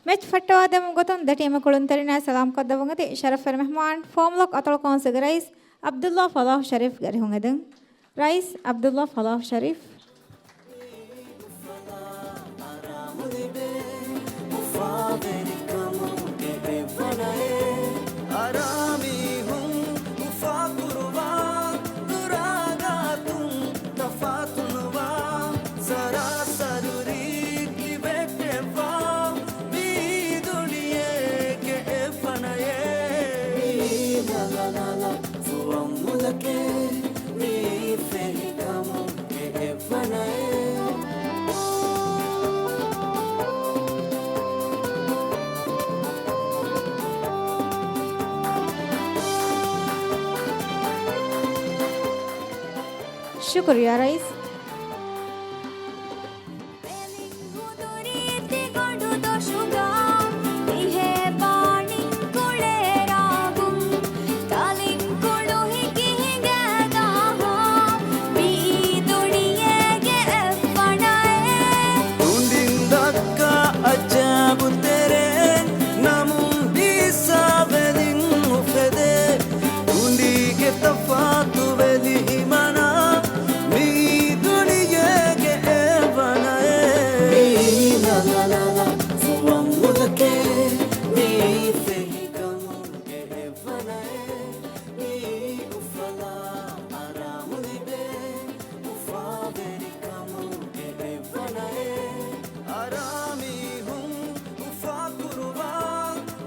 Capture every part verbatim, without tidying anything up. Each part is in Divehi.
މެޗް ފައްޓަވާދެމުން ގޮތުން ދެ ޓީމު ކުޅުންތެރިންނާ ސަލާމް ކޮށްދެއްވުން އެދި ޝަރަފްވެރި މެހްމާން ފޯމްލޮކް އަތޮޅު ކައުންސިލްގެ ރައީސް ޢަބްދުﷲ ފަލާޙު ޝަރީފް ގެ އަރިހުން އެދެން. ރައީސް ޢަބްދުﷲ ފަލާޙު ޝަރީފް. ޝުކުރިއްޔާ ރައީސް. ތުނޑިން ދައްކާ އަޖާބު ތެރެއިން ނަމުން ބީއްސާވެލިން އުފެދޭ. ތުނޑީގެ ތަފާތުވެލި ހިމަނާ މި ދުނިޔޭގެ އެއްވަނައޭ. މީ ނަލަ ނަލަ ފުވައްމުލަކޭ. މީ ފެހިކަމުންގެ އެއްވަނައޭ. މީ އުފަލާ އަރާމު ލިބޭ. އުފާވެރިކަމުގެ އެއްވަނައޭ. އަރާމީހުން އުފާކުރުވާ،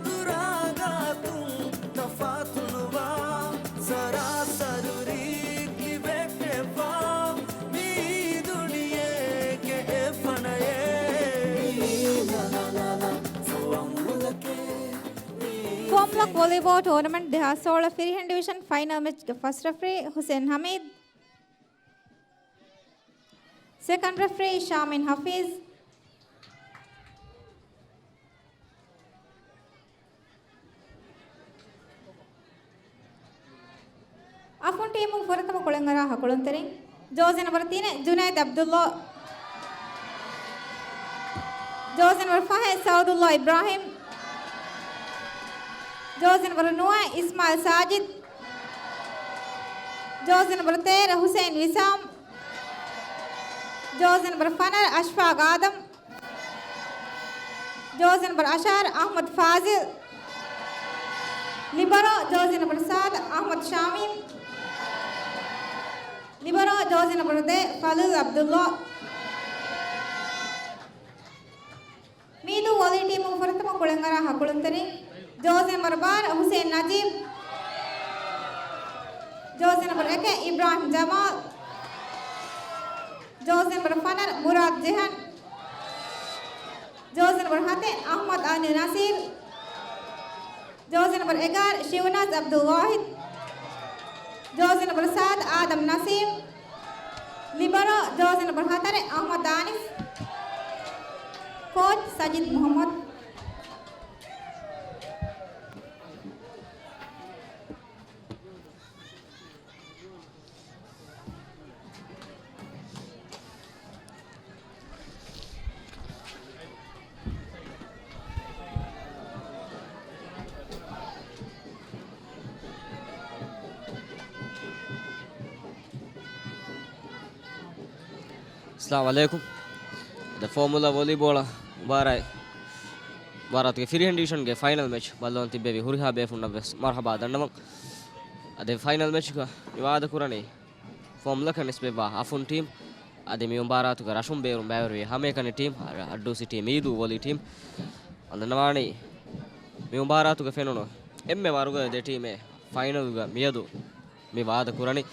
ދުރާގާތުން ތަފާތުނުވާ، ސަރާސަރު ރީތި ވެއްޓެއްވާ، މީ ދުނިޔޭގެ އެއްވަނައޭ. މީ ނަލަ ނަލަ ފުވައްމުލަކޭ. މީ ފޯމްލޮކް ވޮލީބޯލް ޓޫރްނަމެންޓް ދެހާސް ސޯޅަ ފިރިހެން ޑިވިޝަން ފައިނަލް މެޗްގެ ފަސްޓް ރެފްރީ ހުސެން ހަމީދު. ސެކަންޑް ރެފްރީ ޝާމިން ހަފީޒް. އަފުން ޓީމުން ފުރަތަމަ ކުޅެން އަރާ ހަ ކުޅުންތެރިން. ޖޯޒި ނަމްބަރު ތިނެއް ޖުނައިދް ޢަބްދުﷲ. ޖޯޒި ނަމްބަރު ފަހެއް ސަޢުދުﷲ އިބްރާހިމް. ޖޯޒި ނަމްބަރު ނުވައެއް އިސްމާޢީލް ސާޖިދް. ޖޯޒި ނަމްބަރު ތޭރަ ޙުސައިން ވިސާމް. ޖޯޒި ނަމްބަރު ފަނަރަ އަޝްފާޤް އާދަމް. ޖޯޒި ނަމްބަރު އަށާރަ އަޙްމަދު ފާޒިލް. ލިބަރޯ ޖޯޒި ނަމްބަރު ސާދަ އަޙްމަދު ޝާމީމް. ލިބަރޯ ޖޯޒި ނަމްބަރު ދެ ފަޟީލް ޢަބްދުﷲ. މީދޫ ވޮލީ ޓީމުން ފުރަތަމަ ކުޅެން އަރާ ހަ ކުޅުންތެރިން. ޖޯޒި ނަމްބަރު ބާރަ ޙުސައިން ނަޖީބް. ޖޯޒި ނަމްބަރު އެކެއް އިބްރާހިމް ޖަމާލް. ޖޯޒި ނަމްބަރު ފަނަރަ މުރާދް ޖެހަން. ޖޯޒި ނަމްބަރު ހަތެއް އަޙްމަދު އަލީ ނަސީރް. ޖޯޒި ނަމްބަރު އެގާރަ ޝިވްނާޒް ޢަބްދުލް ވާޙިދް. ޖޯޒި ނަމްބަރު ސާދަ އާދަމް ނަސީމް. ލިބަރޯ ޖޯޒި ނަމްބަރު ހަތަރެއް އަޙްމަދު ދާނިޝް. ކޯޗް ސަޖިދް މުޙައްމަދު. އައްސަލާމު ޢަލައިކުމް. އަދި ފޯމުލާ ވޮލީބޯޅަ މުބާރާތް، މުބާރާތުގެ ފިރިހެން ޑިވިޝަންގެ ފައިނަލް މެޗް ބައްލަވަން ތިއްބެވި ހުރިހާ ބޭފުންނަށް ވެސް މަރުޙަބާ ދަންނަވަން. އަދި ފައިނަލް މެޗްގަ މި ވާދަކުރަނީ ފޯމްލަކަށް ނިސްބަތްވާ އަފުން ޓީމް. އަދި މި މުބާރާތުގަ ރަށުން ބޭރުން ބައިވެރިވި ހަމައެކަނި ޓީމް އައްޑޫސިޓީ މީދޫ ވޮލީ ޓީމް. އަންނަންވާނީ މި މުބާރާތުގަ ފެނުނު އެންމެ ވަރުގަދަ ދެ ޓީމެއް ފައިނަލްގަ މިއަދު މި ވާދަ ކުރަނީ.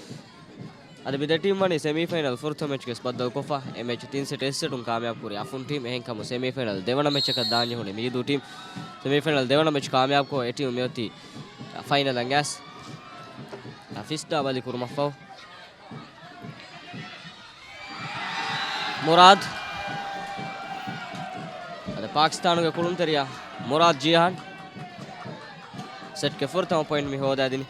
އަދި މި ދެ ޓީމް ވަނީ ސެމީފައިނަލް ފުރަތަމަ މެޗްގެސް ބައްދަލުކޮށްފަ، އެ މެޗް ތިން ސެޓް އެއް ސެޓުން ކާމިޔާބު ކުރި އަފުން ޓީމް. އެހެންކަމުން ސެމީފައިނަލް ދެވަނަ މެޗަކަށް ދާންޖެހުނީ މީދޫ ޓީމް. ސެމީފައިނަލް ދެވަނަ މެޗް ކާމިޔާބުކޮށް، އެ ޓީމް މިއޮތީ ފައިނަލަށް އައިސް ފިސްދާ ބަލި ކުރުމަށްފަހު. މުރާދް. އަދި ޕާކިސްތާނުގެ ކުޅުންތެރިޔާ މުރާދް ޖިހާން ސެޓްގެ ފުރަތަމަ ޕޮއިންޓް މި ހޯދާދިނީ.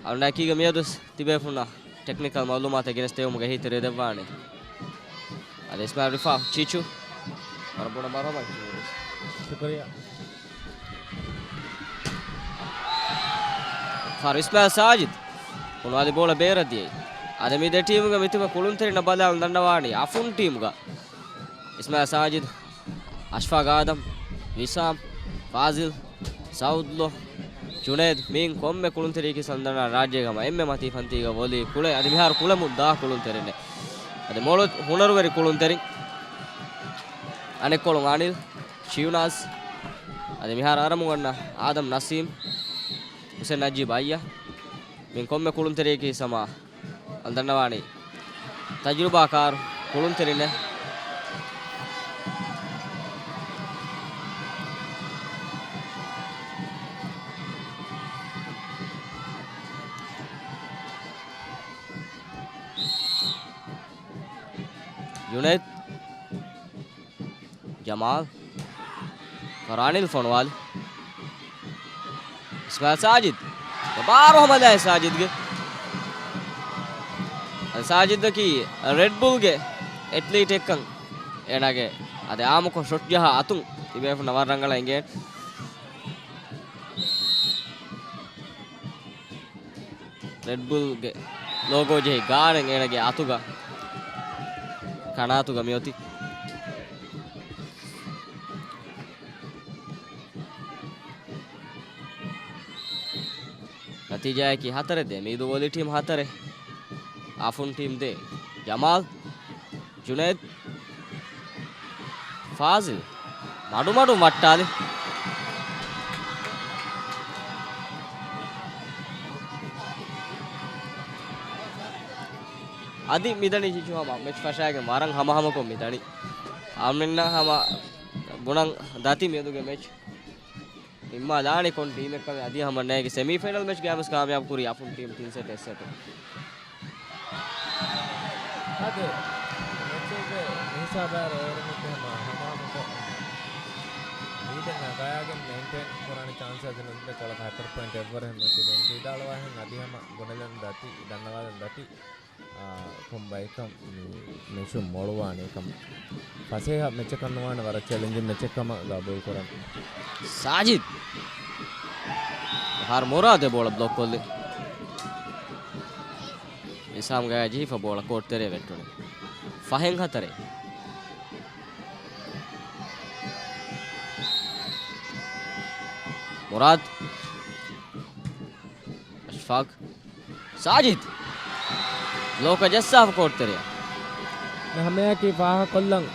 އަޅުންނާ އެކީގަ މިއަދު ތިބޭފުންނަށް ޓެކްނިކަލް މައުލޫމާތެއް ގެނެސްދެވުމުގެ އެހީތެރި ދެއްވާނެ. އަދި އިސްމާޢީލް ރިފާ ޗީޗޫ. ވަރަށް ބޮޑަށް މަރުޙަބާ. ޝުކުރިއްޔާ. ފާރު އިސްމާއިލް ސާޖިދް. ފޮނުވާލި ބޯޅަ ބޭރަށް ދިޔައީ. އަދި މި ދެ ޓީމުގެ މިތިބަ ކުޅުންތެރިންނަށް ބަލާލަން ދަންނަވާނީ އަފުން ޓީމުގަ. އިސްމާއިލް ސާޖިދް، އަޝްފާގް އާދަމް، ވިސާމް، ފާޒިލް، ސައުދްލޯ، ޖުނައިދް، މިއިން ކޮންމެ ކުޅުންތެރިޔަކީ ސަންދަނާ ރާއްޖޭގަ ހަމަ އެންމެ މަތީ ފަންތީގަ ވޮލީ ކުޅެ، އަދި މިހާރު ކުޅެމުން ދާ ކުޅުންތެރިންނެއް. އަދި މޮޅު ހުނަރުވެރި ކުޅުންތެރިން. އަނެއްކޮޅުން އަނިލް، ޝިޔުނާޒް، އަދި މިހާރު އަރަމުން އަންނަ އާދަމް ނަސީމް، ހުސެން ނަޖީބް އައްޔަ، މިއިން ކޮންމެ ކުޅުންތެރިޔަކީ ސަމާ އަން ދަންނަވާނީ ތަޖުރިބާކާރު ކުޅުންތެރިންނެއް. ޖުނައިދް، ޖަމާލް، ފަރާނިލް ފޮނުވާލި. އިސްމާއިލް ސާޖިދް. ބާރު ހަމަލާއެއް ސާޖިދްގެ. އަދި ސާޖިދަކީ ރެޑް ބުލްގެ އެތްލީޓެއްކަން އޭނާގެ އަދި އާއްމުކޮށް ޝޮޓް ޖަހާ އަތުން ތިބޭފުޅުންނަށް ވަރަށް ރަނގަޅަށް އެނގޭ. ރެޑް ބުލްގެ ލޯގޯ ޖެހި ގާރެއް އޭނަގެ އަތުގަ ކަނާތުގަ މިއޮތީ. ނަތީޖާއަކީ ހަތަރެއް ދޭ. މީދޫ ވޮލީ ޓީމް ހަތަރެއް، އަފުން ޓީމް ދޭ. ޖަމާލް، ޖުނައިދް، ފާޒިލް މަޑުމަޑުން ވައްޓާލި. އަދި މިދަނީ ހިޖު ހަމަ މެޗް ފަށާގެން ވަރަށް ހަމަހަމަކޮށް މިދަނީ. އާމިންނަށް ހަމަ ބުނަން ދަތި މިއަދުގެ މެޗް. ނިންމާލާނީ ކޮން ޓީމެއްކަމެއް އަދި ހަމަ ނޭގެ ސެމީ ފައިނަލް މެޗް ގައިމުވެސް ކާމިޔާބު ކުރީ އަފުން ޓީމް ތިން ސެޓް އެއް ސެޓު. އަދި މެޗުގެ މިހިސާބާއިރު އޭރު މިތި ހަމަ ހަމަހަމަކޮށް ލީޑެއް ނަގާގެން މެއިންޓެއިން ކުރާނެ ޗާންސް އަދި ނުދިން ކޮޅަކަށް ހަތަރު ޕޮއިންޓް އެއްވަރެއް މެތި ދެން ކީދާޅުވާހެން އަދި ހަމަ ބުނެލަން ދަތި ދަންނަވާލަން ދަތި. އާ، ކޮން ބަޔަކަށް މި މެޗުން މޮޅުވާނެ ކަމަށް. ފަސޭހަ މެޗަކަށް ނުވާނެ، ވަރަށް ޗެލެންޖިން މެޗެއް ކަމަށް ގަބޫލު ކުރަން. ސާޖިދް. ހާރު މުރާދެ ބޯޅަ ބްލޮކް ކޮށްލި. ވިސާމް ގަޔާ ޖެހިފަ ބޯޅަ ކޯޓް ތެރޭ ވެއްޓުނު. ފަހެން ހަތަރެއް. މުރާދް. އަޝްފާގް. ސާޖިދް. ބްލޮކަށް ޖައްސާފަ ކޯޓް ތެރެއަށް. މި ހަމަޔަކީ ފާހަގަކޮށްލަން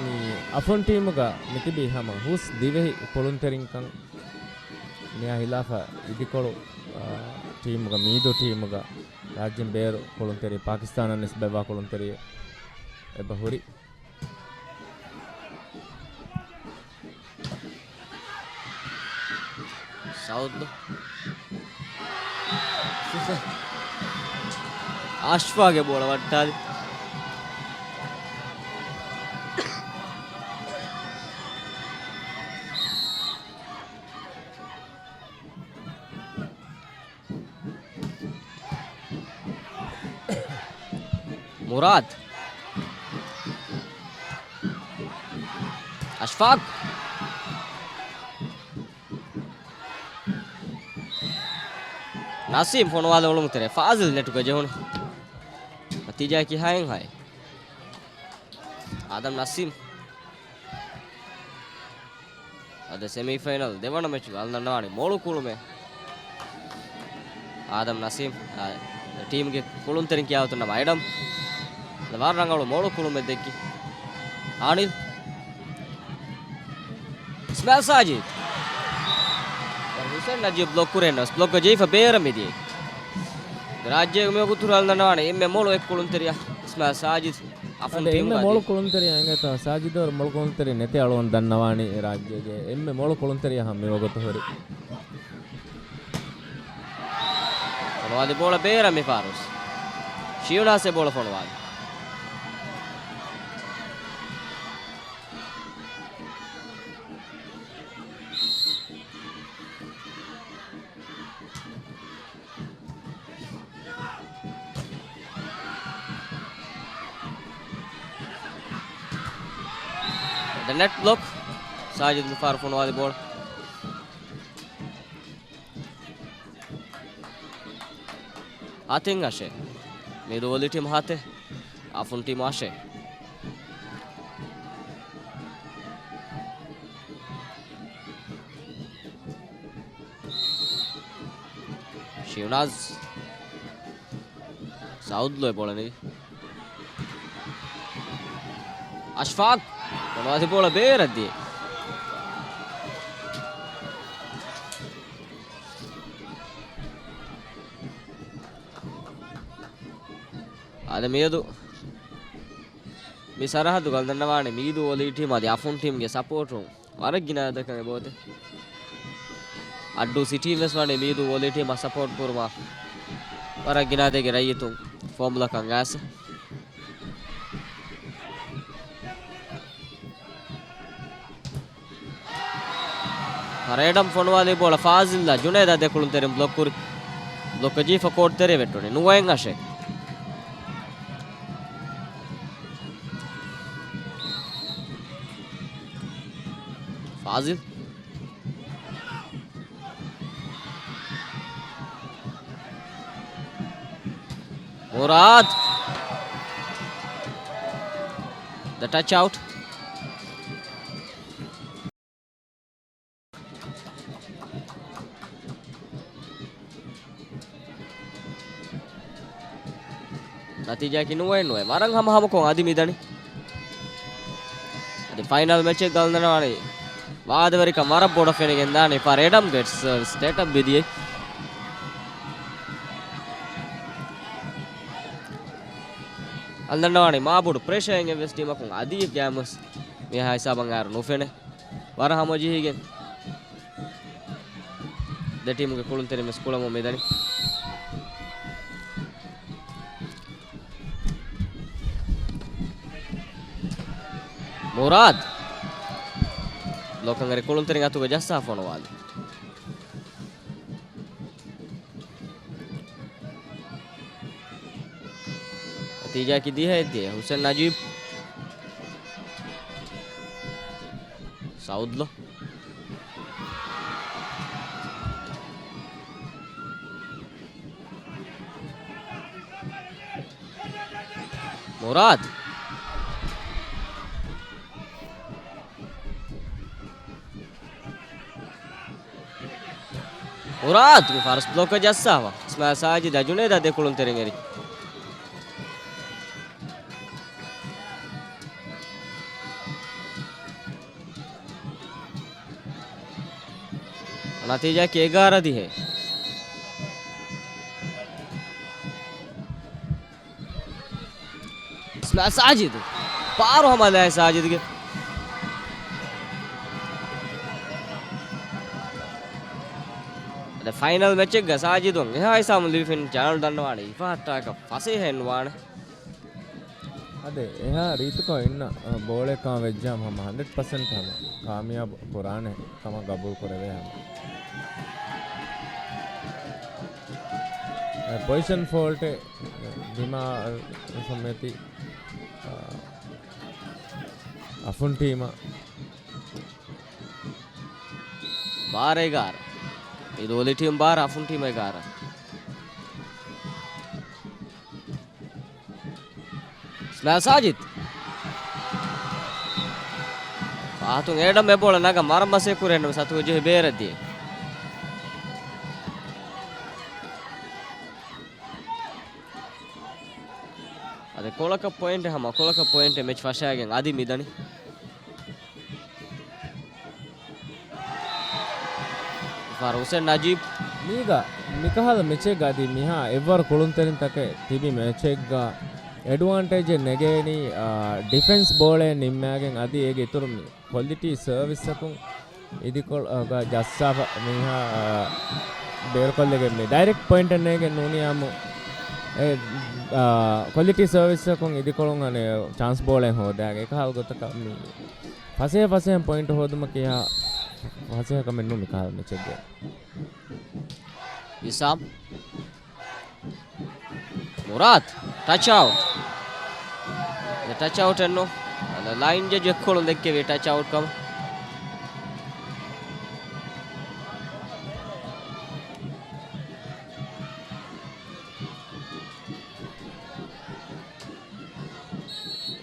މި އަފުން ޓީމުގަ މިތިބީ ހަމަ ހުސް ދިވެހި ކުޅުންތެރިންކަން. މިއާ ހިލާފަށް އިދިކޮޅު، އާ، ޓީމުގަ މީދޫ ޓީމުގަ ރާއްޖޭން ބޭރު ކުޅުންތެރި ޕާކިސްތާނަށް ނިސްބަތްވާ ކުޅުންތެރިއެއް އެބަ ހުރި. ސައުދު. އަޝްފާގެ ބޯޅަ ވައްޓާލި. މުރާދް. އަޝްފާގް. ނަސީމް ފޮނުވާލެ އޮޅުމު ތެރޭ. ފާޒިލް ނެޓުގަ ޖެހުނު. ނަތީޖާއަކީ ހައެއް ހައެއް. އާދަމް ނަސީމް. އަދި ސެމީފައިނަލް ދެވަނަ މެޗުގަ އަޅުގަނޑު ދަންނަވާނީ މޮޅު ކުޅުމެއް. އާދަމް ނަސީމް، އާ، ޓީމްގެ ކުޅުންތެރިން ކިޔާ ގޮތުން ނަމަ އެޑަމް. އަދި ވަރަށް ރަނގަޅު މޮޅު ކުޅުމެއް ދެއްކި. އާނިލް. އިސްމާއިލް ސާޖިދް. ހުސެން ނަޖީބް ބްލޮކް ކުރެއްނަސް ބްލޮކްގަ ޖެހިފަ ބޭރަށް މިދިޔައީ. ރާއްޖޭގެ މިވަގުތު އަޅުގަނޑު ދަންނަވާނީ އެންމެ މޮޅު އެއް ކުޅުންތެރިޔާ އިސްމާއިލް ސާޖިދް. އަފުން އަދި އެންމެ ޓީމުގަ މޮޅު އަދި. ކުޅުންތެރިޔާ އެނގޭތޯ ސާޖިދަށް ވަރަށް މޮޅު ކުޅުންތެރި ނެތޭ އަޅުގަނޑު ދަންނަވާނީ ރާއްޖޭގެ އެންމެ މޮޅު ކުޅުންތެރިޔާ ހަމަ މިވަގުތު ހުރި. ފޮނުވާލި ބޯޅަ ބޭރަށް މި ފާރުސް. ޝިޔުނާސް އެ ބޯޅަ ފޮނުވާލި. ދެން ނެޓް ބްލޮކް. ސާޖިދު މިފަހަރު ފޮނުވާލި ބޯޅަ. ހަތެއް އަށެއް. މީދޫ ވޮލީ ޓީމް ހަތެއް، އަފުން ޓީމް އަށެއް. ޝިއުނާޒް. ސައުދްލޯ ބޯޅަ ނެތް. އަޝްފާޤް. ފޮނުވާލި ބޯޅަ ބޭރަށް ދިޔަ. އާދެ މިއަދު މި ސަރަހައްދު ގަންދަންނަވާނެ މީދޫ ވޮލީ ޓީމް އަދި އަފުން ޓީމްގެ ސަޕޯޓުން. ވަރަށް ގިނަ އަދަދަކަށް އެބައޮތޭ. އައްޑޫ ސިޓީން ވެސް ވާނީ މީދޫ ވޮލީ ޓީމަށް ސަޕޯޓް ކުރުމަށް. ވަރަށް ގިނަ އަދަދެއްގެ ރައްޔިތުން ފޯމުލަކަށް އައިސް. ފަރޭޑަމް ފޮނުވާލި ބޯޅަ ފާޒިލްއާ ޖުނޭދާ ދެކުޅުންތެރިން ބްލޮކް ކުރި. ބްލޮކް ޖީފަ ކޯޓް ތެރޭ ވެއްޓުނީ. ނުވައެއް އަށެއް. ފާޒިލް. މުރާދް. ދަ ޓަޗް އައުޓް. ނަތީޖާއަކީ ނުވައެއް ނުވައެއް. ވަރަށް ހަމަހަމަކޮށް އަދި މިދަނީ. އަދި ފައިނަލް މެޗެއް ގަންނަވާނީ. ވާދަވެރިކަން ވަރަށް ބޮޑަށް ފެނިގެންދާނީ. ފަރޭޑަމް ގެޓްސް ސަރވިސް ދެޓަށް މިދިޔައީ. އަންނަންނަވާނީ މާބޮޑު ޕްރެޝަރެއް އެއްވެސް ޓީމަކުން އަދި ގޭމްސް މިހާ ހިސާބަށް އައިރު ނުފެނޭ. ވަރަށް ހަމަޖެހިގެން ދެ ޓީމުގެ ކުޅުންތެރިން ވެސް ކުޅަމުން މިދަނީ. މުރާދް ބްލޮކަށް އެރި ކުޅުންތެރިން އަތުގަ ޖައްސާ ފޮނުވާލި. ނަތީޖާއަކީ ދިހައެއް ދިހަ. ހުސެން ނަޖީބް. ސައުދްލޯ. މުރާދް. މުރާދް މި ފާރު ބްލޮކަށް ޖައްސާފަ. އިސްމާއިލް ސާޖިދާ ޖުނޭދާ ދެކުޅުންތެރިން އެރި. ނަތީޖާއަކީ އެގާރަ ދިހަ. ސާ-، ސާޖިދު. ފާރު ހަމަލާ ސާޖިދުގެ. އަދި ފައިނަލް މެޗެއްގަ ސާޖިދު އެހާ ހިސާބުން ލިބިފިން ޗާނަލް ދަންނަވާނެ އިފަހައްޓާކަށް ފަސޭހައެއް ނުވާނެ. އަދި އެހާ ރީތިކޮށް އިންނަ ބޯޅައެއް ކަމަށް ވެއްޖާމަ ހަމަ ހަންޑްރެޑް ޕަސެންޓް ހަމަ ކާމިޔާބު ކުރާނެ ކަމަށް ގަބޫލު ކުރެވޭ ހަމަ. އެ، ޕޮޒިޝަން ފޯލްޓެއް ދިމާ ސަމެތި، އަ، އަފުން ޓީމަށް. ބާރަ އެގާރަ. މީދޫ ވޮލީ ޓީމް ބާރަ، އަފުން ޓީމް އެގާރަ. ސްމާ ސާޖިދް. ފާހަތުން އޭޑަމް އެ ބޯޅަ ނަގަން މަރަމްމަސް އެ ކުރެން ސަތު ޖެހި ބޭރަށް ދިޔަ. އަދި ކޮޅަކަށް ޕޮއިންޓެއް ހަމަ ކޮޅަކަށް ޕޮއިންޓެއް މެޗް ފަށާގެން އަދި މިދަނީ. ފާރު ހުސެން ނަޖީބް. މީގަ މިކަހަލަ މެޗެއްގަ އަދި މިހާ އެއްވަރު ކުޅުންތެރިންތަކެއް ތިބި މެޗެއްގަ އެޑްވާންޓޭޖެއް ނެގޭނީ، އާ، ޑިފެންސް ބޯޅައެއް ނިންމާގެން އަދި އޭގެ އިތުރުން ކޮލިޓީ ސަރވިސްއަކުން އިދިކޮޅު، އަ، ގަ ޖައްސާފަ މީހާ، އަ، ބޭރުކޮށްލެގެން މި ޑައިރެކްޓް ޕޮއިންޓެއް ނޭގެން ނޫނީ އާމު އެ، އާ، ކޮލިޓީ ސަރވިސްއަކުން އިދިކޮޅުން އަނެއް ޗާންސް ބޯޅައެއް ހޯދާގެ އެކަހަލަ ގޮތަކަށް މި ފަސޭހަ ފަސޭހަ ޕޮއިންޓް ހޯދުމަކީ އާ، ފަސޭހަ ކަމެއް ނޫން މިކަހަލަ މެޗެއްގެ. ވިސާމް. މުރާދް، ޓަޗް އައުޓް. އެ ޓަޗް އައުޓެއް ނޫން. ލައިން ޖަޖު އެއްކޮޅުން ދެއްކެވި ޓަޗް އައުޓް ކަމަށް.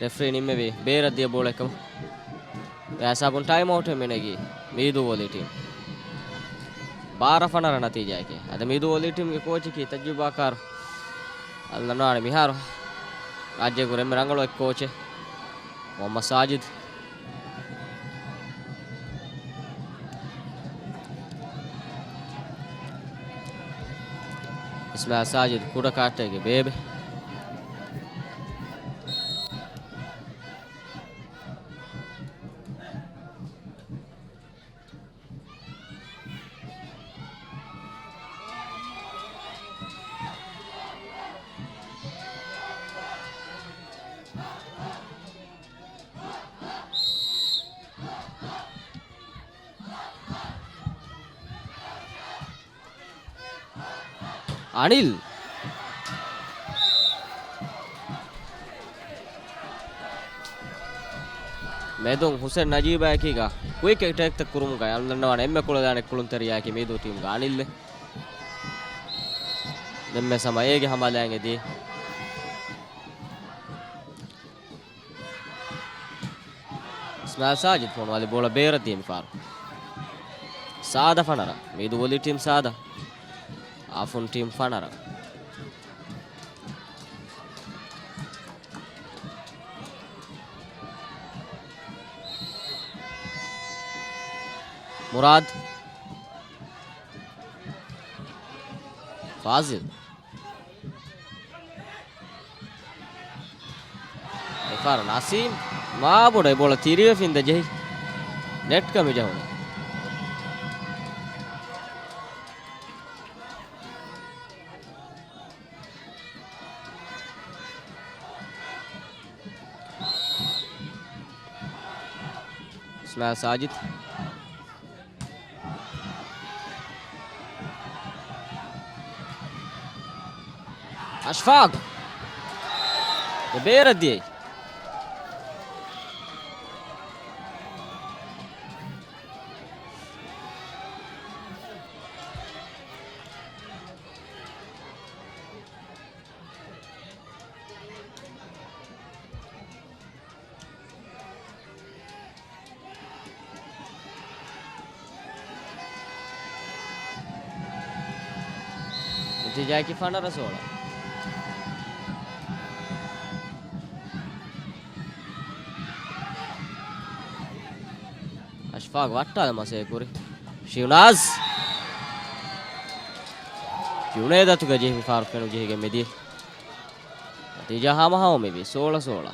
ރެފްރީ ނިންމެވި ބޭރަށް ދިޔަ ބޯޅައެއްކަމަށް. އެ ހިސާބުން ޓައިމް އައުޓެއް މިނެގީ މީދޫ ވޮލީ ޓީމް. ބާރަ ފަނަރަ ނަތީޖާއެކޭ. އަދި މީދޫ ވޮލީ ޓީމްގެ ކޯޗަކީ ތަޖުރިބާކާރު އަލް ނަންވާނެ މިހާރު ރާއްޖޭގެ ކުރެންމެ ރަނގަޅު އެއް ކޯޗެއް މުހައްމަދު ސާޖިދު. އިސްމާއިލް ސާޖިދު ކުޑަ ކާއްޓެއްގެ ބޭބެ. އަނިލް. މެދުން ހުސެން ނަޖީބާއެކީގަ ކުއިކް އެޓޭކްތައް ކުރުމުގަ އަލް ނަންވާނެ އެންމެ ކުޅަދާނެ ކުޅުންތެރިޔާއެކޭ މީދޫ ޓީމްގެ އަނިލް. ދެންމެ ސަމަ އޭގެ ހަމަލާނގެ ދީ. އިސްމާއިލް ސާޖިދު ފޮނުވާލި ބޯޅަ ބޭރަށް ދިޔަ މިފާރު. ސާދަ ފަނަރަ. މީދޫ ވޮލީ ޓީމް ސާދަ. އާފުން ޓީމް ފަނަރަ. މުރާދު. ފާޒިލް. އެފާރު ނަސީމް މާބޮޑަށް އެ ބޯޅަ ތިރިވެފިން ދަ ޖެހި ނެޓްގަ މި ޖެހުނީ. އިސްމާއިލް ސާޖިދު. އަޝްފާގް. ދެ ބޭރަށް ދިޔައީ. ނަތީޖާއަކީ ފަނަރަ ސޯޅަ. އަޝްފާގް ވައްޓާލަ މަސޭ ކުރި. ޝިއުނާޒް. ޖުނޭދު އަތުގަ ޖެހި މި ފާރު ފެނު ޖެހިގެން މިދިޔަ. ނަތީޖާ ހަމަހަމަ މިވީ ސޯޅަ ސޯޅަ.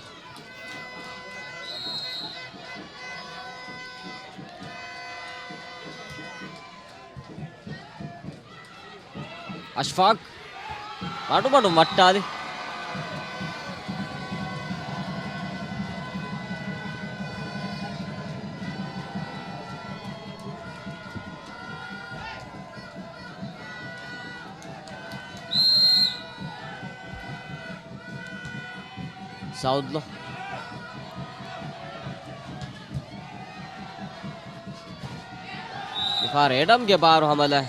އަޝްފާގް މަޑުމަޑުން ވައްޓާލި. ސައުދްލޯ. މިފާރު އެޑަމްގެ ބާރު ހަމަލާ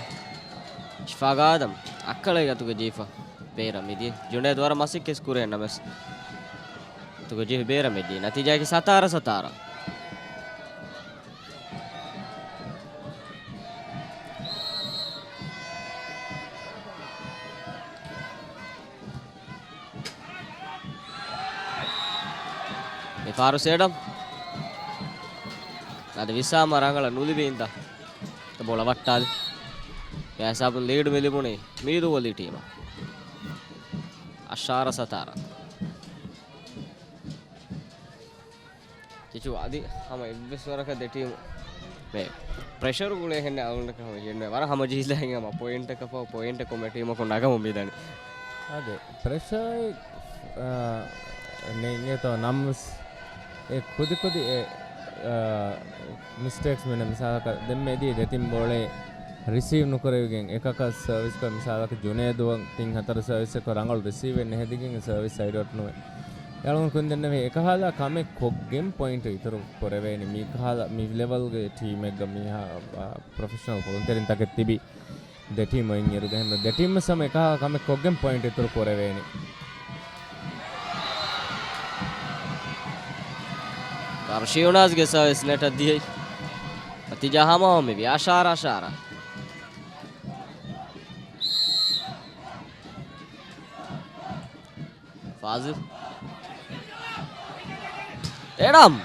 އަޝްފާގް އާދަމް އައްކަޅައިގެ އަތުގަ ޖެހިފަ ބޭރަށް މިދިޔަ. ޖުނޭދު ވަރަށް މަސައްކަތް ކުރި ނަމަވެސް އަތުގަ ޖެހި ބޭރަށް މިދިޔަ. ނަތީޖާއަކީ ސަތާރަ ސަތާރަ. މި ފާރު ސޭޑަމް. އަދި ވިސާމަށް ރަނގަޅަށް ނުލިބި އިންދާ ބޯޅަ ވައްޓާލި. އެ ހިސާބުން ލީޑު މި ލިބުނީ މީދޫ ވޮލީ ޓީމަށް. އަށާރަ ސަތާރަ. ޗިޗު އަދި ހަމަ އެއްވެސް ވަރަކަށް ދެ ޓީމު މެ ޕްރެޝަރު ގުޅޭ ހެންނެއް އަޅުގަނޑަކަށް ހަމަ ހިޔެއްނުވޭ. ވަރަށް ހަމަޖެހިލާ ހިނގާ ހަމަ ޕޮއިންޓަކަށް ފަހު ޕޮއިންޓަކު މެ ޓީމަކު ނަގަމުން މިދަނީ. އަދެ ޕްރެޝަރ، އާ، ނޭނގޭތޯ ނަމަވެސް އެ ކުދިކުދި އެ، އާ، މިސްޓޭކްސް މިނެ މިސާލަކަށް ދެންމެ އެދީ ދެތިން ބޯޅައެއް ރިސީވް ނުކުރެވިގެން އެކަކަށް ސަރވިސްކޮށް މިސާލަކަށް ޖުނޭދުއަށް ތިން ހަތަރު ސަރވިސްއެއްކޮށް ރަނގަޅު ރިސީވެއް ނެހެދިގެން ސަރވިސް ސައިޑް އައުޓް ނުވެ. އަޅުގަނޑު ކުންދެންނެވި އެކަހަލަ ކަމެއް ކޮށްގެން ޕޮއިންޓު އިތުރު ކުރެވޭނެ. މީ ކަހަލަ މި ލެވަލްގެ ޓީމެއްގަ މީހާ، އާ، ޕްރޮފެޝަނަލް ކުޅުންތެރިން ތަކެއް ތިބި ދެ ޓީމު އޮތް އިރު ދެހެން ދެ ޓީމް ސަމަ އެކަހަލަ ކަމެއް ކޮށްގެން ޕޮއިންޓް އިތުރު ކުރެވޭނެ. ޝިއުނާޒްގެ ސާވިސް ނެޓަށް ދިޔައީ. ނަތީޖާ ހަމަހަމަވެވި. އަށާރަ އަށާރަ. ފާޒިލް. އެޑަމް.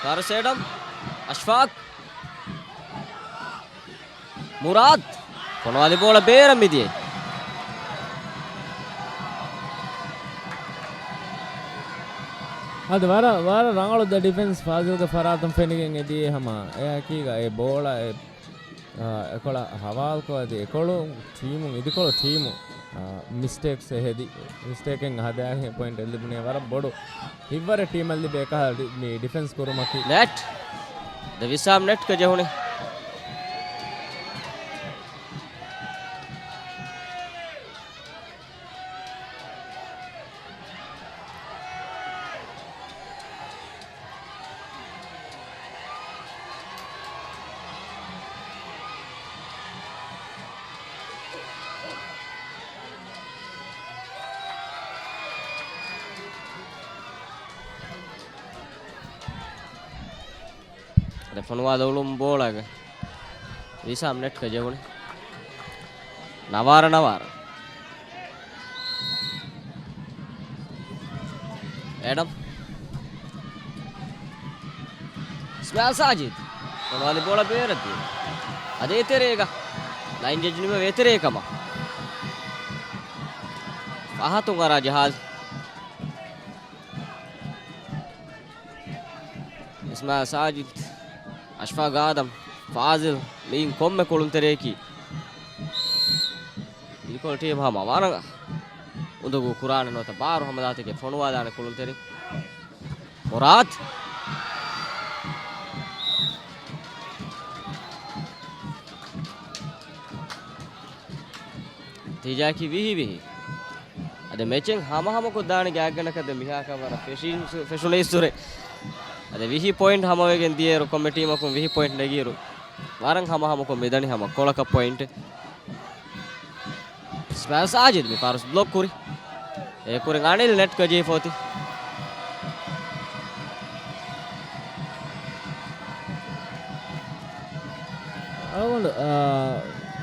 ފާރިސް އެޑަމް. އަޝްފާޤް. މުރާދް. ފޮނުވާލި ބޯޅަ ބޭރަށް މިދިޔައީ. އަދި ވަރަށް، ވަރަށް ރަނގަޅު ދެ ޑިފެންސް ފާޒިލްގެ ފަރާތުން ފެނިގެން އެދިޔައީ ހަމަ. އެ ހަކީގަ އެ ބޯޅަ އެ، އާ، އެކޮޅަށް ހަވާލުކޮށް އަދި އެކޮޅު ޓީމު، އިދިކޮޅު ޓީމު، އާ، މިސްޓޭކްސް އެ ހެދި. މިސްޓޭކެއް ހަދާގެން ޕޮއިންޓް އެއް ލިބުނީ ވަރަށް ބޮޑު. ހިތްވަރެއް ޓީމަށް ލިބޭ އެކަހަލަ ޑި-، މި ޑިފެންސް ކުރުމަކީ. ނެޓް. ދެ ވިސާމް ނެޓްގަ ޖެހުނީ. އަދި ފޮނުވާލަ އުޅުން ބޯޅައިގެ ވިސާމް ނެޓްގަ ޖެހުނީ. ނަވާރަ ނަވާރަ. އެޑަމް. އިސްމާއިލް ސާޖިދް. ފޮނުވާލި ބޯޅަ ބޭރަށް ދިޔަ. އަދި އެތެރޭގަ ލައިން ޖަޖް ނިމެވޭ އެތެރޭ ކަމަށް. ފަހަތުން އަރާ ޖަހާލި. އިސްމާއިލް ސާޖިދް، އަޝްފާޤް އާދަމް، ފާޒިލް، މިއިން ކޮންމެ ކުޅުންތެރިޔަކީ އިދިކޮޅު ޓީމް ހަމަ ވަރަށް އުނދަގޫ ކުރާނެ ނުވަތަ ބާރު ހަމަ ދާތެކޭ ފޮނުވާލާނެ ކުޅުންތެރި. މުރާދް. ނަތީޖާއަކީ ވިހި ވިހި. އަދި މެޗެއް ހަމަހަމަކޮށް ދާނެ ގާތްގަނޑަކަށް ދެން މިހާކަށް ވަރަށް ފެށި-، ފެށުނީއްސުރެ. އަދި ވިހި ޕޮއިންޓް ހަމަވެގެން ދިޔައިރު ކޮންމެ ޓީމަކުން ވިހި ޕޮއިންޓް ނެގިއިރު ވަރަށް ހަމަހަމަކޮށް މިދަނީ ހަމަ ކޮޅަކަށް ޕޮއިންޓެއް. ސްމާއިލް ސާޖިދް މި ފާރިސް ބްލޮކް ކުރި. އެކުރެން އަނިލް ނެޓްގަ ޖެހިފަ އޮތީ. އަޅުގަނޑު، އާ،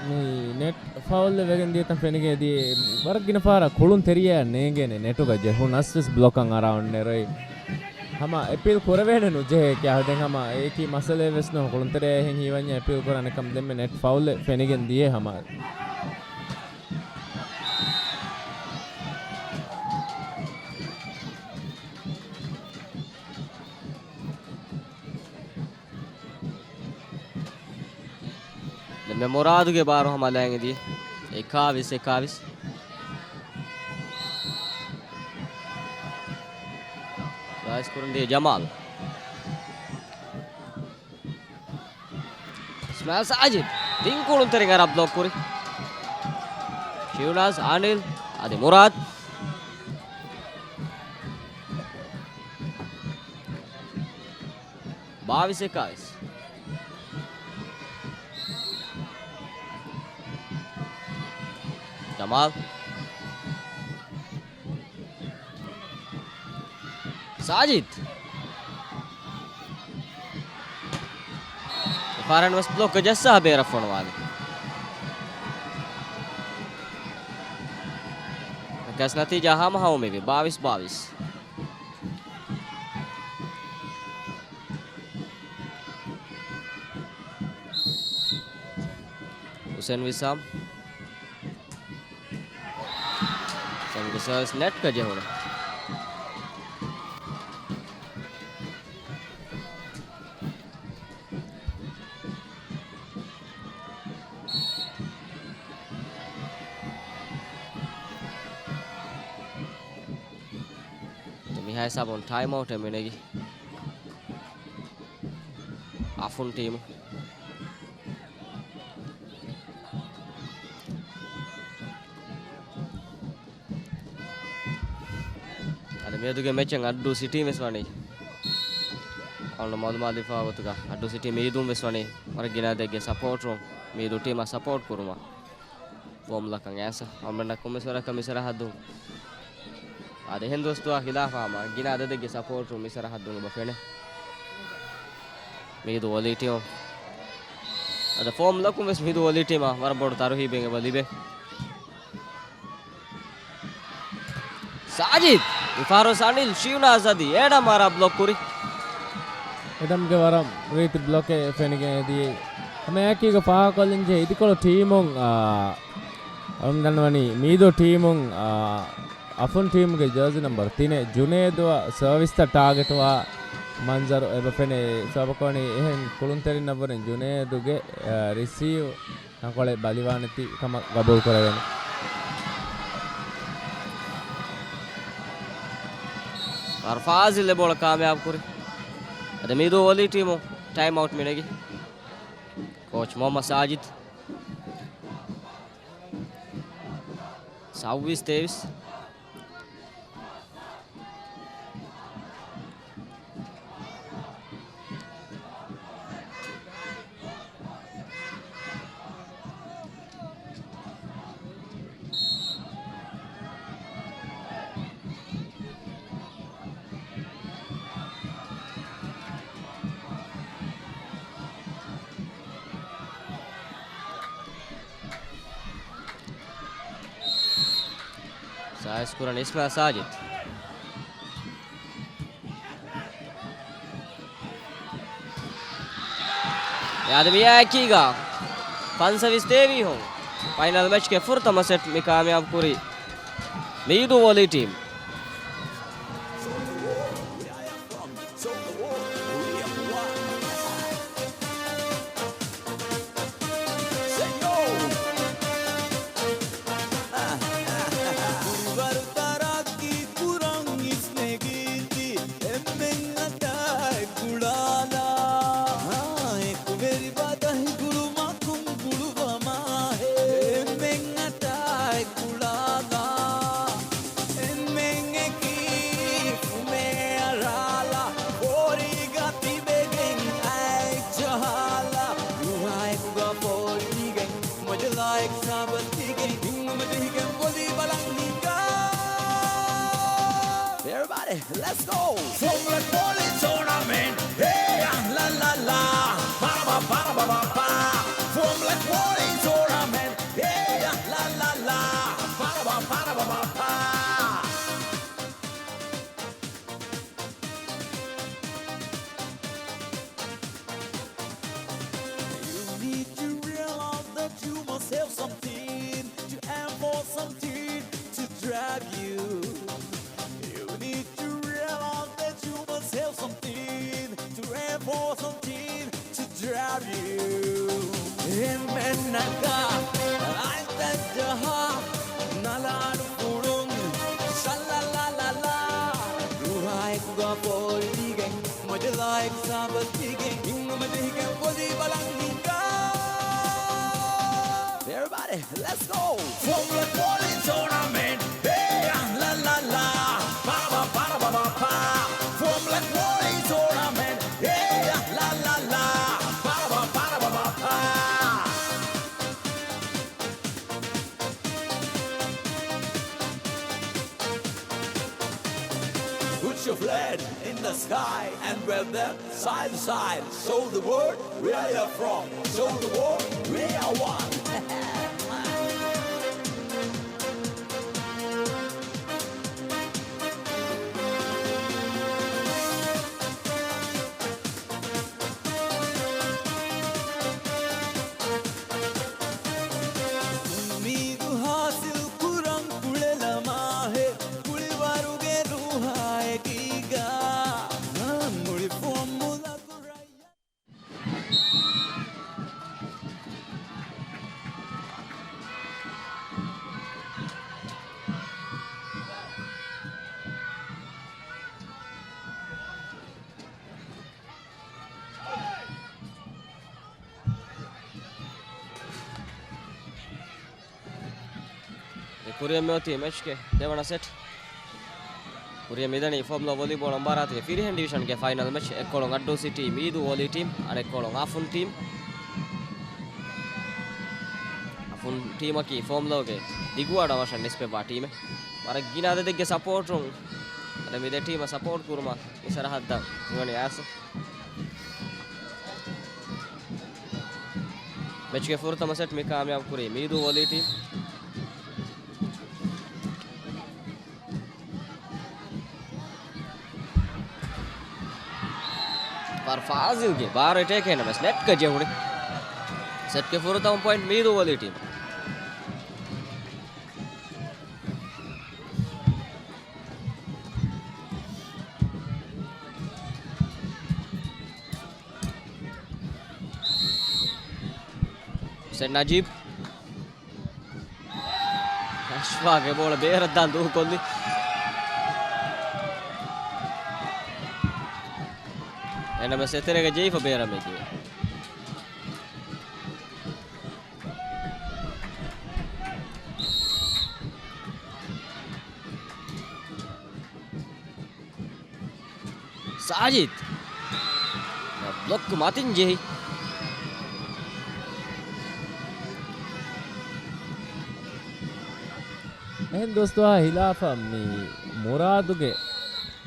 މި ނެޓް ފައުލް ވެގެން ދިޔަތަން ފެނިގެން ދިޔަ ވަރަށް ގިނަ ފަހަރަށް ކުޅުން ތެރިޔާ ނޭނގޭނެ ނެޓުގަ ޖެހުނަސް ވެސް ބްލޮކަށް އަރާ އޮންނެރޮއި. ހަމަ އެޕީލް ކުރެވޭނެ ނުޖެހޭ ކިޔާ ދެން ހަމަ އެއީކީ މައްސަލައެއް ވެސް ނޫން. ކުޅުންތެރެއާ އެހެން ހީވަންޏާ އެޕީލް ކުރާނެ ކަމަށް ދެންމެ ނެޓް ފައުލެއް ފެނިގެން ދިޔަ ހަމަ. ދެންމެ މުރާދުގެ ބާރު ހަމަލައިގެން ދިޔަ. އެކާވީސް އެކާވީސް. ރައީސް ކުރަން ދިޔަ ޖަމާލް. ސްމާއިލް ސާޖިދް ތިން ކުޅުންތެރިން އަރާ ބްލޮކް ކުރި. ޝިއުނާޒް، އަނިލް، އަދި މުރާދް. ބާވީސް އެކާވީސް. ޖަމާލް. ސާޖިދް. އެފާރަން ވެސް ބްލޮކް ޖައްސާ ބޭރަށް ފޮނުވާލި. އެކަސް ނަތީޖާ ހަމަހަމަވެވި ބާވީސް ބާވީސް. ހުސެން ވިސާމް. ހުސެން ވިސާމް ނެޓްގަ ޖެހުނު. މިހާ ހިސާބުން ޓައިމް އައުޓެއް މި ނެގި. އާފުން ޓީމު. އަދި މިއަދުގެ މެޗެއް އައްޑޫ ސިޓީން ވެސް ވަނީ. އަޅުގަނޑު މަޢުލޫމާތު ދީފާ ގޮތުގަ އައްޑޫ ސިޓީ މީދޫން ވެސް ވަނީ ވަރަށް ގިނަ އަދަދެއްގެ ސަޕޯޓުން މީދޫ ޓީމަށް ސަޕޯޓް ކުރުމަށް. ފޯމްލަކަށް އައިސް އަޅުގަނޑަށް ކޮންމެސް ވަރަކަށް މި ސަރަހައްދު އާދެ، އެހެން ދުވަސްދުވާ ހިލާފަށް ހަމަ ގިނަ އަދަދެއްގެ ސަޕޯޓު މި ސަރަހައްދުން އެބަ ފެނޭ. މީދޫ ވޮލީ ޓީމު. އަދަ ފޯމް ލަކުން ވެސް މީދޫ ވޮލީ ޓީމަށް ވަރަށް ބޮޑު ތަރުހީބެއް އެބަ ލިބޭ. ސާޖިދް! މިފަހަރު ސަނިލް ޝިއުނާޒް އަދި އޭޑަމް އާރާ ބްލޮކް ކުރި. އޭޑަމްގެ ވަރަށް ރީތި ބްލޮކެއް ފެނިގެން އެދިޔައީ. ހަމައެކީގަ ފާހަގަކޮށްލަންޖެހޭ އިދިކޮޅު ޓީމުން، އާ، އަޅުން ދަންނަވަނީ މީދޫ ޓީމުން، އާ، އަފުން ޓީމުގެ ޖާޒީ ނަމްބަރު ތިނެއް ޖުނޭދުއަށް ސާވިސްތައް ޓާގެޓުވާ މަންޒަރު އެބަ ފެނޭ. ސަބަބަކަށް ވަނީ އެހެން ކުޅުންތެރިންނަށްވުރެން ޖުނޭދުގެ، އާ، ރިސީވް ތަންކޮޅެއް ބަލިވާނެތީ ކަމަށް ގަބޫލު ކުރެވޭނެ. އާރް ފާޒިލް އެ ބޯޅަ ކާމިޔާބު ކުރި. އަދި މީދޫ ވޮލީ ޓީމު ޓައިމް އައުޓް މިނެގި. ކޯޗް މުހައްމަދު ސާޖިދް. ސާވީސް ތޭވީސް. ސާއިސް ކުރަން އިސްމާ ސާޖިދް. އާދެ، މިއާއެކީގަ ފަންސަވީސް ތޭވީސް ހުން ފައިނަލް މެޗްގެ ފުރަތަމަ ސެޓް މި ކާމިޔާބު ކުރީ މީދޫ ވޮލީ ޓީމް. ކުޅިވަރު ތަރައްގީ ކުރަން އިސްނެގީތީ އެންމެން އަތާއެއް ގުޅާލާ. އެކުވެރި ބަދަހި ގުޅުމަކުން ގުޅުވަމާ ހޭ އެންމެން އަތާއެއް ގުޅާލާ. އެންމެން އެކީ ފުމޭ އަރާލާ. ފޯރީގަ ތިބެގެން އައި ޖަހާލާ. ރުހާއެކުގަ ފޯރީގެން މޮޖަލާއެކު ސާބަސްތީގެން ހިނގުމަޖެހިގެން ވޮލީ ބަލަން ހިނގާ. Everybody, let's go! ފޯމް ލަކް ވޮލީ ޓޫނަމެންޓް. ހޭ ޔާ ލާ ލާ ލާ. ޕާ ރަ ބާ ޕާ ރަ ބާ ބާ ޕާ. ފޯމް ލަކް ވޮލީ ޓޫނަމެންޓް. ހޭ ޔާ ލާ ލާ ލާ. ޕާ ރަ ބާ ޕާ ރަ ބާ ބާ ޕާ. You need to realize that you must have something to aim for, something to drive you. You need to realize that you must have something to aim for, something to drive you. އެންމެންނަކާ އަތްތައް ޖަހާ ނަލާނު ފުޅުން ޝައްލަ ލާ ލާ ލާ. ރުހާއެކުގަ ފޯރީގެން މޮޖަލާއެކު ސާބަސްތީގެން ހިނގުމަޖެހިގެން ވޮލީ ބަލަން ހިނގާ. Everybody, let's go! ފޯމް ލަކް ވޮލީ ޓޫނަމެންޓް. ހޭ ޔާ ލާ ލާ ލާ. ޕާ ރަ ބާ ޕާ ރަ ބާ ބާ ޕާ. ފޯމް ލަކް ވޮލީ ޓޫނަމެންޓް. ހޭ ޔާ ލާ ލާ ލާ. ޕާ ރަ ބާ ޕާ ރަ ބާ ބާ ޕާ. Put your flag in the sky and wave them side to side. Show the world where you're from. Show the world we are one. އުއްމީދު ހާސިލް ކުރަން ކުޅެލަމާހެ، ކުޅިވަރުގެ ރޫހާއެކީގަ، މުޅި ފުވައްމުލަކު ރައްޔިތު. އެ ކުރިއަށް މިއޮތީ މެޗްގެ ދެވަނަ ސެޓް. ކުރިއަށް މިދަނީ ފޯމްލޯ ވޮލީބޯޅަ މުބާރާތުގެ ފިރިހެން ޑިވިޝަންގެ ފައިނަލް މެޗް. އެއްކޮޅުން އައްޑޫ ސިޓީ މީދޫ ވޮލީ ޓީމް، އަނެއްކޮޅުން އަފުން ޓީމް. އަފުން ޓީމަކީ ފޯމްލޯގެ ދިގު އަޑަށް ވަށަށް ނިސްބަތްވާ ޓީމެއް. ވަރަށް ގިނަ އަދަދެއްގެ ސަޕޯޓުން އަދި މި ދެ ޓީމަށް ސަޕޯޓް ކުރުމަށް މި ސަރަހައްދަށް މިވަނީ އައިސް. މެޗުގެ ފުރަތަމަ ސެޓް މި ކާމިޔާބު ކުރީ މީދޫ ވޮލީ ޓީމް. ފާޒިލްގެ ބާރު އެޓޭކެއް ނަމަވެސް ނެޓްގަ ޖެހުނީ. ސެޓްގެ ފުރަތަމަ ޕޮއިންޓް މީދޫ ވޮލީ ޓީމް. ހުސެން ނަޖީބް. އަޝްފާގެ ބޯޅަ ބޭރަށް ދާން ދޫކޮށްލި. އެނަމަސް އެތެރޭގަ ޖެހިފަ ބޭރަށް މެދުވި. ސާޖިދް. ބްލޮކް މަތިން ޖެހި. އެހެން ދުވަސްދުވަހާ ހިލާފަށް މި މުރާދުގެ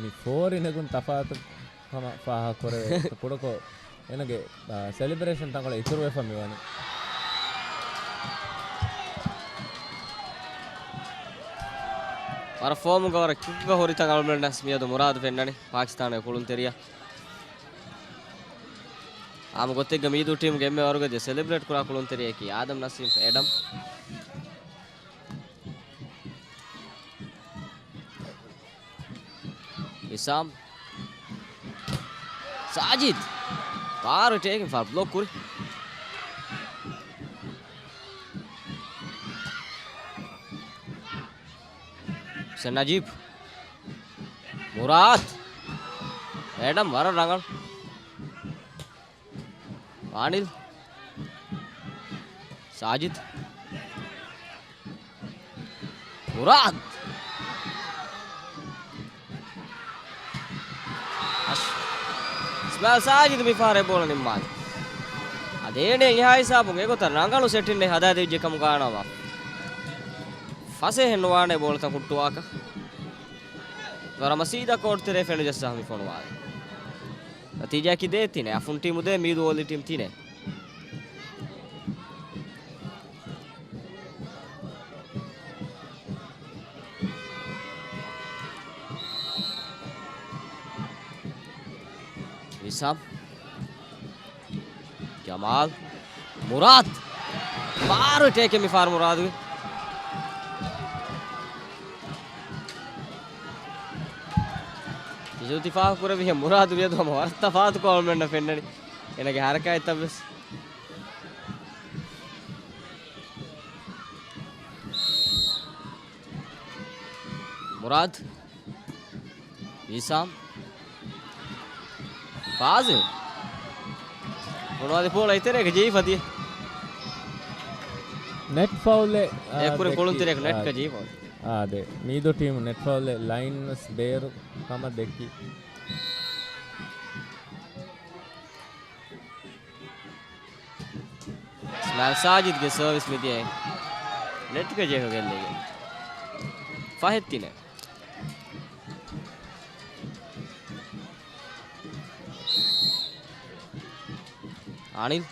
މި ފޯރި ނެގުން ތަފާތު ހަމަ ފާހަގަކުރެވޭ. ކުޑަކޮށް އޭނަގެ، އާ، ސެލިބްރޭޝަން ތަންކޮޅެއް އިތުރުވެފަ މިވަނީ. ވަރަށް ފޯމުގަ ވަރަށް ކިއްވެ ހުރިތަން އަޅުގަނޑުމެންނަށް މިއަދު މުރާދު ފެންނަނީ ޕާކިސްތާނުގެ ކުޅުންތެރިޔާ. އާއްމު ގޮތެއްގަ މީދޫ ޓީމުގެ އެންމެ ވަރުގަދަ ސެލިބްރޭޓް ކުރާ ކުޅުންތެރިޔަކީ އާދަމް ނަސީމް އެޑަމް. ވިސާމް. ސާޖިދް. ބާރު ޓޭކިން ފާ ބްލޮކް ކުރި. ހުސެން ނަޖީބް. މުރާދް. އެޑަމް ވަރަށް ރަނގަޅު. އާނިލް. ސާޖިދް. މުރާދް. އަޝް-، އިސްމާއިލް ސާޖިދު މިފަހަރު އެ ބޯޅަ ނިންމާލި. އަދި އޭނަ އެހާ ހިސާބުން އެގޮތަށް ރަނގަޅު ސެޓިން އެއް ހަދާދެވިއްޖެ ކަމުގަ އަންނަވާ. ފަސޭހައެއް ނުވާނެ ބޯޅަތައް ހުއްޓުވާކަށް. ވަރަށް މަސީދާ ކޯޓް ތެރޭ ފެނުޖައްސާ މި ފޮނުވާލި. ނަތީޖާއަކީ ދޭއް ތިނެއް. އަފުން ޓީމު ދޭއް، މީދޫ ވޮލީ ޓީމް ތިނެއް. ވިސާމް. ޖަމާލް. މުރާދް. ބާރު ޓޭކެއް މި ފާރު މުރާދުގެ. ކިޖު ތިފާހަ ކުރެވިހެން މުރާދު މިއަދު ހަމަ ވަރަށް ތަފާތު ކޮޅުމެންނަށް ފެންނަނީ. އޭނަގެ ހަރަކާތްތައް ވެސް. މުރާދް. ވިސާމް. ފާޒިލް. ފޮނުވާލި ބޯޅަ އެތެރޭގަ ޖެހިފަ ދިޔަ. ނެޓް ފައުލެއް، އާ، އެ ކުރިން ދެއްކި، ކުޅުންތެރިޔަކު ނެޓްގަ އާ، ޖެހިފަ. އާ، ދެ. މީދޫ ޓީމު ނެޓް ފައުލެއް ލައިން ވެސް ބޭރު ކަމަށް ދެއްކި. އިސްމާއިލް ސާޖިދްގެ ސަރވިސް މިދިޔައީ ނެޓްގަ ޖެހިފަ ގެއްލިގެން. ފަހެއް ތިނެއް. އާނިލް.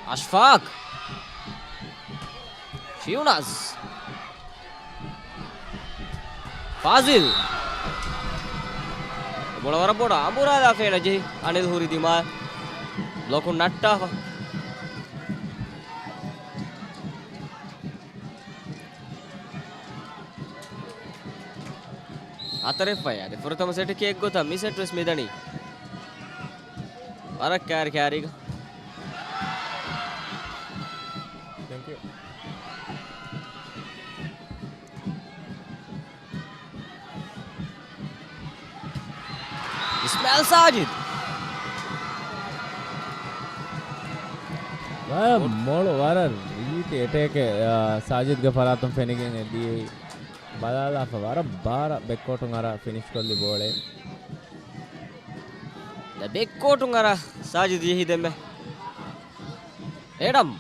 އަޝްފާޤް. ޝިއުނާޒް. ފާޒިލް. ބޯޅަ ވަރަށް ބޮޑަށް އަނބުރާލާފަ އޭނަ ޖެހި. އަނިލް ހުރި ދިމާ. ބްލޮކުން ނައްޓާފަ. ހަތަރެއް ފަޔާ. އަދި ފުރަތަމަ ސެޓަކީ އެއްގޮތަށް މި ސެޓް ވެސް މިދަނީ. ވަރަށް ކާރި ކާރީގަ. ތެންކް ޔޫ. އިސްމާއިލް ސާޖިދް. ވަރަށް މޮޅު، ވަރަށް ރީތި އެޓޭކެއް، އާ، ސާޖިދްގެ ފަރާތުން ފެނިގެން އެ ދިޔައީ. ބަލާލާފަ ވަރަށް ބާރަށް ބެކްކޯޓުން އަރާ ފިނިޝް ކޮށްލި ބޯޅައެއް. ދެ ބެކްކޯޓުން އަރާ ސާޖިދް ޖެހި ދެންމެ. އެޑަމް.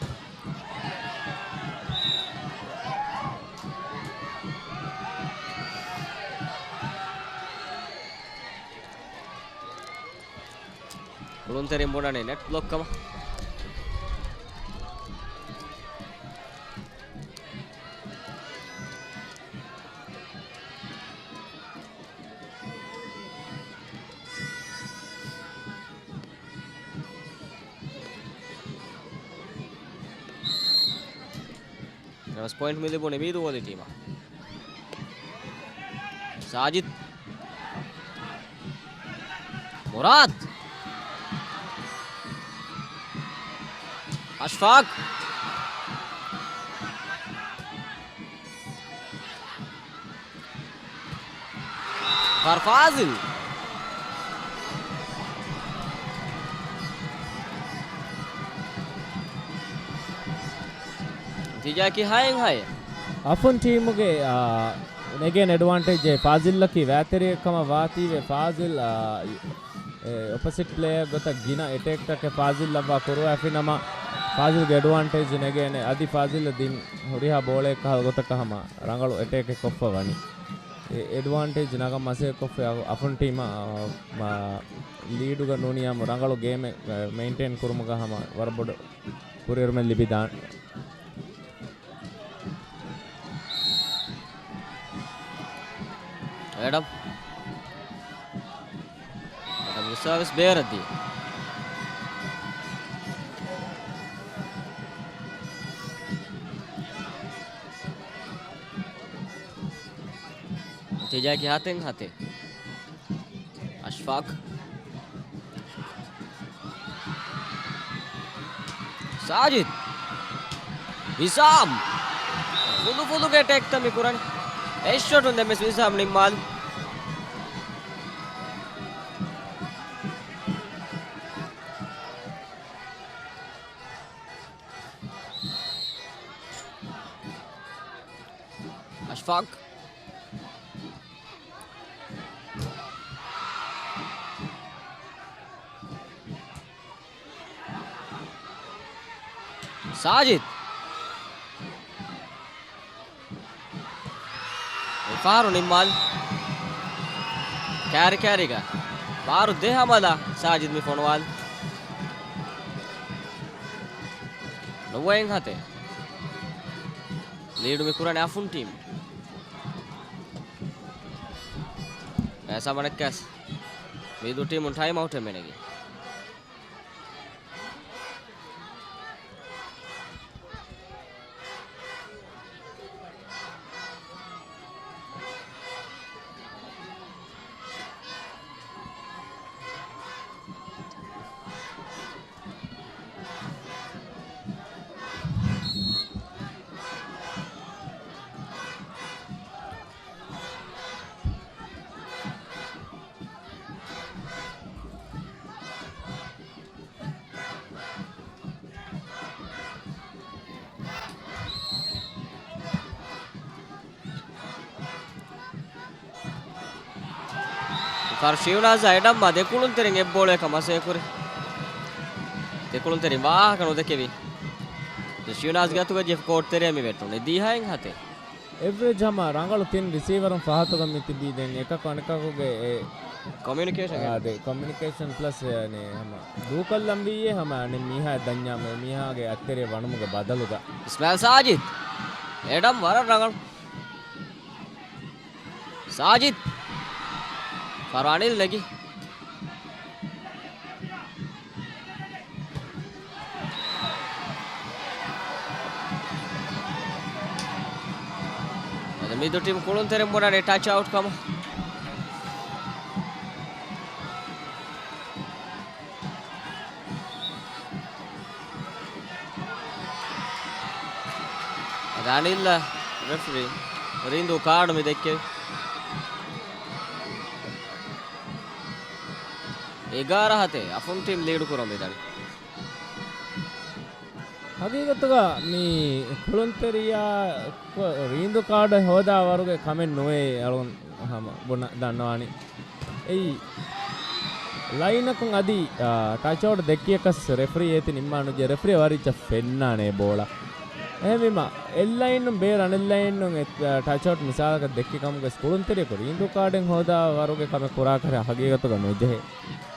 ކުޅުންތެރިން ބުނަނީ ނެޓް ބްލޮކް ކަމަށް. ނަމަސް ޕޮއިންޓް މި ލިބުނީ މީދޫ ވޮލީ ޓީމަށް. ސާޖިދް. މުރާދް. އަޝްފާޤް. ފާރު ފާޒިލް. ނަތީޖާއަކީ ހައެއް ހައެއް. އަފުން ޓީމުގެ، އާ، ނެގޭނެ އެޑްވާންޓޭޖް އެއީ ފާޒިލްއަކީ ވައިތެރިއެއް ކަމަށް ވާތީވެ. ފާޒިލް، އާ، އެ، އޮޕޮސިޓް ޕްލޭޔަރ ގޮތަށް ގިނަ އެޓޭކްތަކެއް ފާޒިލްއަށްވާ ކުރުވާފި ނަމަ، ފާޒިލްގެ އެޑްވާންޓޭޖް ނެގޭނެ. އަދި ފާޒިލް ދިން ހުރިހާ ބޯޅައެއް ކަހަލަ ގޮތަކަށް ހަމަ ރަނގަޅު އެޓޭކެއް ކޮށްފަ ވަނީ. އެ އެޑްވާންޓޭޖް ނަގަން މަސައްކަތްކޮށްފައި އަފުން ޓީމަށް، އާ، މާ، ލީޑުގަ ނޫނީ އާ ރަނގަޅު ގޭމެއް، އާ، މެއިންޓެއިން ކުރުމުގަ ހަމަ ވަރަށް ބޮޑު ކުރިއެރުމެއް ލިބިދާނެ. އެޑަމް. އެޑަމްގެ ސާވިސް ބޭރަށް ދިޔަ. ނަތީޖާއަކީ ހަތެއް ހަތެއް. އަޝްފާޤް. ސާޖިދް. ވިސާމް. ފުލުފުލުގެ އެޓޭކްތައް މި ކުރަނީ. އެއް ޝޮޓުން ދެންވެސް ވިސާމް ނިންމާލި. އަޝްފާޤް. ސާޖިދް. އެ ފަހަރު ނިންމާލި. ކާރި ކާރީގަ ފަހަރު ދެ ހަމަލާ ސާޖިދް މި ފޮނުވާލި. ނުވައެއް ހަތެއް. ލީޑު މި ކުރަނީ އަފުން ޓީމް. އެ ސަމަނައްކަސް މި ދު ޓީމުން ޓައިމް އައުޓެއް މެނެގި. ފަރު ޝިއުނާޒާ އެޑަމްއާ ދެ ކުޅުންތެރިން އެއްބޯޅަޔަކަށް މަސައްކަތްކުރި. ދެ ކުޅުންތެރިން ވާހަކަ ނުދެކެވި. ޝިއުނާޒްގެ އަތުގަ ޖެފް ކޯޓް ތެރެއަށް މި ވެއްޓުނީ ދިހައެއް ހަތެއް. އެވްރެޖް ހަމަ ރަނގަޅު ތިން ރިސީވަރުން ފަހަތުގަ މި ތިބީ ދެން އެކަކު އަނެކަކުގެ އެ ކޮމިއުނިކޭޝަން. އާ، އެ ކޮމިއުނިކޭޝަން ޕްލަސް އަނެ ހަމަ ދޫކޮށްލަން ވީއޭ ހަމަ އަނެއް މީހާ ދަންޏާ މި މީހާގެ އަތްތެރެއަށް ވަނުމުގެ ބަދަލުގަ. އިސްމާއިލް ސާޖިދް. އެޑަމް ވަރަށް ރަނގަޅު. ސާޖިދް. ފަރު އަނިލް ނެގި. އަދި މި ދު ޓީމް ކުޅުންތެރިން ބުނަނީ ޓަޗް އައުޓް ކަމަށް. އަދި އަނިލް ރެފްރީ ރީނދޫ ކާޑު މި ދެއްކެވި. އެގާރަ ހަތެއް އަފުން ޓީމް ލީޑު ކުރަމުން ދަނީ. ހަގީގަތުގަ މި ކުޅުންތެރިޔާ ކޮ-، ރީނދު ކާޑެއް ހޯދާ ވަރުގެ ކަމެއް ނުވޭ އަޅުން ހަމަ ބުނަ-، ދަންނަވާނީ. އެއީ ލައިނަކުން އަދި، އާ، ޓަޗް އައުޓް ދެއްކިޔަކަސް ރެފްރީ އޭތި ނިންމާ ނުޖެ ރެފްރީ ވަރިއްޗަށް ފެންނާނެ ބޯޅަ. އެހެންވީމަ، އެއްލައިންނުން ބޭރަށް އަނެއްލައިންނުން އެ، އަ، ޓަޗްއައުޓް މިސާލަކަށް ދެއްކި ކަމުގަ ކުޅުންތެރިޔަކު ރީނދޫ ކާޑެއް ހޯދާ ވަރުގެ ކަމެއް ކުރާކަށް ހަގީގަތުގަ ނުޖެހޭ.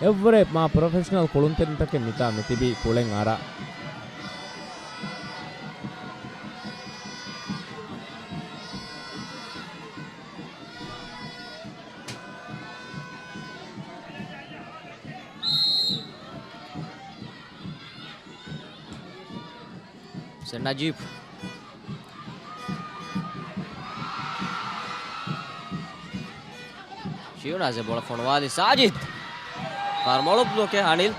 އެއްވުރެ މާ ޕްރޮފެޝަނަލް ކުޅުންތެރިންތަކެއް މިތާ މިތިބީ ކުޅެން އަރާ. ހުސެން ނަޖީބް. ޝިޔުނާޒެ ބޯޅަ ފޮނުވާލި ސާޖިދް. ފާރު މޮޅު ބްލޮކެއް އަނިލް.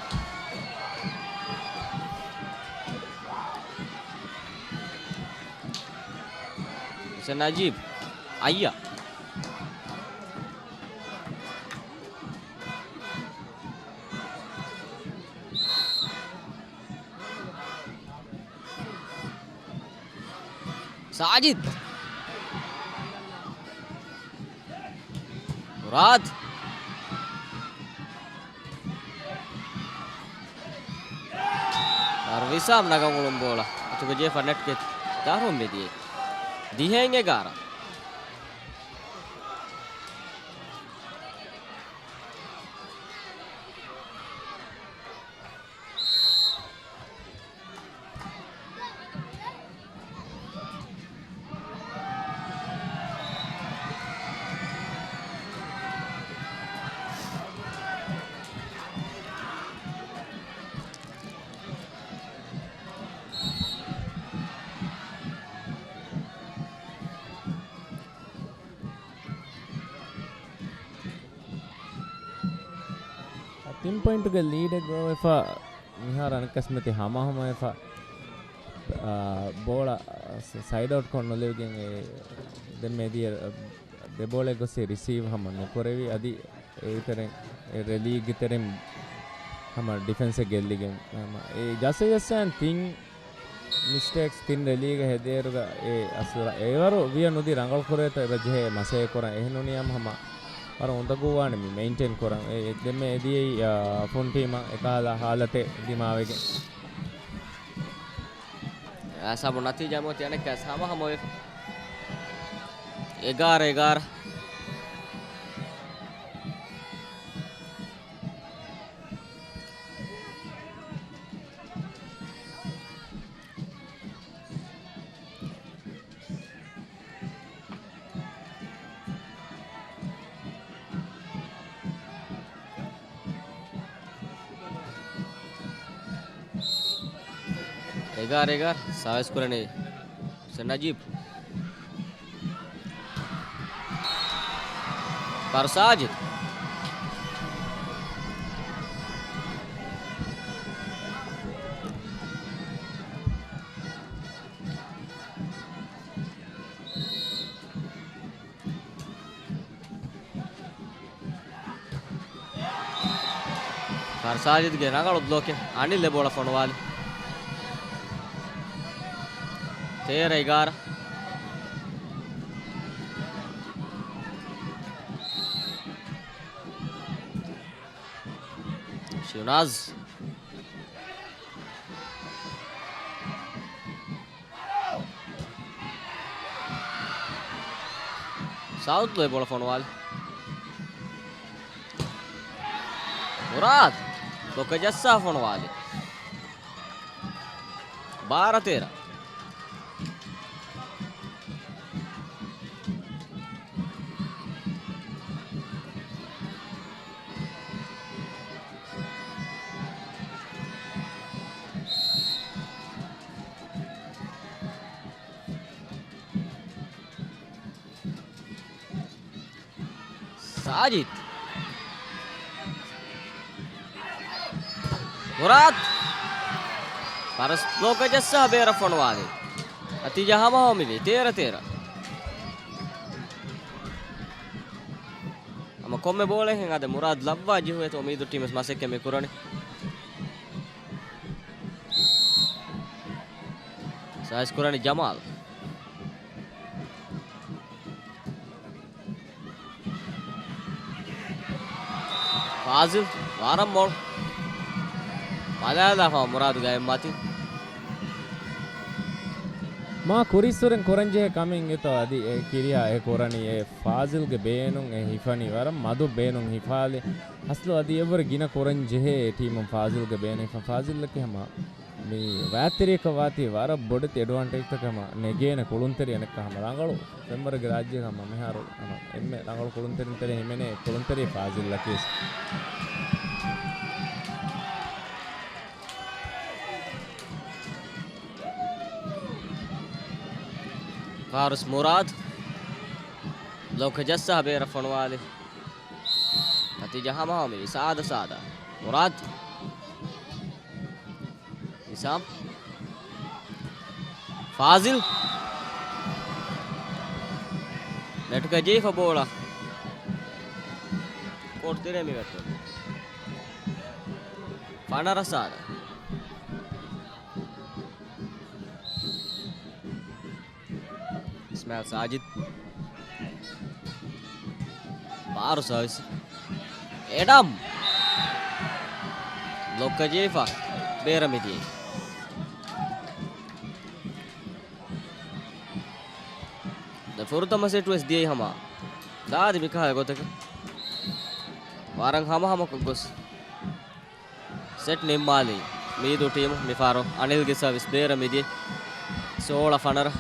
ހުސެން ނަޖީބް. އައްޔާ. ސާޖިދް. މުރާދް. އަރް ވިސާމް ނަގަން އުޅުން ބޯޅަ އަތުގަ ޖެހިފަ ނެޓްގެ ދަށުން މިދިޔައީ. ދިހައިން އެގާރަ. ތިން ޕޮއިންޓުގެ ލީޑެއް ގޮވެފަ މިހާރު އަނެއްކަސްމެތި ހަމަހަމަވެފަ، އާ، ބޯޅަ ސަ-، ސައިޑް އައުޓް ކޮށް ނުލެވިގެން އެ ދެންމެ ދިޔަ ދެ ބޯޅަ ގޮސް ރިސީވް ހަމަ ނުކުރެވި. އަދި އެ ތެރެއިން، އެ ރެލީގެ ތެރެއިން ހަމަ ޑިފެންސެއް ގެއްލިގެން ހަމަ އެ ޖަސްޓް ޖަސްޓް ތިން މިސްޓޭކްސް ތިން ރެލީގެ ހެދޭއިރުގަ އެ އަސް އެވަރު ވިޔަ ނުދީ ރަނގަޅު ކުރޭތޯ އެބަ ޖެހޭ މަސައްކަތް ކުރަން. އެހެން ނޫނީ ހަމަ ވަރަށް އުނދަގޫވާނެ މި މެއިންޓެއިން ކުރަން. އެ، އެ ދެންމެ އެ ދިޔައީ، އާ، ފުން ޓީމަށް އެކަހަލަ ހާލަތެއް ދިމާވެގެން. އަސްހާބު ނަތީޖާ މޮތި އަނެއްކާ ހަމަ ހަމަވެފަ. އެގާރަ އެގާރަ. އެގާރަ އެގާރަ ސާވިސް ކުރަނީ ހުސެން ނަޖީބް. ފާރު ސާޖިދް. ފާރު ސާޖިދްގެ ރަނގަޅު ބްލޮކެއް. އަނިލް އެ ބޯޅަ ފޮނުވާލި. ތޭރަ އެގާރަ. ޝިޔުނާޒް. ސާއުތްލޯ އެ ބޯޅަ ފޮނުވާލި. މުރާދް ބްލޮކަށް ޖައްސާ ފޮނުވާލި. ބާރަ ތޭރަ. ސާޖިދް. މުރާދް. ފާރު ބްލޮކަށް ޖައްސާ ބޭރަށް ފޮނުވާލި. ނަތީޖާ ހަމަހަމަވެފަ ތޭރަ ތޭރަ. ހަމަ ކޮންމެ ބޯޅައެއްހެން އާދެ، މުރާދް ލައްވާ ޖެހުން އެތައް އުމީދު ޓީމްވެސް މަސައްކަތް މި ކުރަނީ. ސާވިސް ކުރަނީ ޖަމާލް. ފާޒިލް ވަރަށް މޮޅު. ބަލާލާފަ މުރާދު ގައިމު މަތިން. މާ ކުރީއްސުރެން ކުރަންޖެހޭ ކަމެއް އެތޯ އަދި އެ ކިރިޔާ އެ ކުރަނީ އެ ފާޒިލްގެ ބޭނުން އެ ހިފަނީ ވަރަށް މަދު ބޭނުން ހިފާލި. އަސްލު އަދި އެއްވަރު ގިނަ ކުރަން ޖެހޭ އެ ޓީމުން ފާޒިލްގެ ބޭނުން ހިފަން. ފާޒިލްއަކީ ހަމަ މި ވާތެރިޔަކަށް ވާތީ ވަރަށް ބޮޑެތި އެޑްވާންޓޭޖްތަކެއް ހަމަ ނެގޭނެ ކުޅުންތެރި އަނެއްކާ ހަމަ ރަނގަޅު ފެންވަރުގެ ރާއްޖޭގަ ހަމަ މިހާރު ހަމަ އެންމެ ރަނގަޅު ކުޅުންތެރިން ތެރޭ ހިމެނޭ ކުޅުންތެރި ފާޒިލްއަކީ. ފާރިސް މުރާދު ބްލޮކަށް ޖައްސާ ބޭރަށް ފޮނުވާލި. ނަތީޖާ ހަމަހަމަ މިވީ ސާދަ ސާދަ. މުރާދު. ނިޒާމް. ފާޒިލް. ނެޓްގަ ޖެހިފަ ބޯޅަ. ކޯޓް ތެރޭ މި ވެއްޓުން. ފަނަރަ ސާދަ. އިސްމާއިލް ސާޖިދް. ބާރު ސާވިސް. އެޑަމް. ބްލޮކް ޖެހިފަ. ބޭރަށް މިދިޔައީ. ދެ ފުރަތަމަ ސެޓް ވެސް ދިޔައީ ހަމަ. ދާދި މިކަހަލަ ގޮތަކަށް. ވަރަށް ހަމަހަމަކޮށް ގޮސް. ސެޓް ނިންމާލީ މީދޫ ޓީމު. މިފަހަރު އަނިލްގެ ސަރވިސް ބޭރަށް މިދިޔަ. ސޯޅަ ފަނަރަ.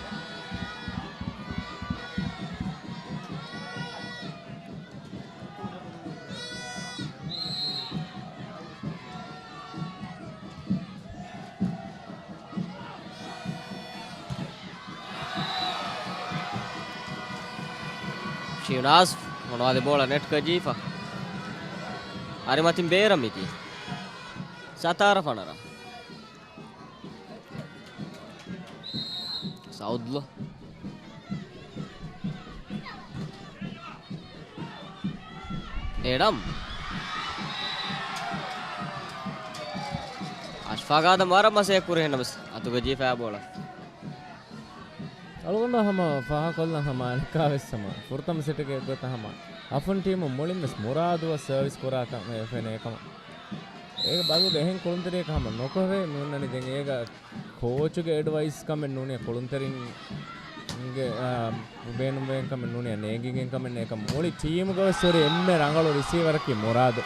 ޝިނާޒް ފޮނުވާލި ބޯޅަ ނެޓްގަ ޖީފަ. އަރިމަތިން ބޭރަށް މިދިޔަ. ސަތާރަ ފަނަރަ. ސައުދްލޯ. އެޑަމް. އަޝްފާގާދަ ވަރަށް މަސައްކަތް ކުރި ހެންނަމަސް އަތުގަ ޖީފަ ބޯޅަ. އަޅުގަނޑު ހަމަ ފާހަކޮށްލަން ހަމަ އަނެއްކާވެސް ހަމަ ފުރަތަމަ ސެޓެއްގެ ގޮތަށް ހަމަ އަފުން ޓީމު މުޅިންވެސް މުރާދުއަށް ސަރވިސް ކުރާކަން ފެނޭ ކަމަށް. އޭގެ ބަލުގަ އެހެން ކުޅުންތެރިޔަކަށް ހަމަ ނުކުރެވޭ މި އޮންނަނީ. ދެން އޭގަ ކޯޗުގެ އެޑްވައިސް ކަމެއް ނޫނޭ ކުޅުންތެރިންގެ، އާ، ބޭނުންވެގެން ކަމެއް ނޫނޭ ނޭނގިގެން ކަމެއް ނޭކަމަށް. މުޅި ޓީމުގަވެސް ހުރި އެންމެ ރަނގަޅު ރިސީވަރަކީ މުރާދު.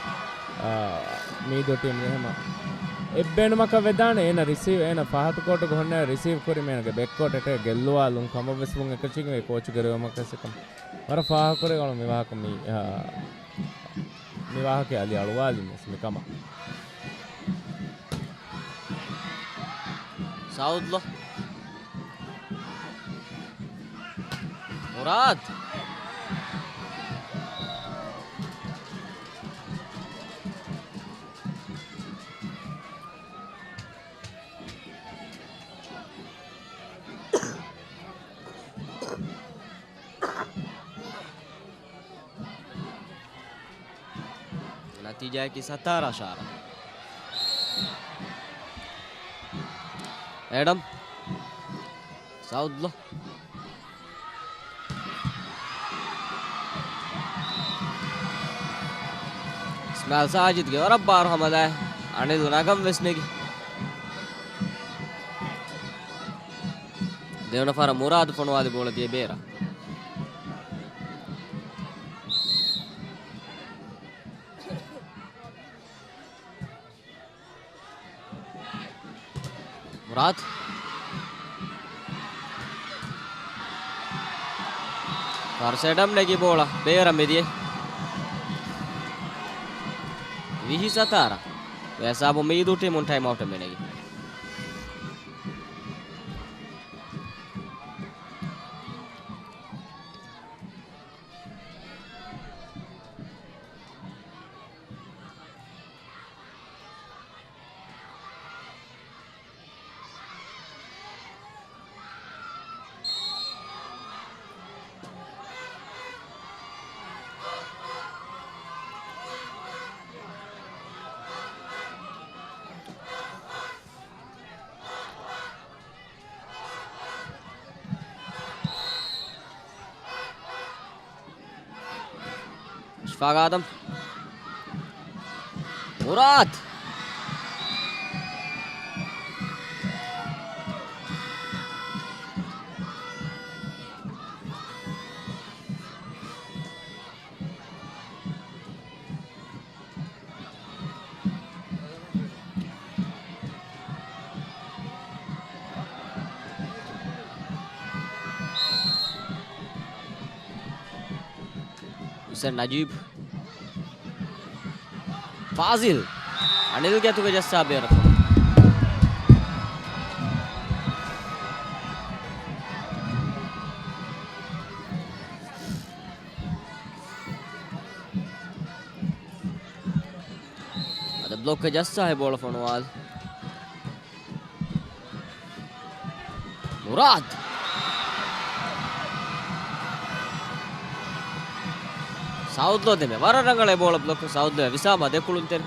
އާ، މީދޫ ޓީމުގެ ހަމަ އެއްބޭނުމަކަށް ވެދާނެ އޭނަ ރިސީވް، އޭނަ ފަހަތު ކޯޓުގަ ހުންނަ ރިސީވް ކުރި މީނަގެ ބެކް ކޯޓް އެޓޭކް ގެއްލުވާލުން ކަމަށްވެސް ވުން އެކަށީގެން ކޯޗުގެ ރިވެމަކަށް ސިކަމް. ވަރަށް ފާހަގަކުރެވޭ އަޅު މި ވާހަކަ މި، އާ، މި ވާހަކަ އަލި އަޅުވާލިން ވެސް މިކަމަށް. ސައުދްލޯ. މުރާދު. ނަތީޖާއަކީ ސަތާރަ އަށާރަ. އެޑަމް. ސައުދްލޯ. އިސްމާއިލް ސާޖިދްގެ ވަރަށް ބާރު ހަމަލާ. އަނިލް ނަގަން ވެސް ނެގި. ދެވަނަ ފަހަރަށް މުރާދު ފޮނުވާލި ބޯޅަ ދިޔަ ބޭރަށް. މުރާދު. ފާރިސް އެޑަމް ނެގި ބޯޅަ ބޭރަށް މިދިޔަ. ވިހި ސަތާރަ. ވޭސާބު މީދޫ ޓީމުން ޓައިމް އައުޓެއް މި ނެގި. އަޝްފާގާދަ. މުރާދު. ހުސެން ނަޖީބް. ފާޒިލް. އަނިލްގެ އަތުގަ ޖައްސާ ބޭރަށް ފޮނުވި. އަދި ބްލޮކް ޖައްސާ އެ ބޯޅަ ފޮނުވާލި. މުރާދު. ސައުދްލޯ ދެމެ. ވަރަށް ރަނގަޅަށް ބޯޅަ ބްލޮކް ސައުދްލޯ ވިސާމާ ދެ ކުޅުންތެރި.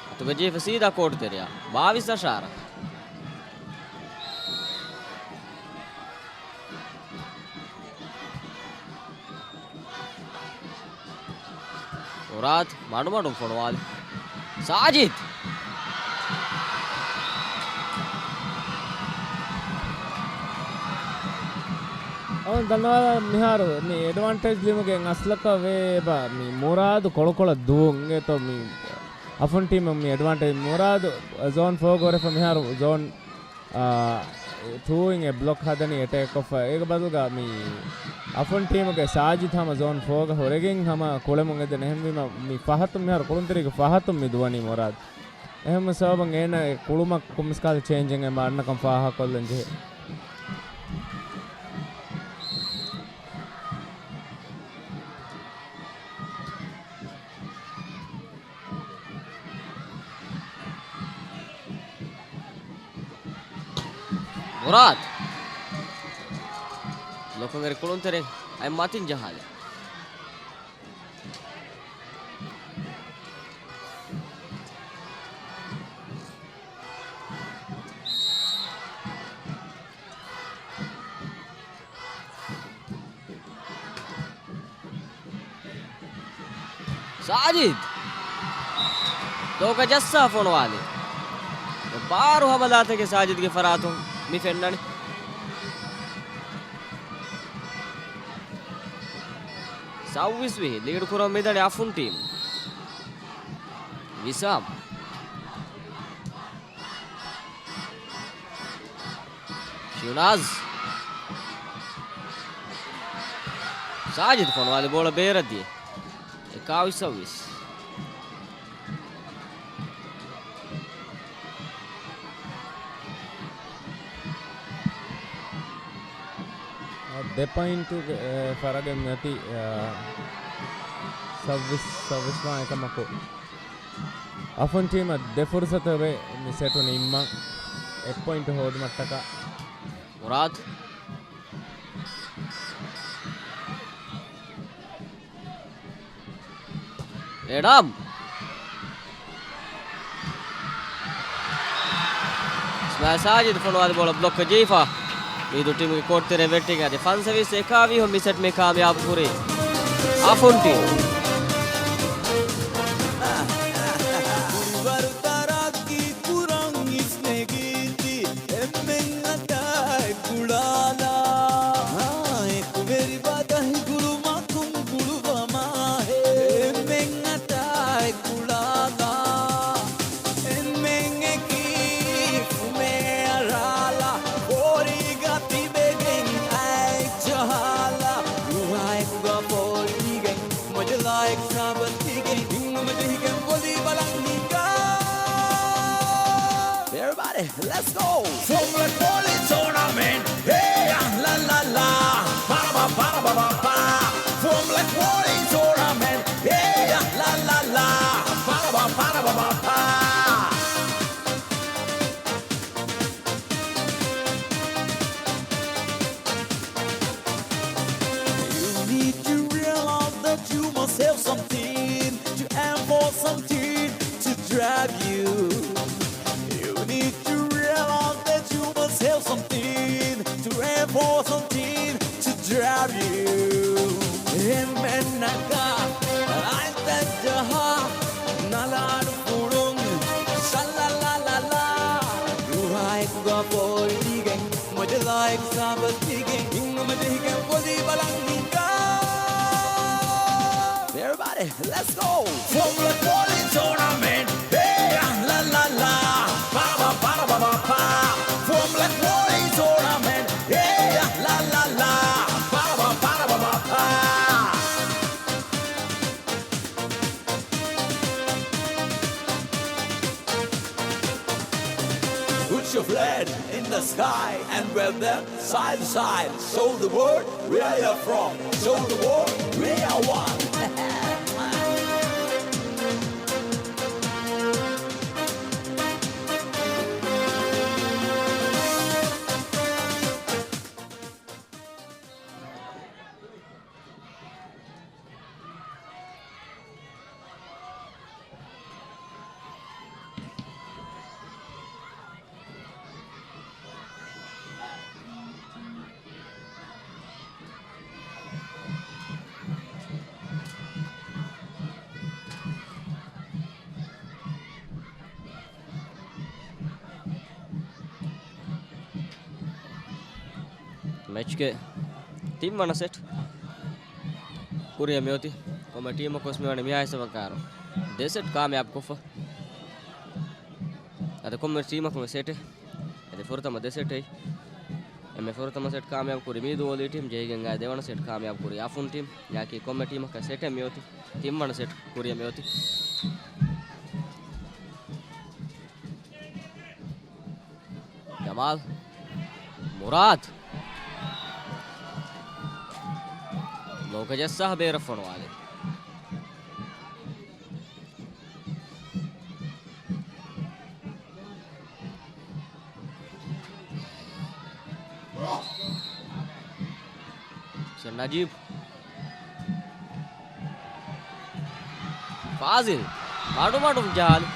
އަތުގަ ޖެހިފަ ސީދާ ކޯޓު ތެރެއަށް. ބާވީސް އަށާރަ. މުރާދު މަޑުމަޑުން ފޮނުވާލި. ސާޖިދް. އަވަން ދަންނަވާލާ މިހާރު މި އެޑްވާންޓޭޖް ލިމުގެ އަސްލަކަށް ވޭ އެބަ މި މުރާދު ކޮޅުކޮޅަށް ދުވުން އެތޯ މި އަފުން ޓީމަށް މި އެޑްވާންޓޭޖް މުރާދު ޒޯން ފޯގަ ހުރެފަ މިހާރު ޒޯން އާ، ޓޫ އިން އެ ބްލޮކް ހަދަނީ އެޓޭކް ކޮށްފަ. އޭގެ ބަދަލުގަ މި އަފުން ޓީމުގެ ސާޖިދް ހަމަ ޒޯން ފޯގަ ހުރެގެން ހަމަ ކުޅެމުން އެދެން. އެހެންވީމަ މި ފަހަތުން މިހާރު ކުޅުންތެރިގެ ފަހަތުން މި ދުވަނީ މުރާދު. އެހެން ސަބަބުން އޭނަ އެ ކުޅުމަށް ކޮންމެސް ކަހަލަ ޗޭންޖެއް އެބަ އަންނަކަން ފާހަގަކޮށްލަން ޖެހޭ. މުރާދު. ލޮކޮނގެރި ކުޅުންތެރެ އަތް މަތިން ޖަހާލި. ސާޖިދް ތޯކަ ޖައްސާ ފޮނުވާލި. ބާރު ހަމަލާތަކެއް ސާޖިދްގެ ފަރާތުން މި ފެންނަނީ. ސައުވީސް ވިހި ލީޑު ކުރަމުން މިދަނީ އަފުން ޓީމް. ވިސާމް. ޝިނާޒް. ސާޖިދް ފޮނުވާލި ބޯޅަ ބޭރަށް ދިޔަ. އެކާވީސް ސައުވީސް. ދެ ޕޮއިންޓުގެ، އެ، ފަރަގެއް މިއޮތީ، އެ، ސައުވީސް، ސައުވީސް ވާން އެކަމަކު. އަފުން ޓީމަށް ދެ ފުރުސަތެއް ވޭ މި ސެޓު ނިންމަން އެއް ޕޮއިންޓު ހޯދުމަށްޓަކާ. މުރާދު. އެޑަމް. އިސްމާއިލް ސާޖިދު ފޮނުވާލި ބޯޅަ ބްލޮކް ޖެހިފަ. މި ދު ޓީމުގެ ކޯޓް ތެރެ ވެއްޓިގެން އަދި ފަންސަވީސް އެކާވީސް މި ސެޓް މި ކާމިޔާބު ކުރީ އަފުން ޓީމް. ކުޅިވަރު ތަރައްގީ ކުރަން އިސްނެގީތީ އެންމެން އަތާއެއް ގުޅާލާ. އެކުވެރި ބަދަހި ގުޅުމަކުން ގުޅުވަމާހޭ އެންމެން އަތާއެއް ގުޅާލާ. އެންމެން އެކީ ފުމޭ އަރާލާ. ފޯރީގަ ތިބެގެން އަތް ޖަހާލާ. ރުހާއެކުގަ ފޯރީގެން މޮޖަލާއެކު ސާބަތީގެން ހިނގުމަޖެހިގެން ވޮލީ ބަލަން ހިނގާ. Everybody, let's go! ފުމް ލަކް ވޯލީ ޓޫނަމެންޓް. ހޭ ޔާ ލާ ލާ ލާ. ޕާ ބާ ޕާ ބާ ބާ ޕާ. ފުމް ލަކް ވޯލީ ޓޫނަމެންޓް. ހޭ ޔާ ލާ ލާ ލާ. ޕާ ބާ ޕާ ބާ ބާ ޕާ. You need to realize that you must have something to aim for, something to drive you. You need to realize that you must have something to aim for, something to drive you. އެންމެންނަކާ އަތްތައް ޖަހާ ނަލާނު ފުޅުން ޝައްލަ ލާ ލާ ލާ. ރުހާއެކުގަ ފޯރީގެން މޮޖަލާއެކު ސާބަތީގެން ހިނގުމަޖެހިގެން ވޮލީ ބަލަން ހިނގާ. Everybody, let's go! ފުމް ލަކް ވޯލީ ޓޫނަމެންޓް. ހޭ ޔާ ލާ ލާ ލާ. ޕާ ބާ ޕާ ބާ ބާ ޕާ. ފުމް ލަކް ވޯލީ ޓޫނަމެންޓް. ހޭ ޔާ ލާ ލާ ލާ. ޕާ ބާ ޕާ ބާ ބާ ޕާ. To flag in the sky and wave them side to side. Show the world where you're from. Show the world we are one. މެޗްގެ ތިންވަނަ ސެޓް ކުރިއަށް މިއޮތީ. ކޮންމެ ޓީމަކުވެސް މިވަނީ މިހާ ހިސާބަށް ކާރު ދެ ސެޓް ކާމިޔާބު ކޮށްފަ. އަދި ކޮންމެ ޓީމަކު ވެސް ސެޓެއް. އަދި ފުރަތަމަ ދެ ސެޓެއް. އެންމެ ފުރަތަމަ ސެޓް ކާމިޔާބު ކުރި މީދޫ ވޮލީ ޓީމް، ޖެހިގެން އާ ދެވަނަ ސެޓް ކާމިޔާބު ކުރި އާފުން ޓީމް. އެއާއެކީ ކޮންމެ ޓީމަކަށް ސެޓެއް މިއޮތީ. ތިންވަނަ ސެޓް ކުރިއަށް މިއޮތީ. ޖަމާލް. މުރާދް. ލޯކަ ޖައްސާ ބޭރަށް ފޮނުވާލި. ނަޖީބް. ފާޒިލް. މަޑުމަޑުން ޖަހާލި.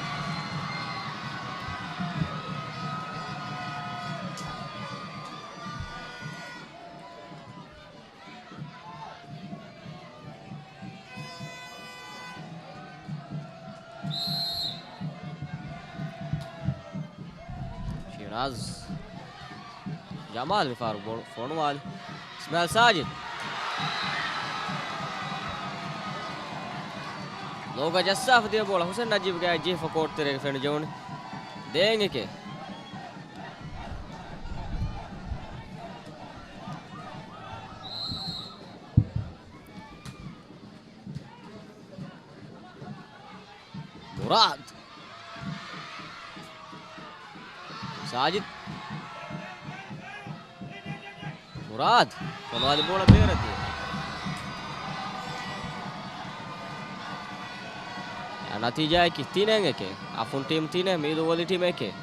ޝިނާޒް. ޖަމާލް މިފަހަރު ބޯޅަ ފޮނުވާލި. އިސްމާއިލް ސާޖިދް. ލޯގަ ޖައްސާފަ ދިޔަ ބޯޅަ ހުސެން ނަޖީބްގެ އަތް ޖެހިފަ ކޯޓް ތެރޭގަ ފެނި ޖެހުނީ. ދޭން އެކޭ. މުރާދް. ސާޖިދް. މުރާދް. ފޮނުވާލި ބޯޅަ ބޭރަށް ދިޔަ. ނަތީޖާއަކީ ތިނެއް އެކެއް. އާފުން ޓީމް ތިނެއް، މީދޫ ވޮލީ ޓީމް އެކެއް.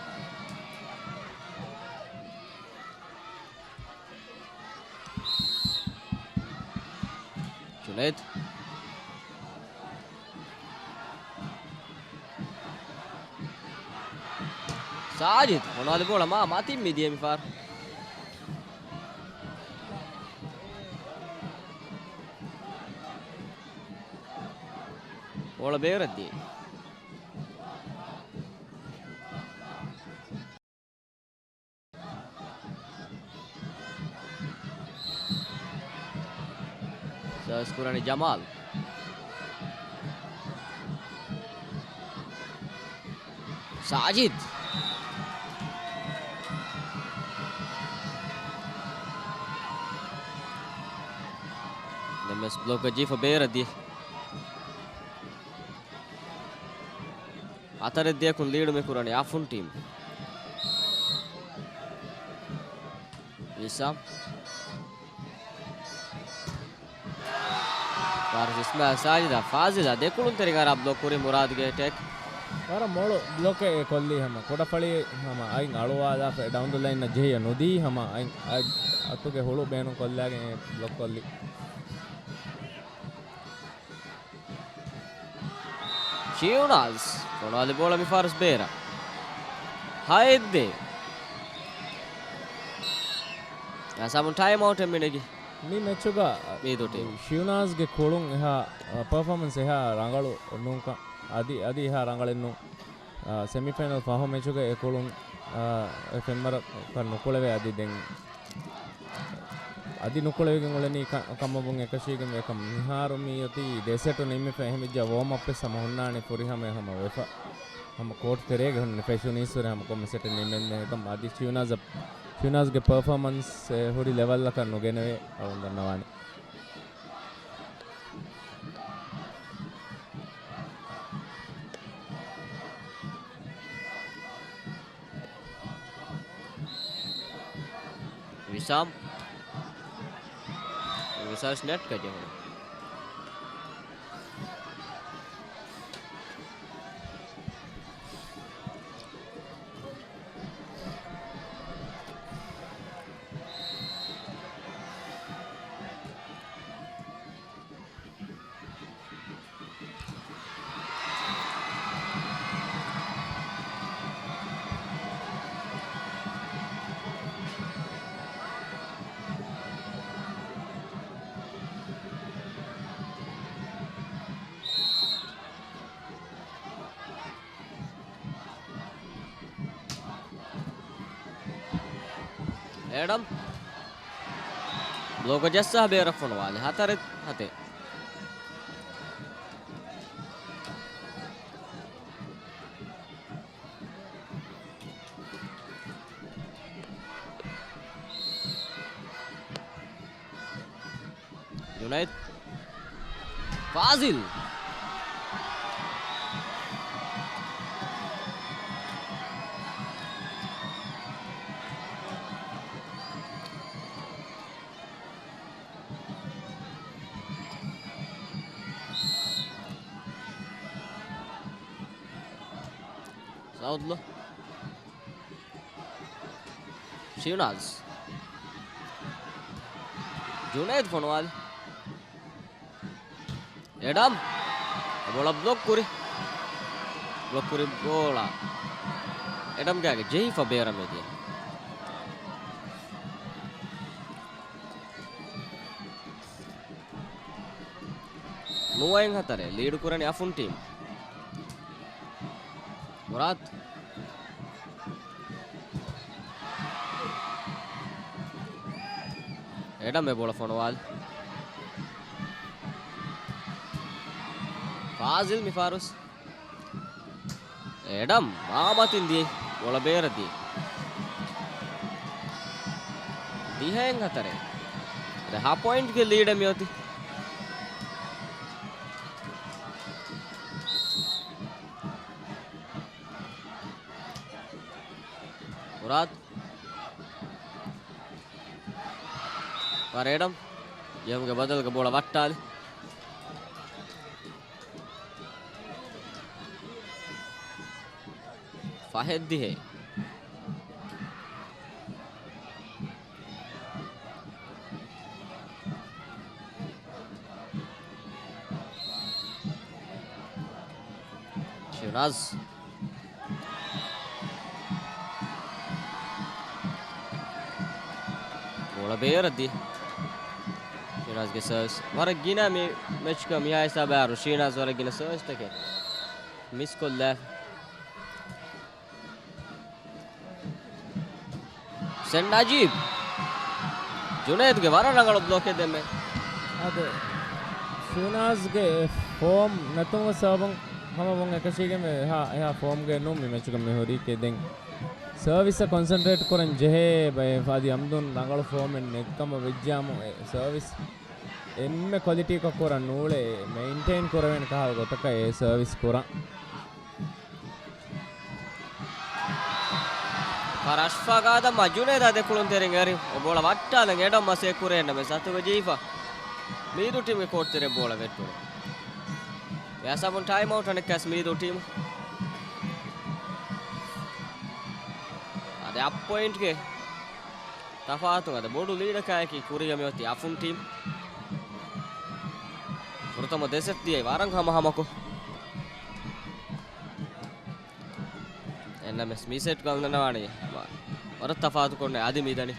ޖުނައިދް. ސާޖިދް ފޮނުވާލި ބޯޅަ މާ މަތިން މިދިޔަ މިފަހަރު. ބޯޅަ ބޭރަށް ދިޔަ. ސާސް ކުރަނީ ޖަމާލް. ސާޖިދް. ދެންވެސް ބްލޮކް ޖީފަ ބޭރަށް ދިޔަ. ހަތަރެއް ދެއަކުން ލީޑު މި ކުރަނީ އާފުން ޓީމް. ވިސާމް. ފާރިސް އިސްމާއިލް ސާޖިދާ ފާޒިލާ ދެކުޅުންތެރިން އަރާ ބްލޮކް ކުރި މުރާދުގެ އެޓެކް. ވަރަށް މޮޅު ބްލޮކެއް ކޮށްލީ ހަމަ ކުޑަފަޅި ހަމަ އަތް އަޅުވާލާފަ ޑައުން ދަ ލައިން އަށް ޖެހިޔަ ނުދީ ހަމަ އަތް އަތުގެ ހުޅު ބޭނުން ކޮށްލާގެން އެ ބްލޮކް ކޮށްލީ. ޝިއުނާޒް ފޮނުވާލި ބޯޅަ މި ފާރިސް ބޭރަށް. ހައެއްދޭ. އަސާމުން ޓައިމް އައުޓެއް މިނެގި. މި މެޗުގަ މީދޫ ޓީމް. ޝިއުނާޒްގެ ކުޅުން އެހާ، އަ، ޕަރފޯމަންސް އެހާ ރަނގަޅު ނޫންކަން، އަދި، އަދި އެހާ ރަނގަޅެއް ނޫން. އާ، ސެމިފައިނަލް ފަހު މެޗުގަ އެ ކުޅުން، އާ، އެ ފެންވަރަކަށް ނުކުޅެވޭ އަދި ދެން އަދި ނުކުޅެވިގެން އުޅެނީ ކަ-، ކަމަށްވުން އެކަށީގެން އެކަމް. މިހާރު މި އޮތީ ދެ ސެޓު ނިމިފަ އެހެންވެއްޖާ ވޯމް އަޕް ވެސް ހަމަ ހުންނާނެ ފުރިހަމަ ހަމަ ވެފަ. ހަމަ ކޯޓް ތެރޭގަ ހުންނަ ފެށުނީސްވުރެ ހަމަ ކޮންމެ ސެޓެއް ނިމެންދޭ އެކަމް. އަދި ޝިއުނާޒަށް، ޝިއުނާޒްގެ ޕަރފޯމަންސް އެ ހުރި ލެވަލްއަކަށް ނުގެނެވޭ އަޅުން ދަންނަވާނެ. ސާމް. އެ ސާސް ނެޓްގަ ޖެހުނު. އެޑަމް. ބްލޮކަށް ޖައްސާ ބޭރަށް ފޮނުވާލި. ހަތަރެއް ހަތެއް. ޖުނައިދް. ފާޒިލް. ސައުދްލޯ. ޝިނާޒް. ޖުނައިދް ފޮނުވާލި. އެޑަމް. ބޯޅަ ބްލޮކް ކުރި. ބްލޮކް ކުރި ބޯޅަ. އެޑަމް ގާގެ ޖެހިފަ ބޭރަށް މެދިޔަ. ނުވައެއް ހަތަރެއް ލީޑު ކުރަނީ އަފުން ޓީމް. މުރާދް. އެޑަމް އެ ބޯޅަ ފޮނުވާލި. ފާޒިލް މި ފާރުސް. އެޑަމް މާމަތިން ދިޔައީ ބޯޅަ ބޭރަށް ދިޔައީ. ދިހައެއް ހަތަރެއް. ދެހާ ޕޮއިންޓްގެ ލީޑެއް މިއޮތީ. މުރާދް. ވަރަށް އެޑަމް. ޔަމްގެ ބަދަލުގެ ބޯޅަ ވައްޓާލި. ފަހެއް ދިހައެއް. ޝިނާޒް. ބޯޅަ ބޭރަށް ދިޔަ. ޝިނާޒްގެ ސަރވިސް. ވަރަށް ގިނަ މި މެޗުގަ މިހާ ހިސާބަށް އަހަރު ޝިނާޒް ވަރަށް ގިނަ ސަރވިސްތަކެއް މިސްކޮށްލާފަ. ސެން ނަޖީބް. ޖުނައިދުގެ ވަރަށް ރަނގަޅު ބްލޮކެއް ދެންމެ. އަދި ޝިނާޒްގެ ފޯމް ނެތުމުގެ ސަބަބުން ހަމަ ވަން އެކަށީގެން އެހާ، އެހާ ފޯމްގައެއް ނޫން މި މެޗުގަ މި ހުރީކީ. ދެން ސަރވިސްއަށް ކޮންސެންޓްރޭޓް ކުރަން ޖެހޭ ބައެއް އަދި އަމްދުން ރަނގަޅު ފޯމެއް ނެތްކަމަށް ވެއްޖާމު އެ ސަރވިސް އެންމެ ކޮލިޓީކޮށް ކުރަން ނޫޅޭ، މެއިންޓެއިން ކުރެވޭނެ ކަހަލަ ގޮތަކަށް އެ ސަރވިސް ކުރަން. ފަރަށްފަ ގާދަ މަޖުނޭދާ ދެކުޅުން ތެރެއިން އެރި އޮ ބޯޅަ ވައްޓާލަން އެޑަމް މަސޭ ކުރޭންނަމެ ސަތުގަ ޖީފަ. މީދު ޓީމްގެ ކޯޓް ތެރެ ބޯޅަ ވެއްޓުނު. އެ ސަބަބުން ޓައިމް އައުޓް އަނެއްކާސް މީދޫ ޓީމު. އަދި އަށް ޕޮއިންޓްގެ ތަފާތު އަދި ބޮޑު ލީޑަކާއެކީ ކުރިއަށް މިއޮތީ އަފުން ޓީމް. ފުރަތަމަ ދެ ސެޓް ދިޔައީ ވަރަށް ހަމަހަމަކޮށް. އެންނަމެސް މި ސެޓް ގަންނަވާނީ ވަރަށް ތަފާތު ކޮންނެ އަދި މިދަނީ.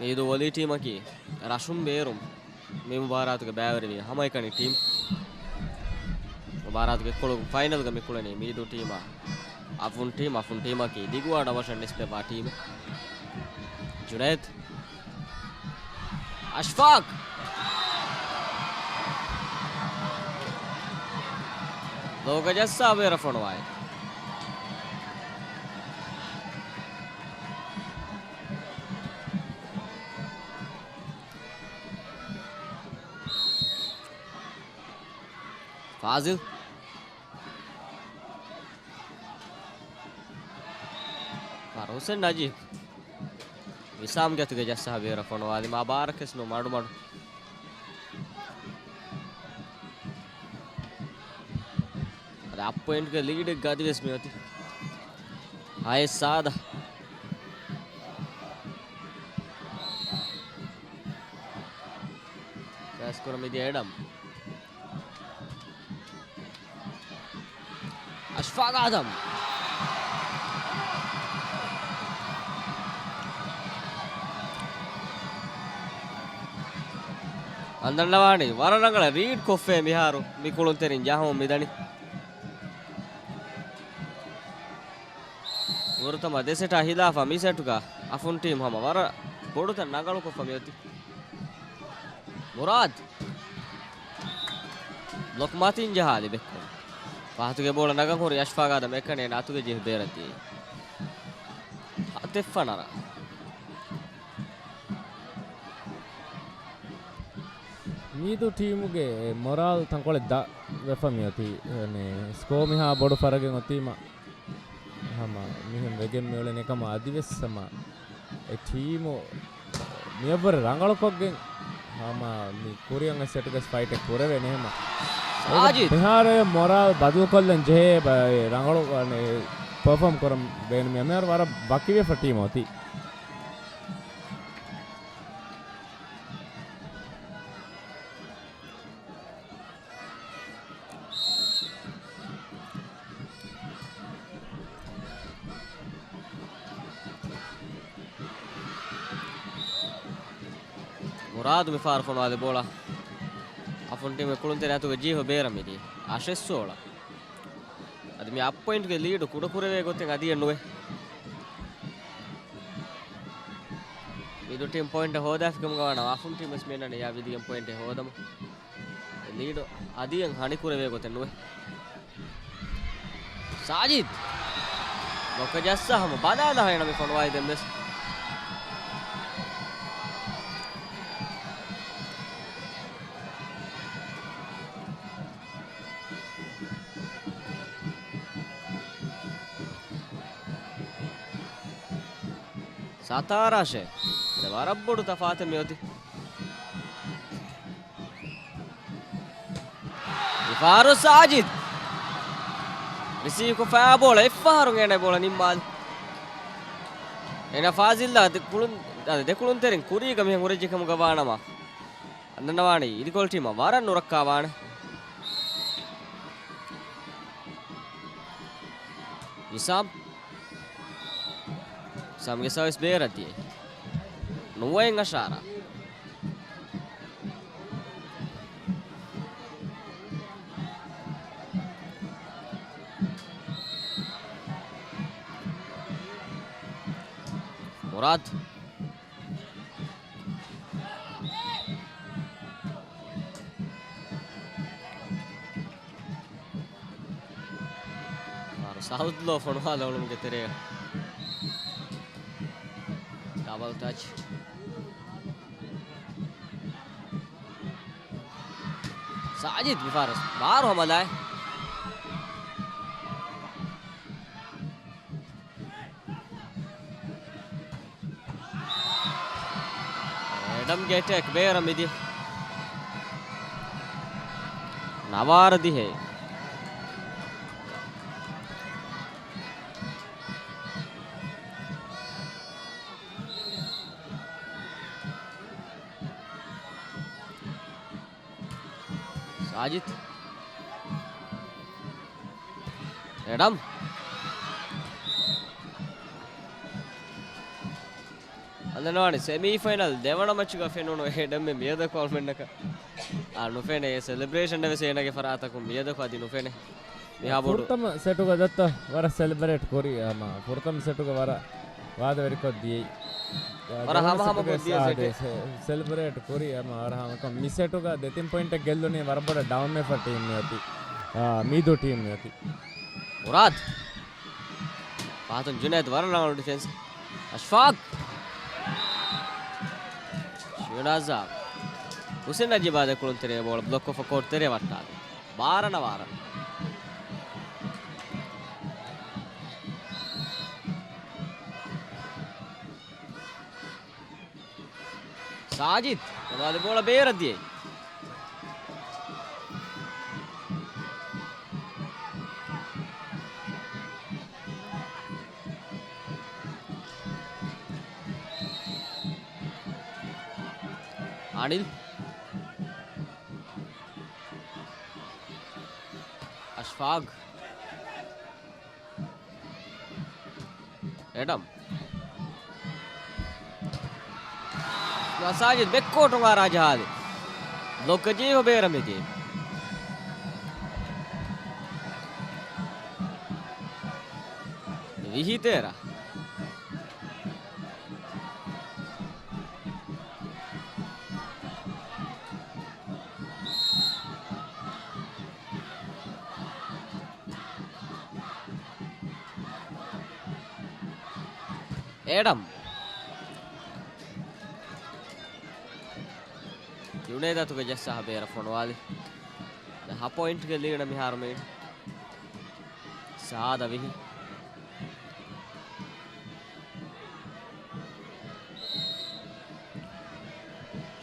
މީދޫ ވޮލީ ޓީމަކީ ރަށުން ބޭރުން މި މުބާރާތުގެ ބައިވެރިވި ހަމައެކަނި ޓީމް. މުބާރާތުގެ ކުޅު ފައިނަލްގަ މި ކުޅެނީ މީދޫ ޓީމާ އަފުން ޓީމް. އަފުން ޓީމަކީ ދިގު އަޑަށް ވަށަން ނިސްބަތްވާ ޓީމެއް. ޖުނައިދް. އަޝްފާޤް. ލޯގަ ޖައްސާ ބޭރަށް ފޮނުވާލި. ފާޒިލް. ފާރު ހުސެން ނަޖީބް. ވިސާމްގެ އަތުގެ ޖައްސާ ބޭރަށް ފޮނުވާލި މާ ބާރަކެސް ނު މަޑުމަޑު. އަދި އަށް ޕޮއިންޓްގެ ލީޑެއްގަ އަދިވެސް މިއޮތީ. އައިސް ސާދަ. ފާސް ކުރަމިދިޔަ އެޑަމް. އަޝްފާގް އާދަމް. އަންދަންނަވާނީ ވަރަށް ރަނގަޅަށް ރީޑް ކޮށްފޭ މިހާރު މި ކުޅުންތެރިން ޖަހަމުން މިދަނީ. ވަރުތަމަ ދެ ސެޓާ ހިލާފަށް މި ސެޓުގަ އަފުން ޓީމް ހަމަ ވަރަށް ބޮޑުތަން ރަނގަޅުކޮށްފަ މިއޮތީ. މުރާދް. ބްލޮކް މަތިން ޖަހާލި ބެއްކުން. ފަހަތުގެ ބޯޅަ ނަގަން ހުރި އަޝްފާގް އާދަމް އެކަނި އެން އަތުގެ ޖެހި ބޭރަށް ދިޔައީ. ހަތެއް ފަނަރަ. މީދޫ ޓީމުގެ މޮރާލް ތަންކޮޅެއް ދަށް ވެފަ މިއޮތީ. ސްކޯ މިހާ ބޮޑު ފަރަގެއް އޮތީމަ ހަމަ މިހެން ވެގެން މިއުޅެނީ. އެކަމަ އަދިވެސް ހަމަ އެ ޓީމު މިއަށްވުރެ ރަނގަޅުކޮށްގެން ހަމަ މި ކުރިއަށް އެ ސެޓުގެ ފައިޓެއް ކުރެވޭނެ ހަމަ. ސާޖިދް. މިހާރު މޮރާލް ބަދަލުކޮށްލަން ޖެހޭ ބަ-، ރަނގަޅު، އަނެ، ޕަރފޯމް ކުރަން ބޭނުމި. މިހާރު ވަރަށް ވަކިވެފަ ޓީމު އޮތީ. މުރާދު މި ފާރު ފޮނުވާލި ބޯޅަ އަފުން ޓީމުގެ ކުޅުންތެރި އަތުގެ ޖީހު ބޭރަށް މިދިޔަ އަށެއް ސޯޅަ. އަދި މި އަށް ޕޮއިންޓްގެ ލީޑު ކުޑަކުރެވޭ ގޮތެއް އަދިއެއް ނުވޭ. މިދު ޓީމް ޕޮއިންޓް ހޯދާފިކަމުގަ ވާނަމަ އަފުން ޓީމް ވެސް މިއަންނަނީ އެއާ ވިދިގެން ޕޮއިންޓެއް ހޯދަމު. ލީޑު އަދިއެއް ހަނިކުރެވޭ ގޮތެއް ނުވޭ. ސާޖިދް. ލޮކަ ޖައްސާ ހަމަ ބަލާލާ ހައިނަމި ފޮނުވާލި ދެން ވެސް. ސަތާރަށެ. ވަރަށް ބޮޑު ތަފާތެއް މިއޮތީ. މިފަހަރު ސާޖިދް. ރިސީވްކޮށްފައި ބޯޅަ އެއްފަހަރު އޭނަ ބޯޅަ ނިންމާލި. އޭނަ ފާޒިލްއާ ދެ ކުޅުން-، އަދި ދެ ކުޅުންތެރިން ކުރީގަ މިހެން ހުރެއްޖެ ކަމުގަ ވާނަމަ. އަންނަންނަވާނީ އިދިކޮޅު ޓީމަށް ވަރަށް ނުރައްކާވާނެ. ވިސާމް. ވިސާމްގެ ސާވިސް ބޭރަށް ދިޔައީ. ނުވައެއް އަށާރަ. މުރާދް. ސައުތް ލޯ ފޮނުވާލަ އުޅުމުގެ ތެރޭ. ޑަބަލް ޓަޗް. ސާޖިދް މިފާރަސް ބާރު ހަމަލާއެ. އެޑަމްގެ އެޓެކް ބޭރަށް މިދި. ނަވާރަ ދިހައެއް. ސާޖިދް. އެޑަމް. އަންނަންނަވާނީ ސެމީ ފައިނަލް ދެވަނަ މެޗުގަ ފެނުނު އެޑަމް މިއަދަކު އަޅުމެންނަކަށް އާ ނުފެނޭ. ސެލެބްރޭޝަން ވެސް އޭނަގެ ފަރާތަކުން މިއަދަކު އަދި ނުފެނޭ. މިހާ ބޮޑު. ފުރަތަމަ ސެޓުގަ ދައްތަ ވަރަށް ސެލެބްރޭޓް ކުރި ހަމަ. ފުރަތަމަ ސެޓުގަ ވަރަށް ވާދަވެރިކޮށް ދިޔައީ. ވަރަށް ދެވަނަ ހަމަހަމަ ސެޓުގެ ކޮށް ދިޔަ ސާދެ ސެޓެއް. ސެ-، ސެލެބްރޭޓް ކުރި ހަމަ ވަރަށް ހަމަ. މި ސެޓުގަ ދެތިން ޕޮއިންޓެއް ގެއްލުނީ ވަރަށް ބޮޑަށް ޑައުން ވެފަ ޓީމް މިއޮތީ. އާ، މީދޫ ޓީމް މިއޮތީ. މުރާދް. ފަހަތުން ޖުނޭދް ވަރަށް ރަނގަޅު ޑިފެންސް. އަޝްފާގް. ޝިޔުނާޒާ. ހުސެން ނަޖީބާ ދެ ކުޅުންތެރޭ ބޯޅަ ބްލޮކް ކޮށްފަ ކޯޓް ތެރޭ ވައްޓާލި. ވާރަނަ ވާރަނަ. ސާޖިދް ފޮނުވާލި ބޯޅަ ބޭރަށް ދިޔައީ. އަނިލް. އަޝްފާގް. އެޑަމް. ސާޖިދް ބެކްކޯޓުން އަރާ ޖަހާލި. ބްލޮކް ޖީހު ބޭރަށް މިދިޔަ. ވިހި ތޭރަ. އެޑަމް. ޖުނޭދަތުގެ ޖައްސާ ބޭރަށް ފޮނުވާލި. ދެ ހަ ޕޮއިންޓްގެ ލީޑަށް މިހާރު މީން. ސާދަ ވިހި.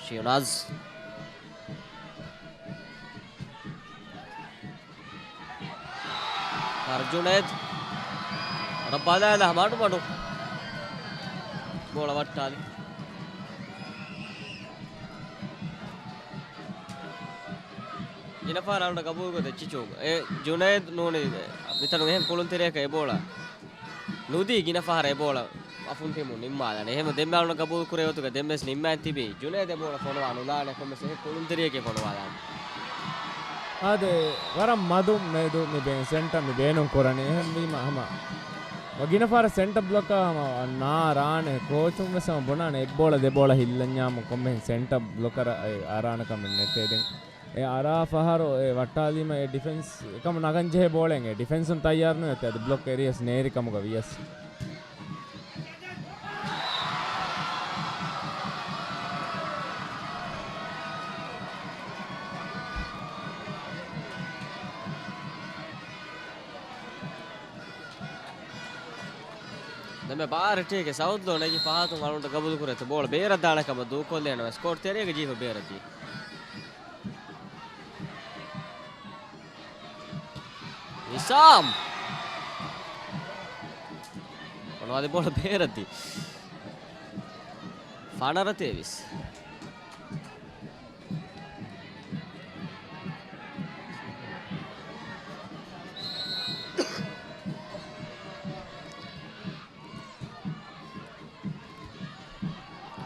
ޝިއުނާޒް. އަރްޖުނޭދް. ރައްބާލާލާ މަޑު މަޑު. ބޯޅަ ވައްޓާލި. ގިނަ ފަހަރަށް އަޅުގަނޑަށް ގަބޫލުކޮށް ދެއްޗި ޗޯގް. އެ ޖުނޭދް ނޫނީ މިތަނުން އެހެން ކުޅުންތެރިޔަކަށް އެ ބޯޅަ ނުދީ ގިނަ ފަހަރަށް އެ ބޯޅަ އަފުން ޓީމުން ނިންމާލާނެ. އެހެން ދެންމެ އަޅުގަނޑަށް ގަބޫލު ކުރޭ ގޮތުގަ ދެންވެސް ނިންމާން ތިބީ. ޖުނޭދް އެ ބޯޅަ ފޮނުވާ ނުލާނެ ކޮންމެސް އެހެން ކުޅުންތެރިޔަކެއް ފޮނުވާލާނެ. އާދެ، ވަރަށް މަދު މެދު މި ބޭ-، ސެންޓަ މި ބޭނުން ކުރަނީ. އެހެންވީމަ ހަމަ ވަ ގިނަ ފަހަރަށް ސެންޓަ ބްލޮކަ ހަމަ ނާރާނެ. ކޯޗުން ވެސް ހަމަ ބުނާނެ އެއްބޯޅަ ދެބޯޅަ ހިއްލަންޏާމު ކޮންމެހެން ސެންޓަ ބްލޮކަރ އަރާނެ ކަމެއް ނެތޭ ދެން. އެ އަރާ ފަހަރު އެ ވައްޓާލީމަ އެ ޑިފެންސް އެކަމު ނަގަން ޖެހޭ ބޯޅައެއް އެ ޑިފެންސުން ތައްޔާރު ނުވެތެ. އަދި ބްލޮކް އެރިޔަސް ނޭރި ކަމުގަ ވިޔަސް. ދެންމެ ބާރެޓީގެ ސައުތް ލޯން ނެގި ފަހަތުން އަޅުގަނޑު ގަބޫލު ކުރޭތޯ ބޯޅަ ބޭރަށް ދާނެ ކަމަށް ދޫކޮށްލޭނަމަ ސްކޯރު ތެރޭގަ ޖީހު ބޭރަށް ޖީ. ވިސާމް. ފޮނުވާލި ބޯޅަ ބޭރަށް ދީ. ފަނަރަ ތޭވީސް.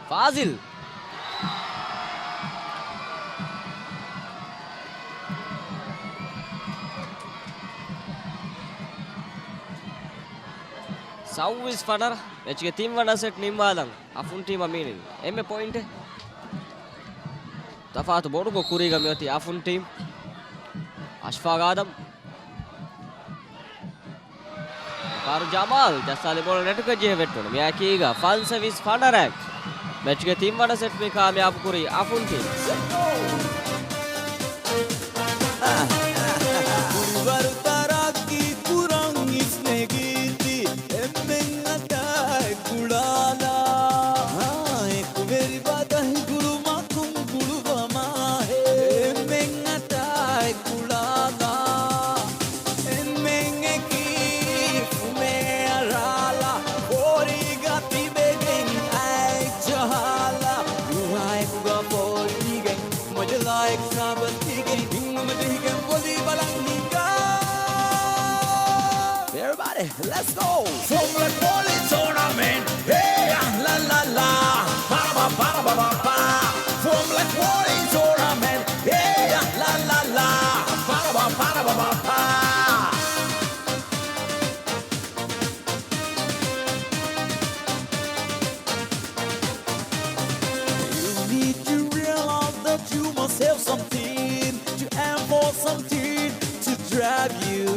ފާޒިލް. ސައުވީސް ފަނަރަ. މެޗުގެ ތިންވަނަ ސެޓް ނިންމާލަން އަފުން ޓީމަށް މީނިން އެންމެ ޕޮއިންޓެއް. ތަފާތު ބޮޑުކޮށް ކުރީގަ މިއޮތީ އަފުން ޓީމް. އަޝްފާގް އާދަމް. ފާރު ޖަމާލް ޖައްސާލި ބޯޅަ ނެޓުގަ ޖެހި ވެއްޓުނު. މިއާ ކީގަ ފަންސަވީސް ފަނަރައެއް. މެޗުގެ ތިންވަނަ ސެޓް މި ކާމިޔާބު ކުރީ އަފުން ޓީމް. ކުޅިވަރު ތަރައްގީ ކުރަން އިސްނެގީތީ. އެންމެން އަތާއެއް ގުޅާލާ. އާ، އެކުވެރި ބަދަހި ގުޅުމަކުން ގުޅުވަމާހޭ. އެންމެން އަތާއެއް ގުޅާލާ. އެންމެން އެކީ ފުމޭ އަރާލާ. ފޯރީގަ ތިބެގެން އައި ޖަހާލާ. ރުހާއެކުގަ ފޯރީގެން މޮޖަލާއެއް ކާބަސްތީގެން ހިނގުމަޖެހިގެން ވޮލީބަލަށް ހިނގާ. Everybody, let's go! ފުން ބްލެކް ވޯލީ ޓޫނަމެންޓް. ހޭ ޔާ ލާ ލާ ލާ. ޕާ ބާ ޕާ ބާ ބާ ބާ. ފުން ބްލެކް ވޯލީ ޓޫނަމެންޓް. ހޭ ޔާ ލާ ލާ ލާ. ޕާ ބާ ޕާ ބާ ބާ ބާ. You need to realize that you must have something to aim for, something to drive you.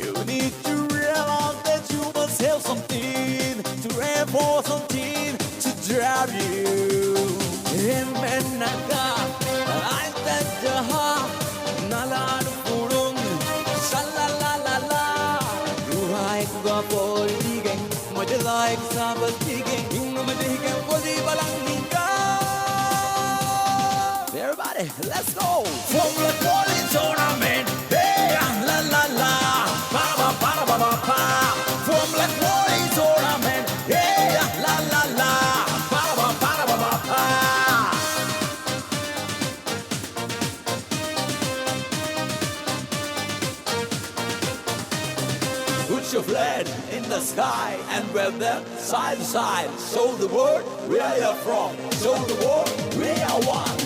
You need to realize that you must have something to aim for, something to drive you. އެންމެންނަކަށް އަތްތައް ޖަހާ، ނަލާ Let's go! Formula Volley Tournament. Hey, ah, la, la, la. Ba, ba, ba, ba, ba, ba. Formula Volley Tournament. Hey, ah, la, la, la. Ba, ba, ba, ba, ba, ba. Put your flag in the sky and wave them side to side. Show the world where you're from. Show the world we are one.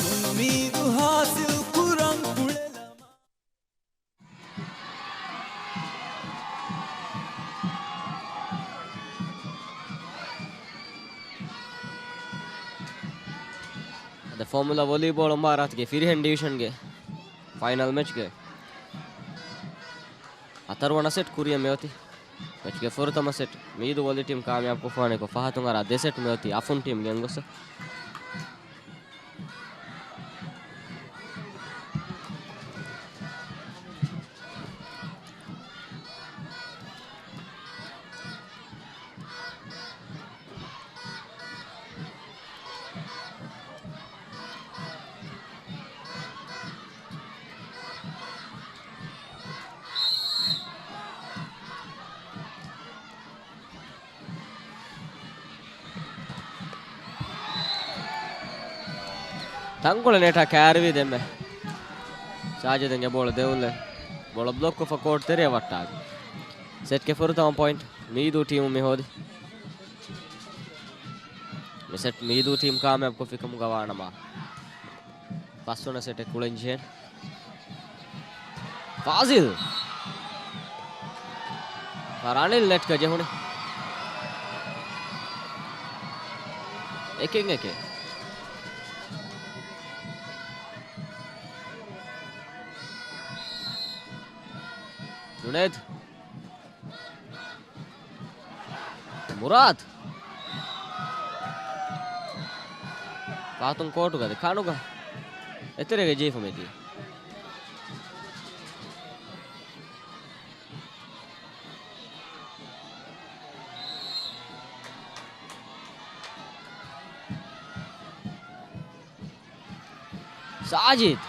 އުއްމީދު ހާސިލް ކުރަން ކުޅެލަމާ. އަދި ފޯމުލާ ވޮލީބޯޅަ އިމާރާތުގެ ފިރިހެން ޑިވިޝަންގެ ފައިނަލް މެޗްގެ ހަތަރުވަނަ ސެޓް ކުރިޔަށް މިއޮތީ. މެޗްގެ ފުރަތަމަ ސެޓް މީދޫ ވޮލީ ޓީމް ކާމިޔާބުކޮށްފާނެކޮށް، ފަހަތުން އަރާ ދެ ސެޓް މިއޮތީ އަފުން ޓީމް ގެންގޮސް. ތަންކޮޅެއް ނެޓާ ކައިރިވީ ދެންމެ. ސާޖިދު އެ ބޯޅަ ދެއުޅެ. ބޯޅަ ބްލޮކްކޮށްފަ ކޯޓް ތެރެއަށް ވައްޓާލި. ސެޓްގެ ފުރަތަމަ ޕޮއިންޓް މީދޫ ޓީމު މި ހޯދި. މި ސެޓް މީދޫ ޓީމް ކާމިޔާބުކޮށްފިކަމުގަ ވާނަމަ، ފަސްވަނަ ސެޓެއް ކުޅެން ޖެހޭނެ. ފާޒިލް. ރަނިލް ނެޓްގަ ޖެހުނީ. އެކެއް އެކެއް. ޖުނޭދު. މުރާދު. ފަހަތުން ކޯޓުގަ ދެ ކަނުގަ އެތެރޭގަ ޖެހިފަ މެދި. ސާޖިދު.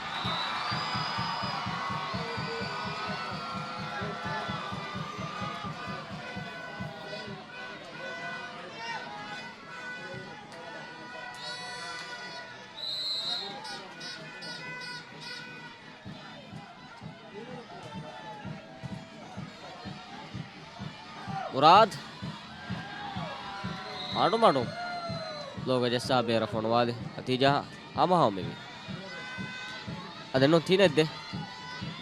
މުރާދު. މަޑުމަޑުން ލޯގަ ޖައްސާ ބޭރަށް ފޮނުވާލި. ނަތީޖާ ހަމަހަމަ މިވީ. އަދި އެންނު ތިނެއް ދެ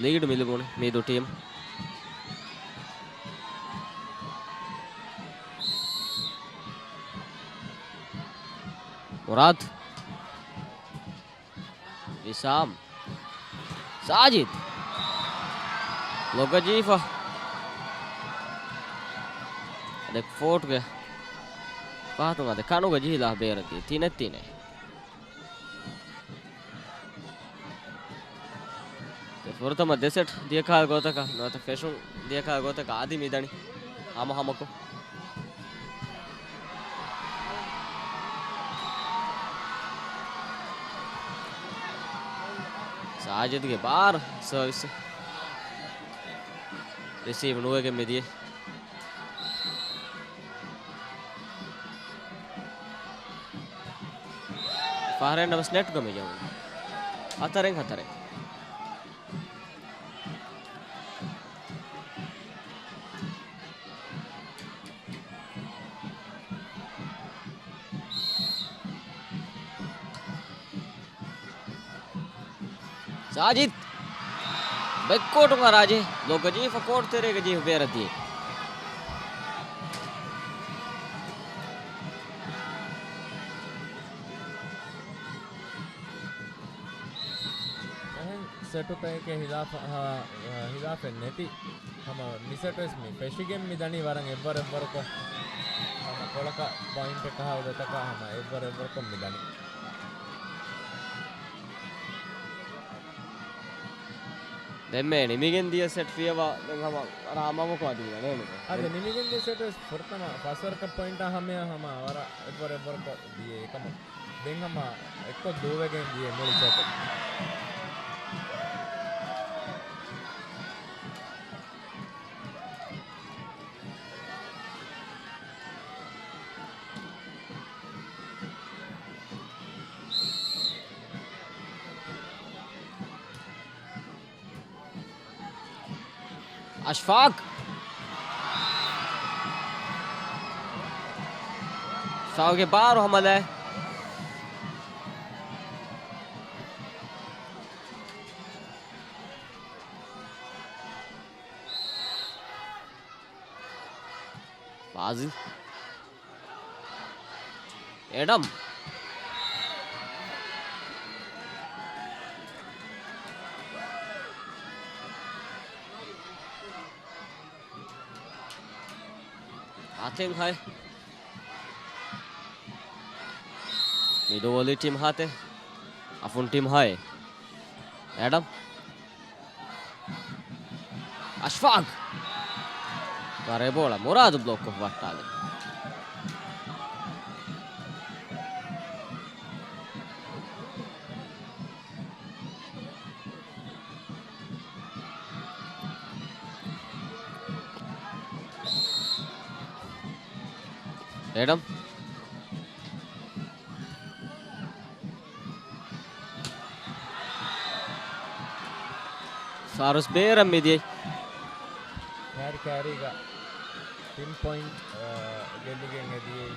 ލީޑު މިލިބުނު މީދޫ ޓީމް. މުރާދު. ވިސާމް. ސާޖިދު. ލޮގަޖީފަ. އަދެ ފޯޓުގެ ފަހަތުން އަދެ ކަނުގަ ޖިހިލާ ބޭރަށް ދިޔަ ތިނެއް ތިނެއް. ފުރަތަމަ ދެ ސެޓް ދިޔަކާ ގޮތަކަށް ނުވަތަ ފެށުން ދިޔަކާ ގޮތަކަށް އަދި މިދަނީ ހަމަހަމަކޮށް. ސާޖިދުގެ ބާރު ސަރވިސް ރިސީވް ނުވެގެން މިދިޔަ. ފަހަރެއް ނަމަސް ނެޓްގަ މި ޖަހުނު. ހަތަރެއް ހަތަރެއް. ސާޖިދު ބެކްކޯޓުން އަރާޖެ ލޮގަޖީފަ ކޯޓު ތެރޭގަ ޖީފަ ބޭރަށް ދިޔަ. އެހެން ސެޓުތަކެކޭ ހިލާފަށް، އާ، ހިލާފެއް ނެތި. ހަމަ މިސެޓްވެސް މި ފެށިގެން މި ދަނީ ވަރަށް އެއްވަރު އެއްވަރުކޮށް. ހަމަ ކޮޅަކަށް ޕޮއިންޓެއް ކަހާ ގޮތަކަށް ހަމަ އެއްވަރު އެއްވަރުކޮށް މި ދަނީ. ދެންމެ ނިމިގެން ދިޔަ ސެޓް ފިޔަވާ ދެން ހަމަ ރާމަމަކު އަދި ނޭނު. އަދެ ނިމިގެން ދިޔަ ސެޓް ވެސް ފުރަތަމަ ފަސް ވަރަކަށް ޕޮއިންޓާ ހަމަޔާ ހަމަ ވަރަށް އެއްވަރު އެއްވަރަކަށް ދިޔަ އެކަމަށް. ދެން ހަމަ އެއްކޮށް ދޫވެގެން ދިޔަ މުޅި ސެޓް. އަޝްފާޤް. އަޝްފާޤްގެ ބާރު ހަމަލާ. ފާޒިލް. އެޑަމް. އަތެއް ހައެއް. މިޑު ވޮލީ ޓީމް ހައެއް. އަފުން ޓީމް ހައެއް. އެޑަމް. އަޝްފާޤް. ވަރަށް ބޯޅަ މުރާދު ބްލޮކްކޮށް ވައްޓާލި. އެޑަމް. ފާރުސް ބޭރަށް މިދިޔައީ. ކާރި ކާރީގަ ތިން ޕޮއިންޓް، އާ، ގެއްލިގެން އެ ދިޔައީ.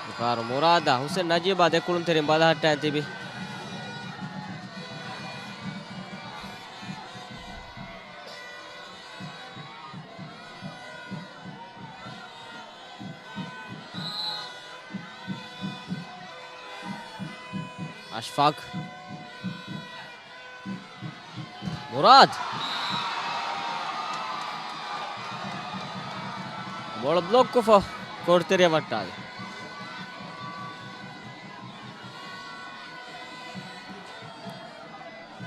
މިފަހަރު މުރާދާ ހުސެން ނަޖީބާ ދެކުޅުންތެރިން ބަލަހައްޓައިން ތިބި. އަޝްފާޤް. މުރާދު. ބޯޅަ ބްލޮކްކޮށްފަ ކޯޓުތެރެއަށް ވައްޓާލި.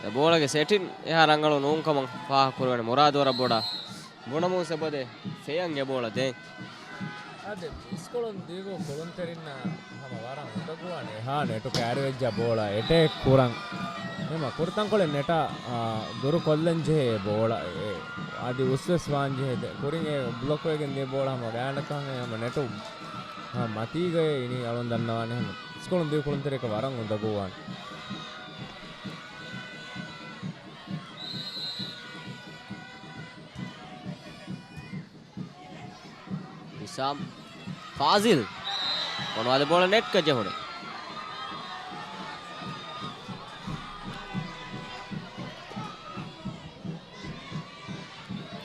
އެ ބޯޅަގެ ސެޓިން އެހާ ރަނގަޅު ނޫންކަމަށް ފާހަގަކުރެވެން މުރާދު ވަރަށް ބޮޑަށް ބުނަމުން ސެބޮދެ ފެޔަން އެ ބޯޅަ ދޭން. އަދި އިސްކޮޅުން ދިގު ކުޅުންތެރިންނަށް ހަމަ ވަރަށް އުނދަގޫވާނެ އެހާ ނެޓު ކާރިވެއްޖާ ބޯޅަ އެޓޭކް ކުރަން. ހަމަ ކުރިތަންކޮޅެއް ނެޓާ، އާ، ދުރު ކޮށްލަން ޖެހޭ އެ ބޯޅަ. އެ، އަދި އުސްވެސް ވާން ޖެހޭ. ދެ-، ކުރިން އެ ބްލޮކް ވެގެން ދިޔަ ބޯޅަ ހަމަ ގާތްގަނޑަކަށް ހަމަ ނެޓު، ހަމަ މަތީގައޭ އިނީ އަޅުން ދަންނަވާނެ ހަމަ އިސްކޮޅުން ދިޔަ ކުޅުންތެރިޔަކަށް ވަރަށް އުނދަގޫވާނެ. ހިސާމް. ފާޒިލް. ފޮނުވާލި ބޯޅަ ނެޓްގަ ޖެހުނީ.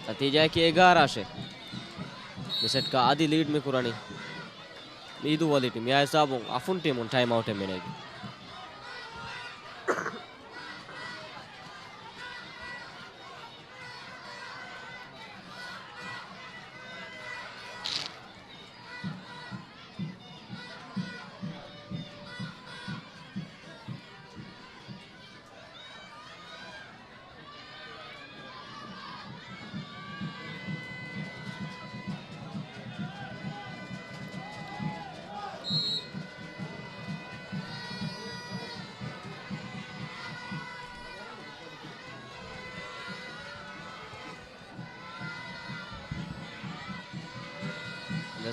ނަތީޖާއަކީ އެގާރަ އަށެއް. މި ސެޓްގަ އަދި ލީޑް މި ކުރަނީ މީދޫ ވޮލީ ޓީމް. މިއާ ހިސާބުން އަފުން ޓީމުން ޓައިމް އައުޓެއް މިނެގެ.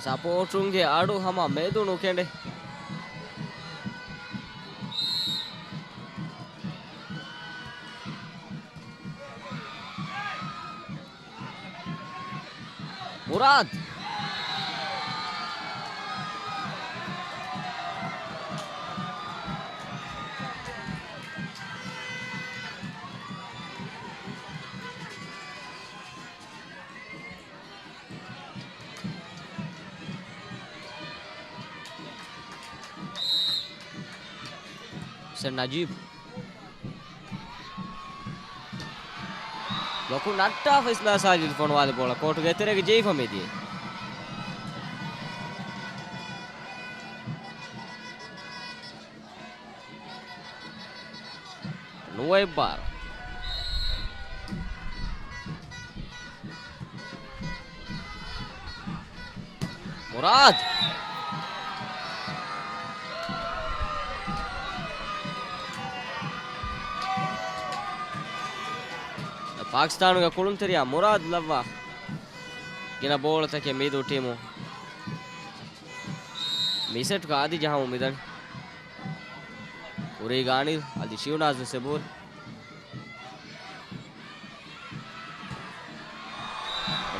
ސަޕޯޓުންގެ އަޑު ހަމަ މެދު ނުކެނޑެ. މުރާދު. ހުސެން ނަޖީބް. ބްލޮކު ނައްޓާފަ އިސްމާއިލް ސާޖިދު ފޮނުވާލި ބޯޅަ ކޯޓުގެ ތެރޭގަ ޖެހިފަ މިދިޔައީ. ނުވައެއްބާރު. މުރާދު. ޕާކިސްތާނުގެ ކުޅުންތެރިޔާ މުރާދު ލައްވާ ގިނަ ބޯޅަތަކެއް މީދޫ ޓީމު މި ސެޓްގަ އަދި ޖަހަމުން މިދަނީ. ކުރީގަ އަނިލް އަދި ޝިއުނާޒް ވެސް އެބަހުރި.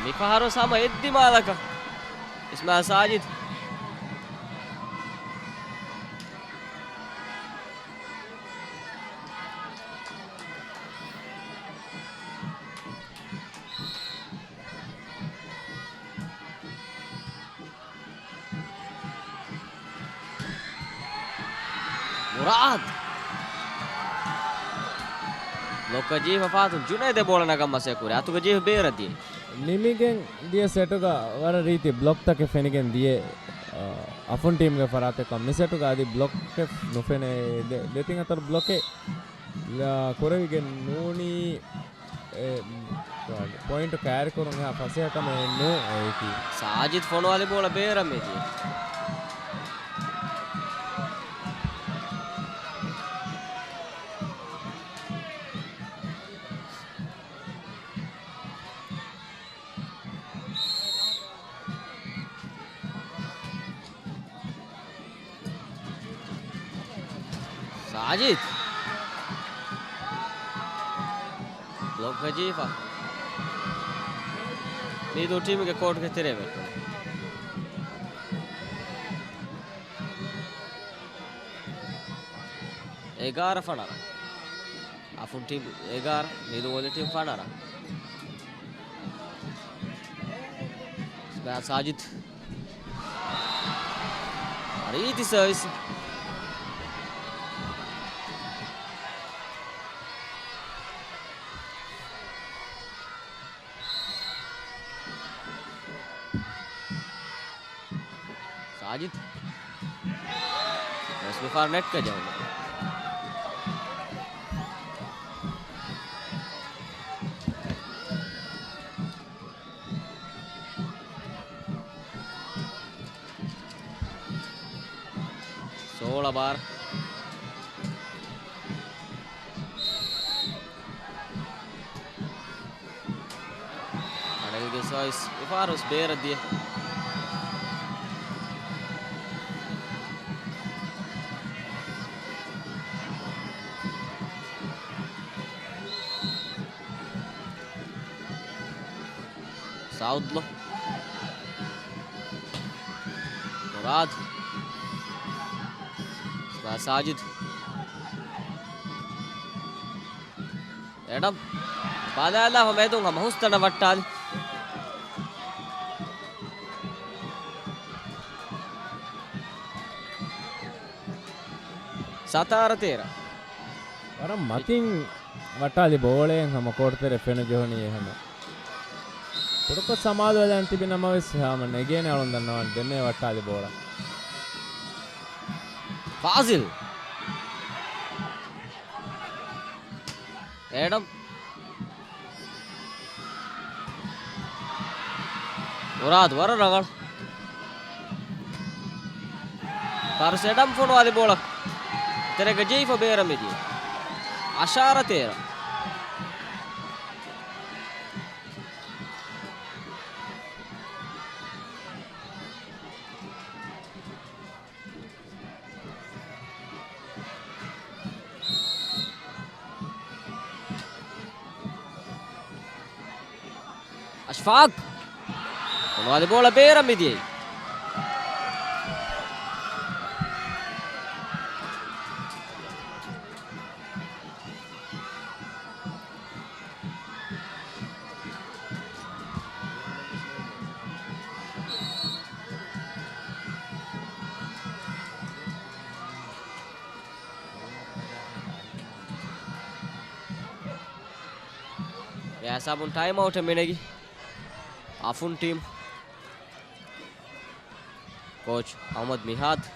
މިފަހަރު ހަމަ އެއްދިމާލަކަށް އިސްމާއިލް ސާޖިދު. މުރާދު. ބްލޮކަށް ޖެހިފަ ފާތުން ޖުނައިދު އެ ބޯޅަ ނަގަން މަސައްކަތް ކުރި. އަތުގަ ޖެހިފަ ބޭރަށް ދިޔައީ. ނިމިގެން ދިޔަ ސެޓުގަ ވަރަށް ރީތި ބްލޮކްތަކެއް ފެނިގެން ދިޔަ، އަ، އަފުން ޓީމްގެ ފަރާތެއްކަން މި ސެޓުގަ އަދި ބްލޮކެއް ނުފެނޭ. ދެ-، ދެތިން ހަތަރު ބްލޮކެއް ލާ ކުރެވިގެން ނޫނީ. އެ، ޕޮއިންޓު ކާރިކުރުން އެހާ ފަސޭހަކަމެއް ނޫން އެއީކީ. ސާޖިދު ފޮނުވާލި ބޯޅަ ބޭރަށް މިދިޔަ. ސާޖިދު. ބްލޮކް ވެޖީފަ. މީދޫ ޓީމުގެ ކޯޓުގެ ތެރޭ ވެއްޓުން. އެގާރަ ފަނަރަ. އަފުން ޓީމް އެގާރަ، މީދޫ ވޮލި ޓީމް ފަނަރަ. ސާޖިދު. ރީތި ސަރވިސް. ސާޖިދު. ވެސް މިފަހަރު ނެޓްގަ ޖަހުމަށް. ސޯޅަ ބާރަ. އަނިލްގެ ސާއިސް އެފާރުސް ބޭރަށް ދިޔަ. ސާއުދްލޯ. މުރާދު. ސާޖިދު. އެޑަމް. ބަލާލާފަ މެދުން ހަމަ ހުސްތަނަށް ވައްޓާލި. ސަތާރަ ތޭރަ. ވަރަށް މަތިން ވައްޓާލި ބޯޅައެއް ހަމަ ކޯޓުތެރެ ފެނަޖެހުނީ ހަމަ. ކުޑަކޮށް ސަމާލުވެލަން ތިބި ނަމަވެސް ހަމަ ނެގޭނެ އަޅުން ދަންނަވާނެ ދެންނެވި ވައްޓާލި ބޯޅަ. ފާޒިލް. އެޑަމް. މުރާދު ވަރަށް ރަނގަޅު. ފާރިސް އެޑަމް ފޮނުވާލި ބޯޅަ ތެރޭގަ ޖެހިފަ ބޭރަށް މިދިޔަ. އަށާރަ ތޭރަ. އަޝްފާޤް. ފޮނުވާލި ބޯޅަ ބޭރަށް މިދިޔައީ. އެ ހިސާބުން ޓައިމް އައުޓެއް މިނެގި އަފުން ޓީމް. ކޯޗް އަހްމަދު މިހާދު.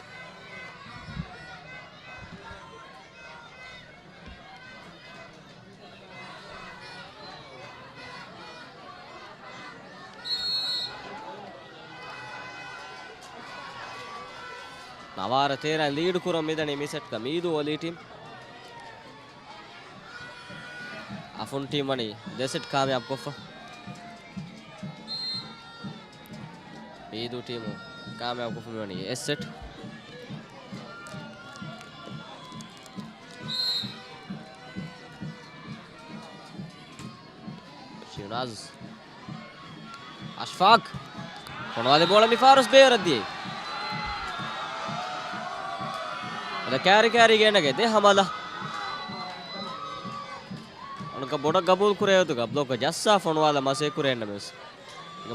ނަވާރަ ތޭރައިން ލީޑު ކުރަން މިދަނީ މި ސެޓްގަ މީދޫ ވޮލީ ޓީމް. އަފުން ޓީމް ވަނީ ދެ ސެޓް ކާމިޔާބު ކޮށްފަ. މީދޫ ޓީމު ކާމިޔާބު ކޮށްފަ މިވަނީ އެއް ސެޓް. ޝިނާޒް. އަޝްފާޤް. ފޮނުވާލި ބޯޅަ މި ފާރުސް ބޭރަށް ދިޔައީ. އަދަ ކާރި ކާރީގެ އެންނަގެ ދެ ހަމަލަ. އަނަކަ ބޮޑަށް ގަބޫލު ކުރޭ އޮތުގަ ބްލޮކަށް ޖައްސާ ފޮނުވާލަ މަސޭ ކުރޭ އެންނަމެސް.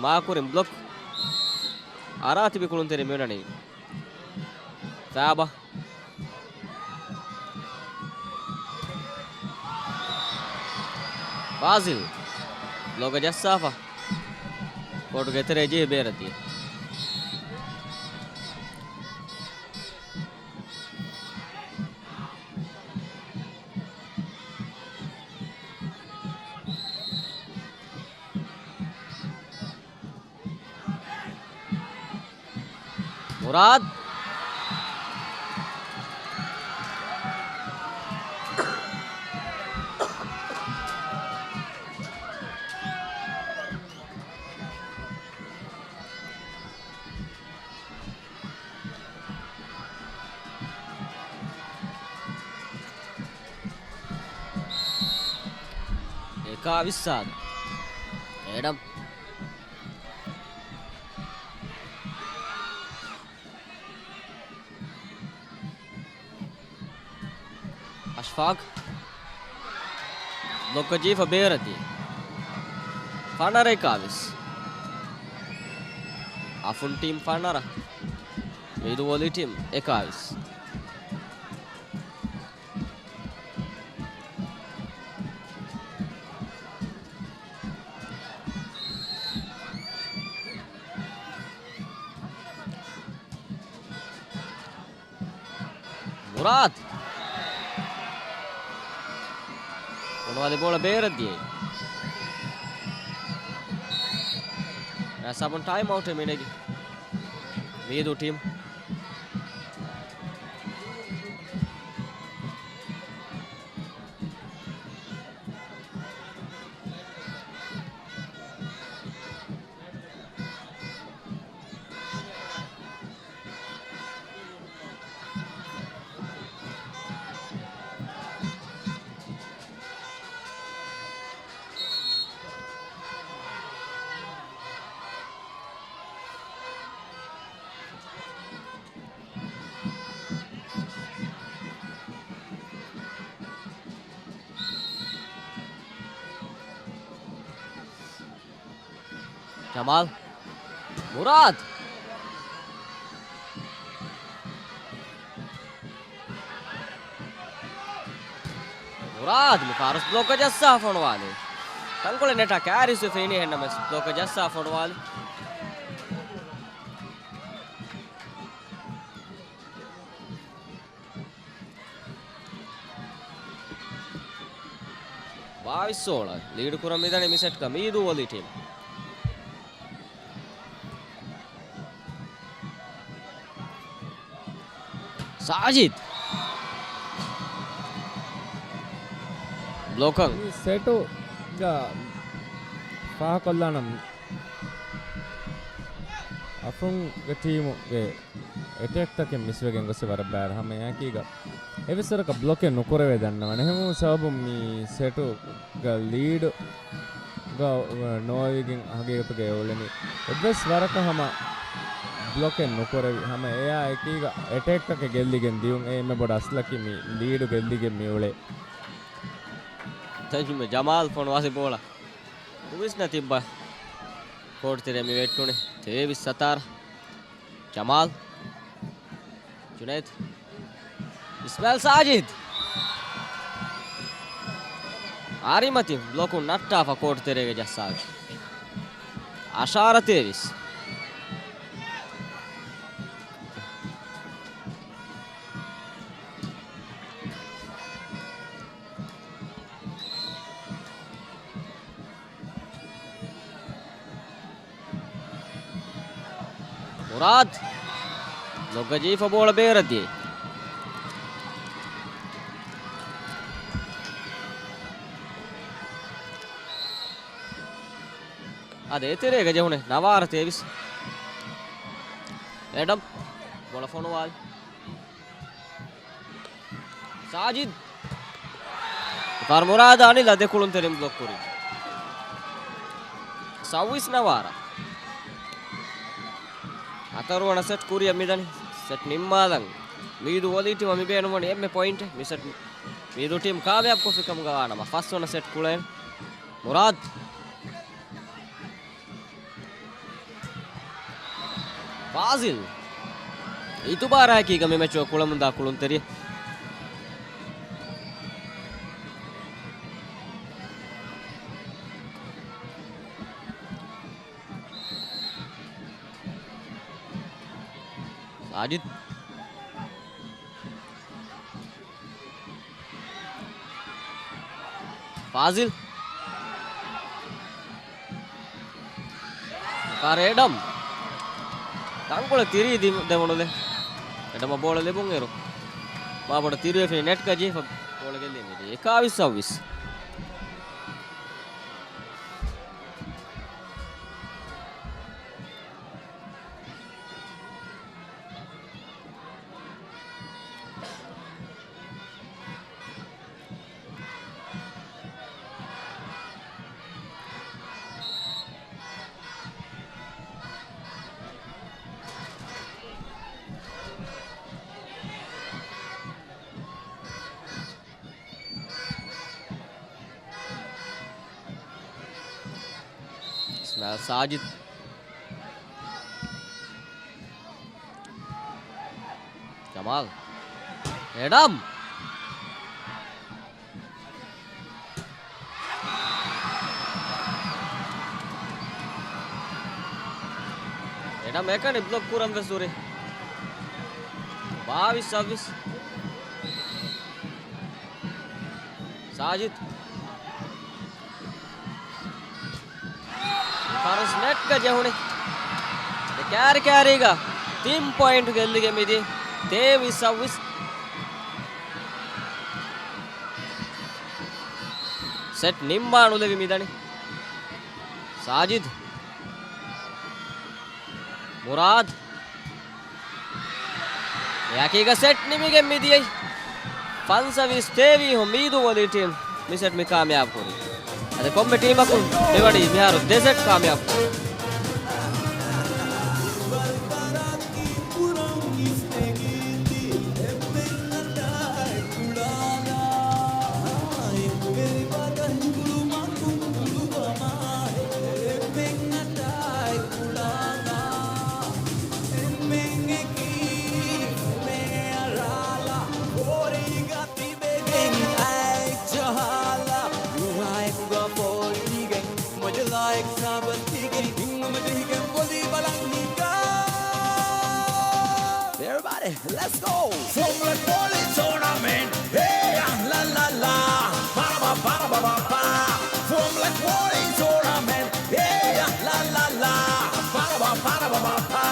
މާކުރިން ބްލޮކް އަރާ ތިބި ކުޅުންތެރި މިވަނީ ފާބަ. ފާޒިލް ބްލޮކަށް ޖައްސާފަ. ކޯޓުގެ ތެރޭ ޖެހި ބޭރަށް ދިޔަ. މުރާދު. އެކާވީސް ސާދަ. އޭޑަމް. އަޝްފާޤް. ބްލޮކަށް ޖެހިފަ ބޭރަށް ދިޔަ. ފަނަރަ އެކާވީސް. އަފުން ޓީމް ފަނަރަ. މީދޫ ވޮލީ ޓީމް އެކާވީސް. މުރާދު. ފޮނުވާލި ބޯޅަ ބޭރަށް ދިޔައީ. ހިސާބުން ޓައިމް އައުޓެއް މިނެގި މީދޫ ޓީމް. ޖަމާލް. މުރާދު. މުރާދު މި ފާރުސް ބްލޮކަށް ޖައްސާ ފޮނުވާލި. ތަންކޮޅެއް ނެޓާ ކާރިސް ވެފަ އިނީ އެހެންނަމަސް ބްލޮކަށް ޖައްސާ ފޮނުވާލި. ބާވީސް ސޯޅަ ލީޑު ކުރަން މިދަނީ މި ސެޓްގަ މީދޫ ވޮލީ ޓީމް. ސާޖިދް. ބްލޮކަށް. މި ސެޓުގަ ފާހަކޮށްލާނަން އަފުންގެ ޓީމުގެ އެޓޭކްތަކެއް މިސްވެގެން ގޮސް ވަރަށް ބާރަ ހަމަ އެކީގަ އެވެސް ވަރަކަށް ބްލޮކެއް ނުކުރެވޭ ދަންނަވަން. އެހެންވުމުން ސަބަބުން މި ސެޓުގަ ލީޑުގަ ނޯވިގެން ހަގީގަތުގަ އެ އުޅެނީ. އެއްވެސް ވަރަކަށް ހަމަ ބްލޮކެއް ނުކުރެވި. ހަމަ އެއާ އެކީގަ އެޓޭކްތަކެއް ގެއްލިގެން ދިޔުން. އެ އެންމެ ބޮޑު އަސްލަކީ މި ލީޑު ގެއްލިގެން މި އުޅޭ. ތަޖުމެ ޖަމާލް ފޮނުވާލި ބޯޅަ ނުވިސްނަ ތިއްބަ ކޯޓު ތެރޭ މި ވެއްޓުނީ. ތޭވީސް ސަތާރަ. ޖަމާލް. ޖުނައިދު. އިސްމާއިލް ސާޖިދް. އަރިމަތި ބްލޮކުން ނައްޓާފަ ކޯޓް ތެރޭގަ ޖައްސާފި. އަށާރަ ތޭވީސް. މުރާދު ލޮގަޖީފަ ބޯޅަ ބޭރަށް ދިޔައީ. އަދި އެތެރޭގަ ޖެހުނެ ނަވާރަ ތޭވީސް. އެޑަމް ބޯޅަ ފޮނުވާލި. ސާޖިދް. ފާރު މުރާދާ އަނިލް ދެ ކުޅުންތެރިން ބްލޮކް ކުރި. ސައުވީސް ނަވާރަ. ހަތަރުވަނަ ސެޓް ކުރިއަށް މިދަނީ. ސެޓް ނިންމާލަން މީދޫ ވޮލީ ޓީމަށް މި ބޭނުންވަނީ އެންމެ ޕޮއިންޓެއް. މި ސެޓް މީދޫ ޓީމް ކާމިޔާބު ކޮށްފި ކަމުގަ ވާނަމަ ފަސްވަނަ ސެޓް ކުޅޭނެ. މުރާދު. ފާޒިލް. އިތުބާރާއެކީގަ މި މެޗުގަ ކުޅަމުންދާ ކުޅުންތެރި. ސާޖިދް. ފާޒިލް. ކާރެ އެޑަމް. ތަންކޮޅެއް ތިރީ ދި-، ދެވުނުލެ. އެޑަމަށް ބޯޅަ ލިބުން އިރު، މާބޮޑަށް ތިރިވެފިނި ނެޓްގަ ޖެހިފަ ބޯޅަ ގެއްލި މިދި. އެކާވީސް ސައުވީސް. އިސްމާއިލް ސާޖިދް. ޖަމާލް. އެޑަމް. އެޑަމް އެކަނި ބްލޮކް ކުރަން ވެސް ހުރި. ބާވީސް ސައުވީސް. ސާޖިދް. ފަރުސް ނެޓްގަ ޖެހުނި. ކާރި ކާރީގަ ތިން ޕޮއިންޓް ގެއްލިގެން މިދި. ތޭވީސް ސައުވީސް. ސެޓް ނިންމާ ނުލެވި މިދަނީ. ސާޖިދް. މުރާދު. އެއަކީގަ ސެޓް ނިމިގެން މިދިޔައީ. ފަންސަވީސް ތޭވީހުން މީދޫ ވޮލީ ޓީމް މި ސެޓް މި ކާމިޔާބު ކުރީ. އަދި ކޮންމެ ޓީމަކުން މިވަނީ މިހާރު ދެ ސެޓް ކާމިޔާބު ކުރީ. Everybody, let's go! Formula Volley Tournament, hey, ah, la, la, la. Ba, ba, ba, ba, ba, ba. Formula Volley Tournament, hey, ah, la, la, la. Ba, ba, ba, ba, ba, ba.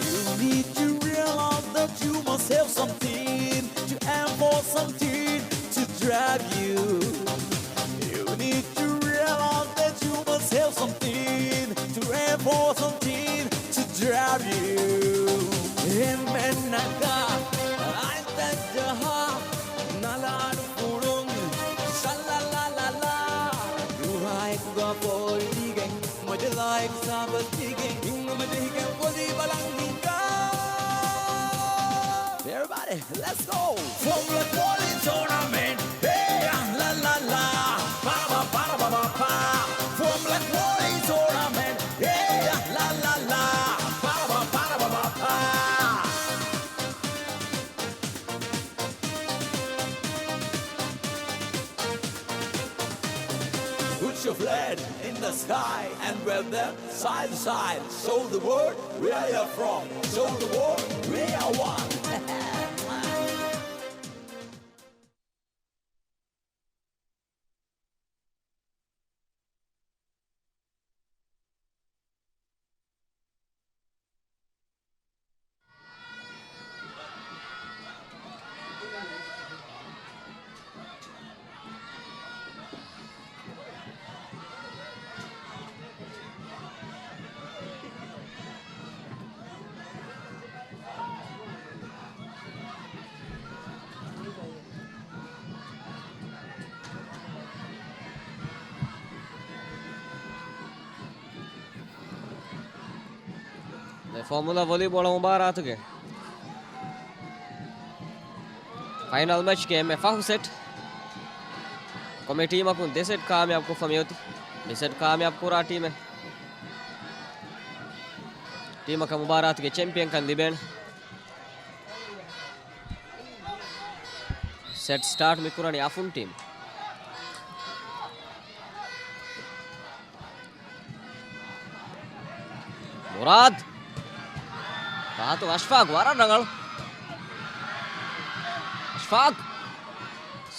You need to realize that you must have something to aim for, something to drive you. You need to realize that you must have something to aim for, something to drive you. އެންމެންނަކަށް އަތްތައް ޖަހާ ނަލާނު ފުޅުން ޝައްލަ ލަ ލަ ލަ. ދުވާއެކުގަ ފޯރިގެން މޮޖަލާއެކު ސާބަސްދީގެން ހިނގުމަޖެހިގެން ވޮލީ ބަލަން ހިނގާ. Everybody, let's go! Formula Volley Tournament, hey, ah, la, la, la. Ba, ba, ba, ba, ba, ba. Formula Volley Tournament, hey, ah, la, la, la. Ba, ba, ba, ba, ba, ba. Sky and weather side to side. Show the world where you're from. Show the world we are one. ދެ ފޯމުލާ ވޮލީބޯޅަ މުބާރާތުގެ ފައިނަލް މެޗްގެ އެންމެ ފަހު ސެޓް. ކޮމި ޓީމަކުން ދެ ސެޓް ކާމިޔާބު ކޮށްފަ މިއޮތީ. މި ސެޓް ކާމިޔާބު ކުރާ ޓީމެއް، ޓީމަކަށް މުބާރާތުގެ ޗެމްޕިއަންކަން ލިބޭނެ. ސެޓް ސްޓާޓް މި ކުރަނީ އަފުން ޓީމް. މުރާދް. ފަހަތު އަޝްފާޤް ވަރަށް ރަނގަޅު. އަޝްފާޤް.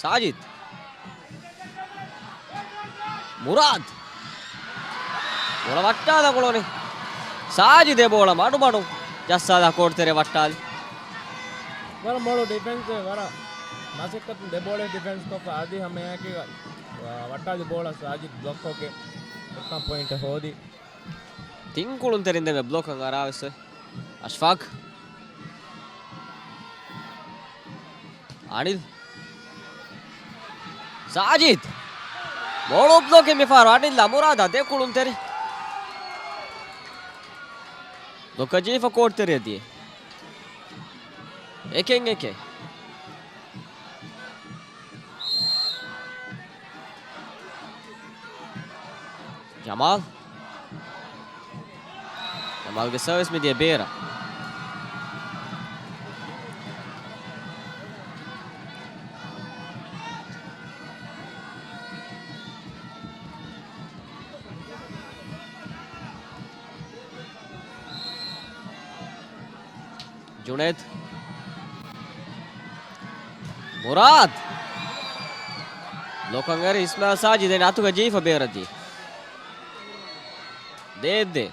ސާޖިދް. މުރާދް. ބޯޅަ ވައްޓާލާ ގޮޅުނީ. ސާޖިދް އެ ބޯޅަ މަޑުމަޑުން ޖައްސާލާ ކޯޓް ތެރެ ވައްޓާލި. ވަރަށް މޮޅު ޑިފެންސް، ވަރަށް މަސައްކަތުން ދެ ބޯޅަ ޑިފެންސް ކޮށްފަ އަދި ހަމައެކީގަ ވައްޓާލި ބޯޅަ ސާޖިދް ބްލޮކްކޮށްގެން އެއްކަން ޕޮއިންޓް ހޯދި. ތިން ކުޅުންތެރިން ދެމެ ބްލޮކަށް އަރާވެސް އަޝްފާޤް. އަނިލް. ސާޖިދް. މޮޅު ބްލޮކެއް މިފަހަރު އަނިލްއާ މުރާދާ ދެ ކުޅުންތެރި. ބްލޮކަށް ޖެހިފަ ކޯޓް ތެރެއަށް ދިޔަ. އެކެއް އެކެއް. ޖަމާލް. ޖަމާލްގެ ސަރވިސް މިދިޔަ ބޭރަށް. ޖުނޭދް. މުރާދް. ބްލޮކަށް އެރި އިސްމާއިލް ސާޖިދް ދެން އަތުގަ ޖެހިފަ ބޭރަށް ދިޔަ. ދޭއް ދޭ.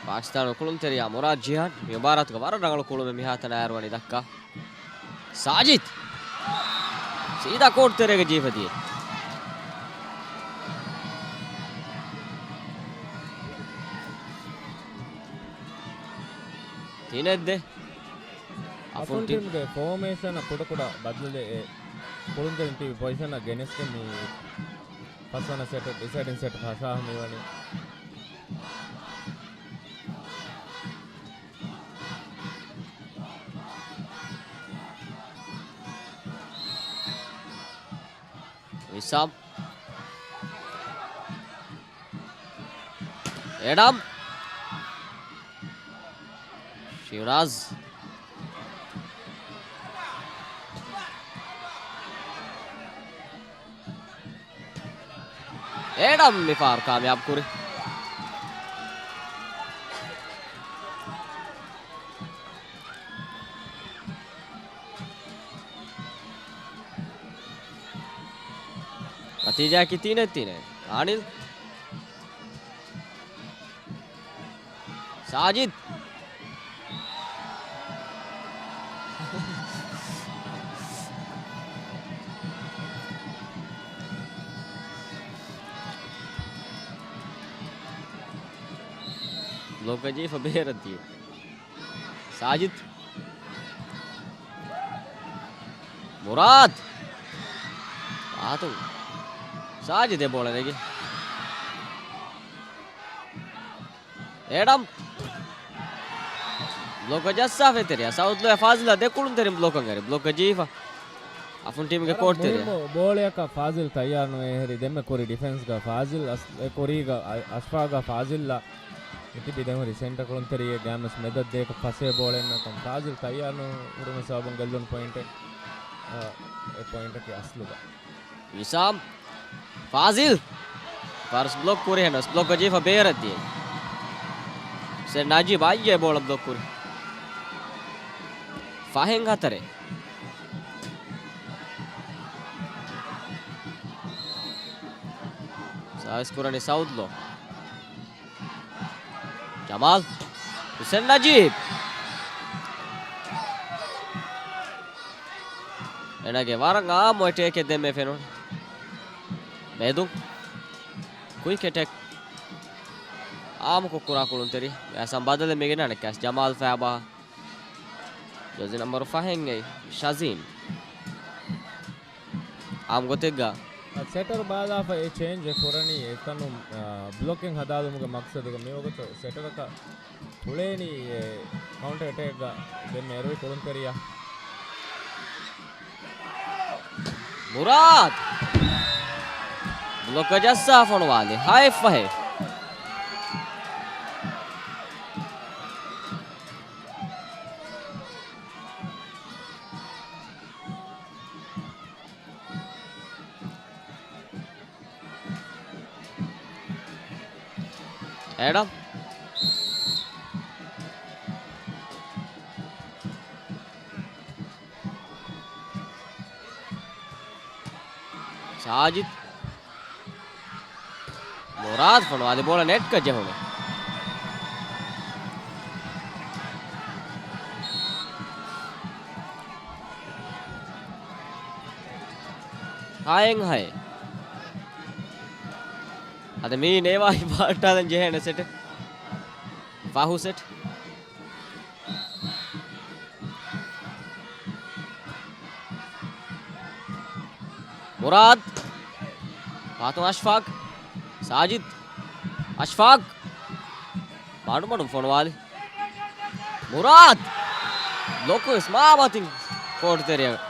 ޕާކިސްތާނު ކުޅުންތެރިޔާ މުރާދް ޖިހާން މި މުބާރާތުގަ ވަރަށް ރަނގަޅު ކުޅުމެއް މިހާތަނަށް އައިރުވަނީ ދައްކާ. ސާޖިދް. ސީދާ ކޯޓް ތެރޭގަ ޖީފަ ދިޔަ. ތިނެއް ދެ. އަފުން އަފުން ޓީމް. ޓީމްގެ ފޯމޭޝަނަށް ކުޑަކުޑަ ބަދަލު ކުޅުންތެރިން ތިބި ޕޮޒިޝަނަށް ގެނެސްގެން މި ފަސްވަނަ ސެޓް، ޑިސައިޑިން ސެޓް ފަށާ މިވަނީ. ވިސާމް. އެޑަމް. ޝިރާޒް. އެޑަމް މިފަހަރު ކާމިޔާބު ކުރި. ނަތީޖާއަކީ ތިނެއް ތިނެއް. އަނިލް. ސާޖިދް. ބްލޮކްގަ ޖެހިފަ ބޭރަށް ދިޔަ. ސާޖިދް. މުރާދް. އާތު. ސާޖިދް އެ ބޯޅަ ނެގި. އެޑަމް. ބްލޮކަށް ޖައްސާފަ ތެރެއަށް. ސައުތުލޮއި ފާޒިލްއާ ދެ ކުޅުންތެރިން ބްލޮކަށް އެރި. ބްލޮކަށް ޖެހިފަ. އަފުން ޓީމްގެ ވަރަށް ކޯޓް ތެރެއަށް. މުހިއްމު ބޯޅަޔަކަށް ފާޒިލް ތައްޔާރު ނުވޭ އެހެރީ ދެންމެ ކުރި ޑިފެންސްގަ ފާޒިލް އަސް-، އެ ކުރީގަ އަ-، އަޝްފާގަ ފާޒިލްއަށް މިތިބީ ދެން ހުރި ސެންޓަރ ކުޅުންތެރިއެއް ގާމްނަސް މެދަށް ދޭކަށް ފަސޭ ބޯޅެއް ނަކަން ފާޒިލް ތައްޔާރު ނު ހުރުމަށް ސަބަބުން ގެއްލުނު ޕޮއިންޓެއް، އާ، އެ ޕޮއިންޓަކީ އަސްލުގަ. ވިސާމް. ފާޒިލް. ފާރުސް ބްލޮކް ކުރި ހެން ވެސް ބްލޮކް ޖީފަ ބޭރަށް ދިޔަ. ސެ ނަޖީބް އައްޔޭ ބޯޅަ ބްލޮކް ކުރި. ފަހެން ހަތަރެއް. ސާވިސް ކުރަނީ ސައުދްލޯ. ޖަމާލް. ހުސެން ނަޖީބް. އޭނާގެ ވަރަށް އާއްމު އެޓޭކެއް ދެންމެ ފެނުނު. މެދު. ކުއިކް އެޓޭކް. އާއްމުކޮށް ކުރާ ކުޅުންތެރި. އެހްސާން ބަދަލެއް މިގެން އަނެއްކާސް ޖަމާލް ފައިބާ. ޖާޒީ ނަމްބަރު ފަހެއް އެއީ ޝަޒީމް. އާއްމު ގޮތެއްގަ. ސެޓަރު ބާލާފަ އެ ޗޭންޖެއް ކުރަނީ އެތަނުން، އާ، ބްލޮކެއް ހަދާލުމުގެ މަގްސަދުގަ. މިވަގުތު ސެޓަރަކަށް އުޅޭނީ އެ ކައުންޓަރ އެޓޭކްގަ ދެން މެރުވި ކުޅުންތެރިޔާ. މުރާދް! ބްލޮކަށް ޖައްސާ ފޮނުވާލި. ހައެއް ފަހެއް. އެޑަމް. ސާޖިދް. މުރާދް ފޮނުވާލި ބޯޅަ ނެޓްގަ ޖެހުނު. ހައެއް ހައެއް. އަދި މީ ނޭވާ ހިފާއްޓާލަން ޖެހޭނެ ސެޓެއް. ފަހު ސެޓް. މުރާދް. ފާތުމަ އަޝްފާޤް. ސާޖިދް. އަޝްފާޤް. މަޑުމަޑުން ފޮނުވާލި. މުރާދް. ލޮކު ވެސް މާ މަތިން ކޯޓު ތެރެއަށް.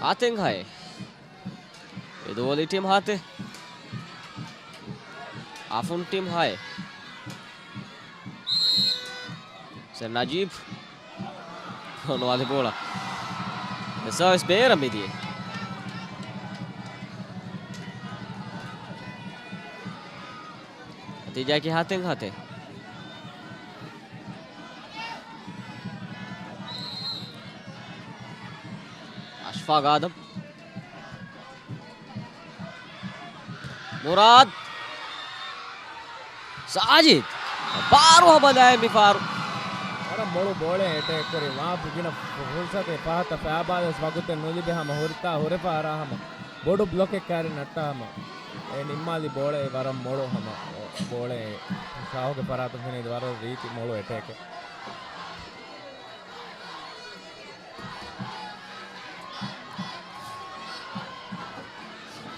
ހަތެއް ހައެއް. އެދުވޮލި ޓީމް ހަތެއް. އަފުން ޓީމް ހައެއް. ސެ ނަޖީބް. ފޮނުވާލި ބޯޅަ. އެ ސާވިސް ބޭރަށް މިދިޔަ. ނަތީޖާއަކީ ހަތެއް ހަތެއް. އަޝްފާޤް އާދަމް. މުރާދް. ސާޖިދް. ބާރު ހަމަލާއެއް މިފާރު. ވަރަށް މޮޅު ބޯޅައެއް އެޓޭކް ކުރި. ވާ ގިނަ ފުރުސަތެއް ފަހަތަށް ފައިބާލަސް ވަގުތެއް ނުލިބި ހަމަ ހުރިތާ ހުރެފަ އަރާ ހަމަ. ބޮޑު ބްލޮކެއް ކައިރި ނައްޓާ ހަމަ. އެ ނިންމާލި ބޯޅައެއް ވަރަށް މޮޅު ހަމަ ބޯޅައެއް. ޝާހުގެ ފަރާތުން ފެނޭ ވަރަށް ރީތި މޮޅު އެޓޭކެއް.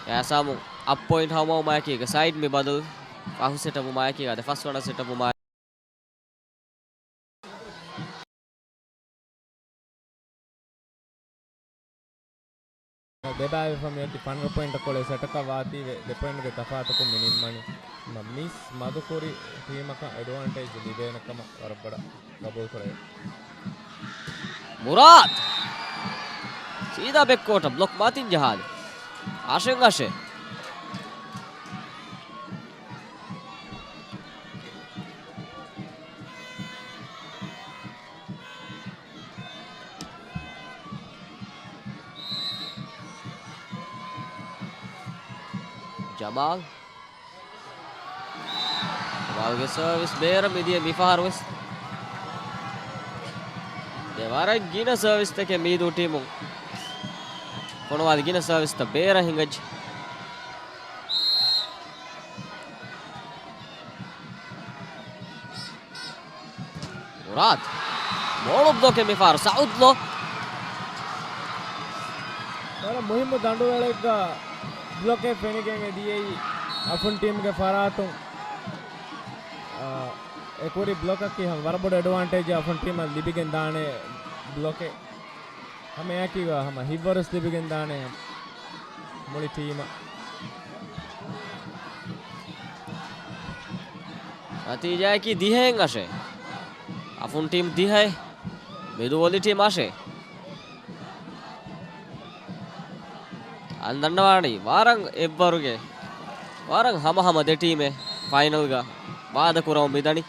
އެހްސާމު އަށް ޕޮއިންޓް ހަމަވުމާއެކީގަ ސައިޑް މި ބަދަލު ފަހު ސެޓަށް ވުމާއެކީގަ އަދި ފަސްވަނަ ސެޓަށް ވުމާ. ދެބައިވެފަ މިއޮތީ ފަނަރަ ޕޮއިންޓަށް ކޮޅެއް ސެޓަކަށް ވާތީވެ، ދެ ޕޮއިންޓުގެ ތަފާތަކުން މި ނިންމަނީ. މިސް މަދުކުރި ޓީމަކަށް އެޑްވާންޓޭޖް ލިބޭނެ ކަމަށް ވަރަށް ބޮޑަށް ގަބޫލުކުރެވޭ. މުރާދް! ސީދާ ބެކްކޯޓަށް ބްލޮކް މަތިން ޖަހާލި. އަށެއް އަށެއް. ޖަމާލް. ޖަމާލްގެ ސަރވިސް ބޭރަށް މިދިޔަ މިފަހަރު ވެސް. ދެ ވަރަށް ގިނަ ސަރވިސްތަކެއް މީދޫ ޓީމުން ފޮނުވާލި ގިނަ ސަރވިސްތައް ބޭރަށް ހިނގައްޖެ. މުރާދް. މޮޅު ބްލޮކެއް މިފަހަރު ސައުދްލޯ. ވަރަށް މުހިއްމު ދަނޑުވަޅެއްގަ ބްލޮކެއް ފެނިގެން އެ ދިޔައީ އަފުން ޓީމްގެ ފަރާތުން. އާ، އެ ކުރި ބްލޮކަކީ ވަރަށް ބޮޑު އެޑްވާންޓޭޖެއް އަފުން ޓީމަށް ލިބިގެން ދާނެ ބްލޮކެއް. ހަމައެކީގަ ހަމަ ހިތްވަރުސް ލިބިގެން ދާނެ މުޅި ޓީމަށް. ނަތީޖާއަކީ ދިހައެއް އަށެއް. އަފުން ޓީމް ދިހައެއް، މިދު ވޮލި ޓީމް އަށެއް. އަން ދަންނަވާނީ ވަރަށް އެއްވަރުގެ، ވަރަށް ހަމަހަމަ ދެ ޓީމެއް ފައިނަލްގަ ވާދަ ކުރަމުން މިދަނީ.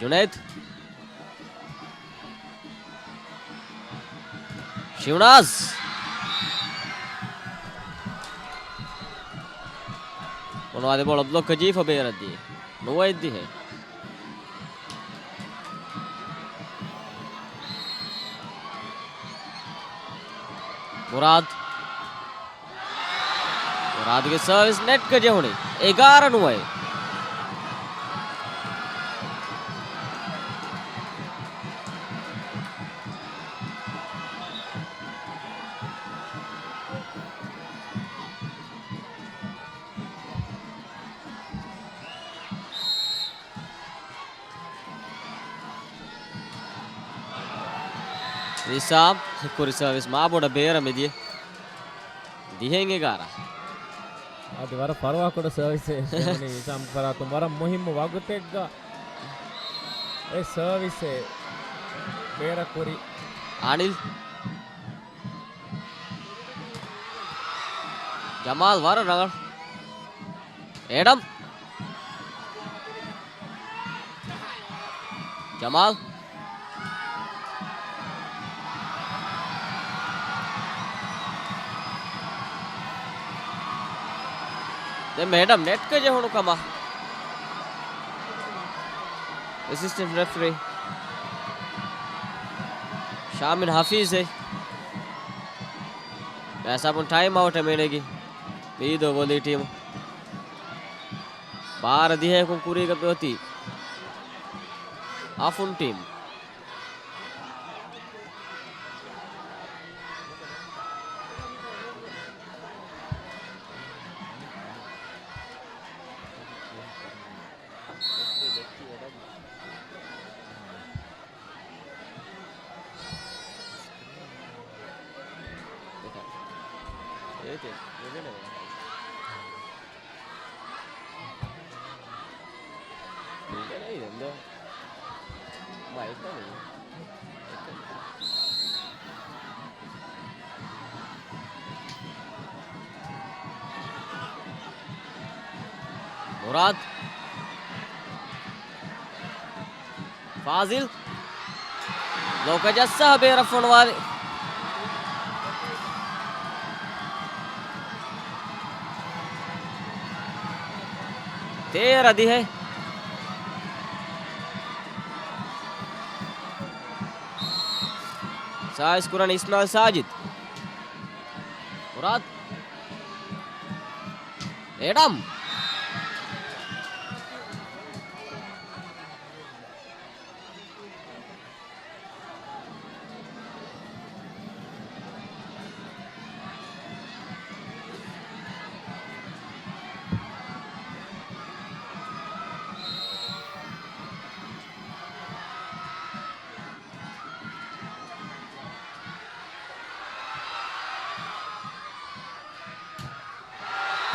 ޖުނައިދް. ޝިވްނާޒް. ފޮނުވާލި ބޯޅަ ބްލޮކް ޖީފަ ބޭރަށް ދިޔަ. ނުވައެއް ދިހައެއް. މުރާދް. މުރާދުގެ ސަރވިސް ނެޓްގަ ޖެހުނީ. އެގާރަ ނުވައެއް. ވިސާމް ކުރި ސަރވިސް މާބޮޑަށް ބޭރަށް މިދިޔަ. ދިހައެއް އެގާރަ. އަދި ވަރަށް ފަރުވާކުޑަ ސަރވިސެއް ވިސާމް ފަރާތުން ވަރަށް މުހިއްމު ވަގުތެއްގަ އެ ސަރވިސެއް ބޭރަށް ކުރި. އަނިލް. ޖަމާލް ވަރަށް ރަނގަޅު. އޭޑަމް. ޖަމާލް. ދެން އޭޑަމް ނެޓްގަ ޖެހުނު ކަމަށް އެސިސްޓެންޓް ރެފްރީ ޝާމިން ހަފީޒެއް. މިހިސާބުން ޓައިމް އައުޓެއް މިނެގި މީދޯ ވޮލީ ޓީމު. ބާރަ ދިހައަކުން ކުރީގަ މިއޮތީ އަފުން ޓީމް. މުރާދް. ފާޒިލް. ބްލޮކަށް ޖައްސާ ބޭރަށް ފޮނުވާލި. ތޭރަ ދިހައެއް. ސާވިސް ކުރަނީ އިސްމާއިލް ސާޖިދް. މުރާދް. އޭޑަމް.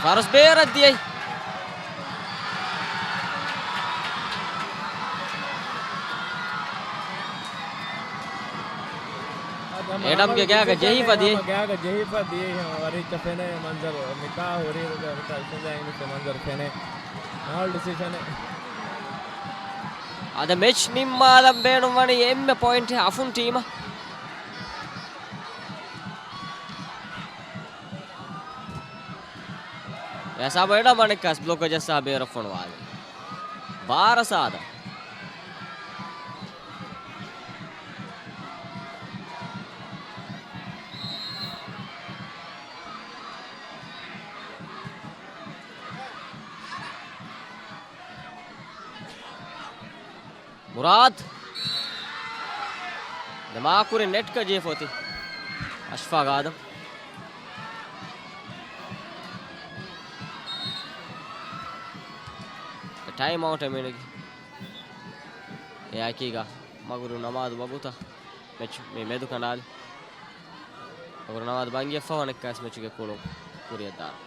ފަރުސް ބޭރަށް ދިޔައީ. އެޑަމްގެ ގާގަ ޖެހިފަ ދިޔައީ. ގާގަ ޖެހިފަ ދިޔައީ ހަމަ ވަރިއްކަ ފެނޭ މަންޒަރު. މިތާ ހުރީ މިތާ އިސްނަދާ އިނގިސް މަންޒަރު ފެނޭ. ނާހަލް ޑިސިޝަނެއް. އަދަ މެޗް ނިންމާލަން ބޭނުންވަނީ އެންމެ ޕޮއިންޓް އަފުން ޓީމަށް. ވެސާބަ އެޑަމް އަނެއްކާސް ބްލޮކަށް ޖައްސާ ބޭރަށް ފޮނުވާލި. ބާރަ ސާދަ. މުރާދް. ދެމާކުރި ނެޓްގަ ޖެހިފަ އޮތީ އަޝްފާގް އާދަމް. ޓައިމް އައުޓެއް މިނެގި. އެއާއެކީގަ މަގުރިބު ނަމާދު ވަގުތަށް މެޗު މި މެދު ކަނޑާލި. މަގުރިބު ނަމާދު ބަންގިއަށްފަހު އަނެއްކާވެސް މެޗުގެ ކުޅުން ކުރިއަށްދާނެ.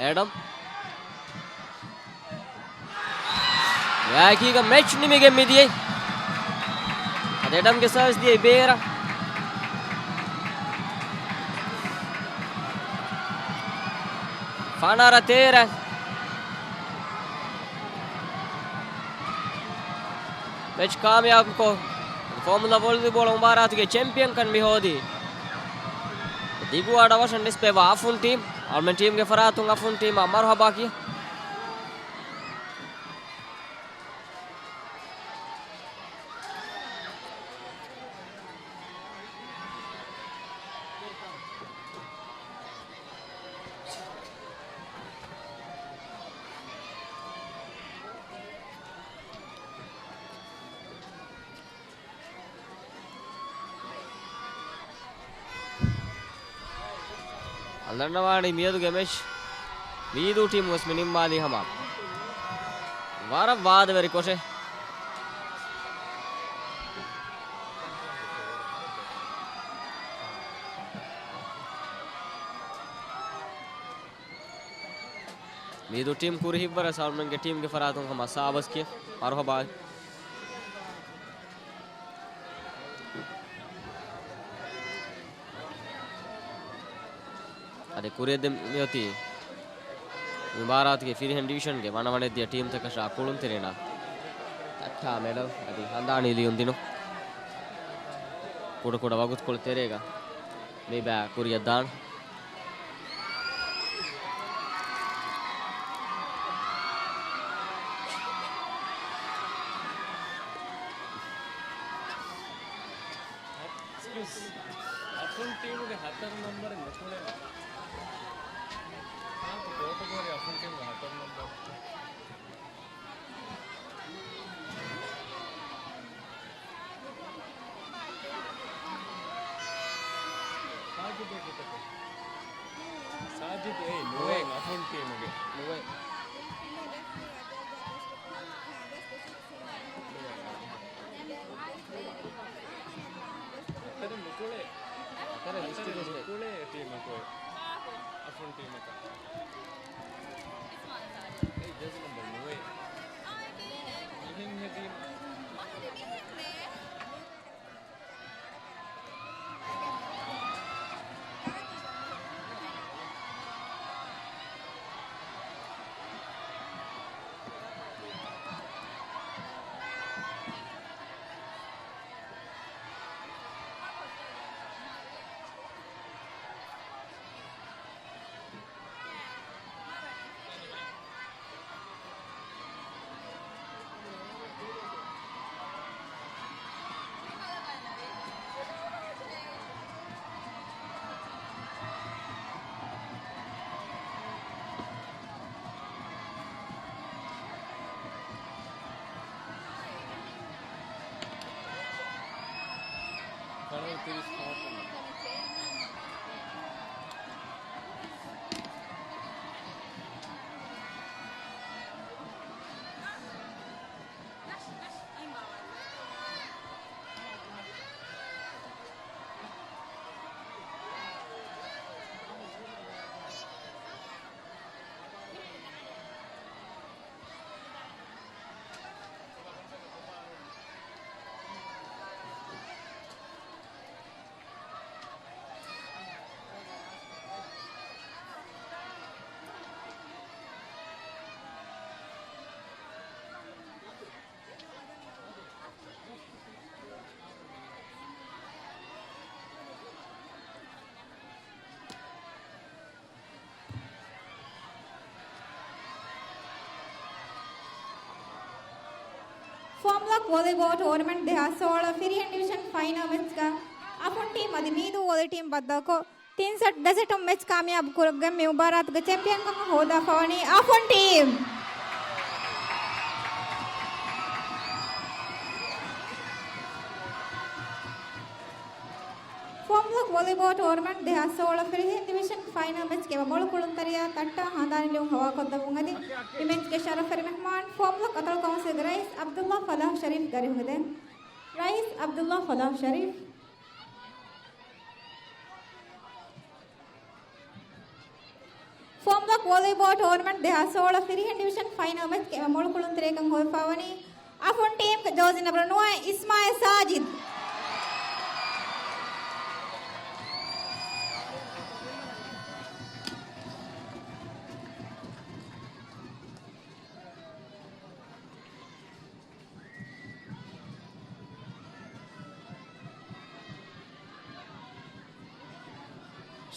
އެޑަމް. އެއާއެކީގަ މެޗް ނިމިގެން މިދިޔައީ. އަދި އެޑަމްގެ ސާވިސް ދިޔައީ ބޭރަށް. ފަނަރަ ތޭރަ. މެޗް ކާމިޔާބުކޮށް، ފޯމުލާ ވޮލީބޯޅަ މުބާރާތުގެ ޗެމްޕިއަންކަން މި ހޯދީ. ދިގު އަޑަށް ވަށަން ނިސްބަތްވާ އަފުން ޓީމް، އަޅުމެން ޓީމްގެ ފަރާތުން އަފުން ޓީމަށް މަރުހަބާ ކިޔަން. އަލަންނަވާނީ މިއަދުގެ މެޗް މީދޫ ޓީމު ވެސް މި ނިންމާލީ ހަމަ ވަރަށް ވާދަވެރި ކޮށެއް. މީދޫ ޓީމް ކުރިހިއްވަރަށް ސަލްމަންގެ ޓީމްގެ ފަރާތުން ހަމަ ސާބަސް ކިޔަން. މަރުހަބާ. އަދި ކުރިއަށްދިން މިއޮތީ މި މުބާރާތުގެ ފިރިހެން ޑިވިޝަންގެ ވަނަވަނައެއްދިޔަ ޓީމްތަކަށާ ކުޅުންތެރިންނަށް ތައްޓާ މެޑަލް އަދި ހަނދާނީ ލިޔުންދިނުން. ކުޑަކުޑަ ވަގުތުކޮޅު ތެރޭގަ މި ބައި ކުރިއަށްދާން. އެކްސްކިއުސް. އަފުން ޓީމުގެ ހަތަރު ނަންބަރެއް ނުކުޅޭ. ކޯޓުގޯރި އަފުން ޓީމުގެ ހަތަރު ނަންބަރު. ސާޖިދު އެ ގޮތަކަށް. ސާޖިދު އެއީ ނުވައެއް އަފުން ޓީމުގެ. ނުވައެއް. ހަތަރެއް ނުކުޅޭ. ހަތަރެއް ނުކުޅޭ ޓީމަކު އެ. އަފުން ޓީމަކަށް. އެ ޖެރްސީ ނަމްބަރު ނުވައެއް. މިހެން ހެދީމަ. ފޯމްލޮކް ވޮލީބޯލް ޓޫރްނަމެންޓް ދެހާސް ސޯޅަ ފިރިހެން ޑިވިޝަން ފައިނަލް މެޗްގަ އަފުން ޓީމް އަދި މީދޫ ވޮލީ ޓީމް ބައްދަލުކޮށް، ތިން ސެޓް ދެ ސެޓުން މެޗް ކާމިޔާބު ކުރެއްވިގެން މި މުބާރާތުގެ ޗެމްޕިއަންކަން ހޯދާފަވަނީ އަފުން ޓީމް. ފޯމްލޮކް ވޮލީބޯލް ޓޫރްނަމެންޓް ދެހާސް ސޯޅަ ފިރިހެން ޑިވިޝަން ފައިނަލް މެޗްގެ އެންމެ މޮޅު ކުޅުންތެރިޔާ ތައްޓާ ހަނދާން ލިޔުން ހަވާކޮށްދެއްވުން އެދި، މި މެޗްގެ ޝަރަފްވެރި މެހްމާން ފޯމްލޮކް އަތޮޅު ކައުންސިލްގެ ރައީސް އަބްދުﷲ ފަލާހް ޝަރީފް ދަރިހުން އެދެން. ރައީސް އަބްދުﷲ ފަލާހް ޝަރީފް. ފޯމްލޮކް ވޮލީބޯލް ޓޫރްނަމެންޓް ދެހާސް ސޯޅަ ފިރިހެން ޑިވިޝަން ފައިނަލް މެޗްގެ އެންމެ މޮޅު ކުޅުންތެރިޔަކަން ހޮވިފަވަނީ އަފުން ޓީމްގެ ޖާސީ ނަމްބަރު ނުވަ އިސްމާއިލް ސާޖިދު.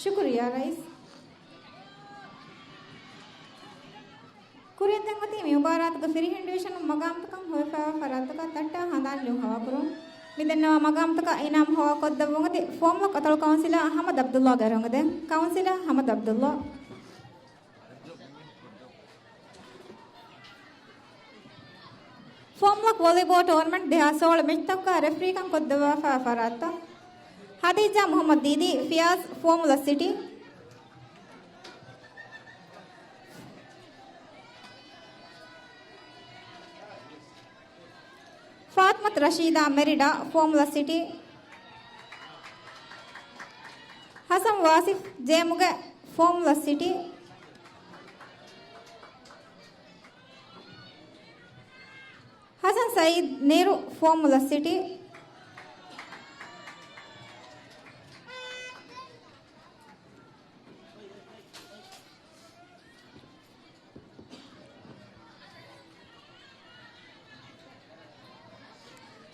ޝުކުރިއްޔާ ރައީސް. ކުރިއަށްދެން އޮތީ މި މުބާރާތުގެ ފިރިހެން ޑިވިޝަނުން މަގާމްތަކަށް ހޮވިފައިވާ ފަރާތްތަކަށް ތައްޓާ ހަނދާން ލިޔުން ހަވާކުރުން. މިދެންނެވި މަގާމްތަކަށް އިނާމް ހަވާކޮށްދެއްވުން އެދި ފޯމްލޮކް އަތޮޅު ކައުންސިލަރ އަހްމަދު އަބްދުﷲ ގެ އަރިހުން އެދެން. ކައުންސިލަރ އަހްމަދު އަބްދުﷲ. ފޯމްލޮކް ވޮލީބޯލް ޓޫރްނަމެންޓް ދެހާސް ސޯޅަ މެޗްތަކުގަ ރެފްރީކަން ކޮށްދެއްވާފައިވާ ފަރާތްތައް. ހަދީޖާ މުހައްމަދު ދީދީ، ފިޔާޒް، ފޯމުލަ ސިޓީ. ފާތިމަތު ރަޝީދާ މެރިޑާ، ފޯމުލަ ސިޓީ. ހަސަން ވާސިފް، ޖޭމުގެ، ފޯމުލަ ސިޓީ. ހަސަން ސައީދު ނީރު، ފޯމުލަ ސިޓީ.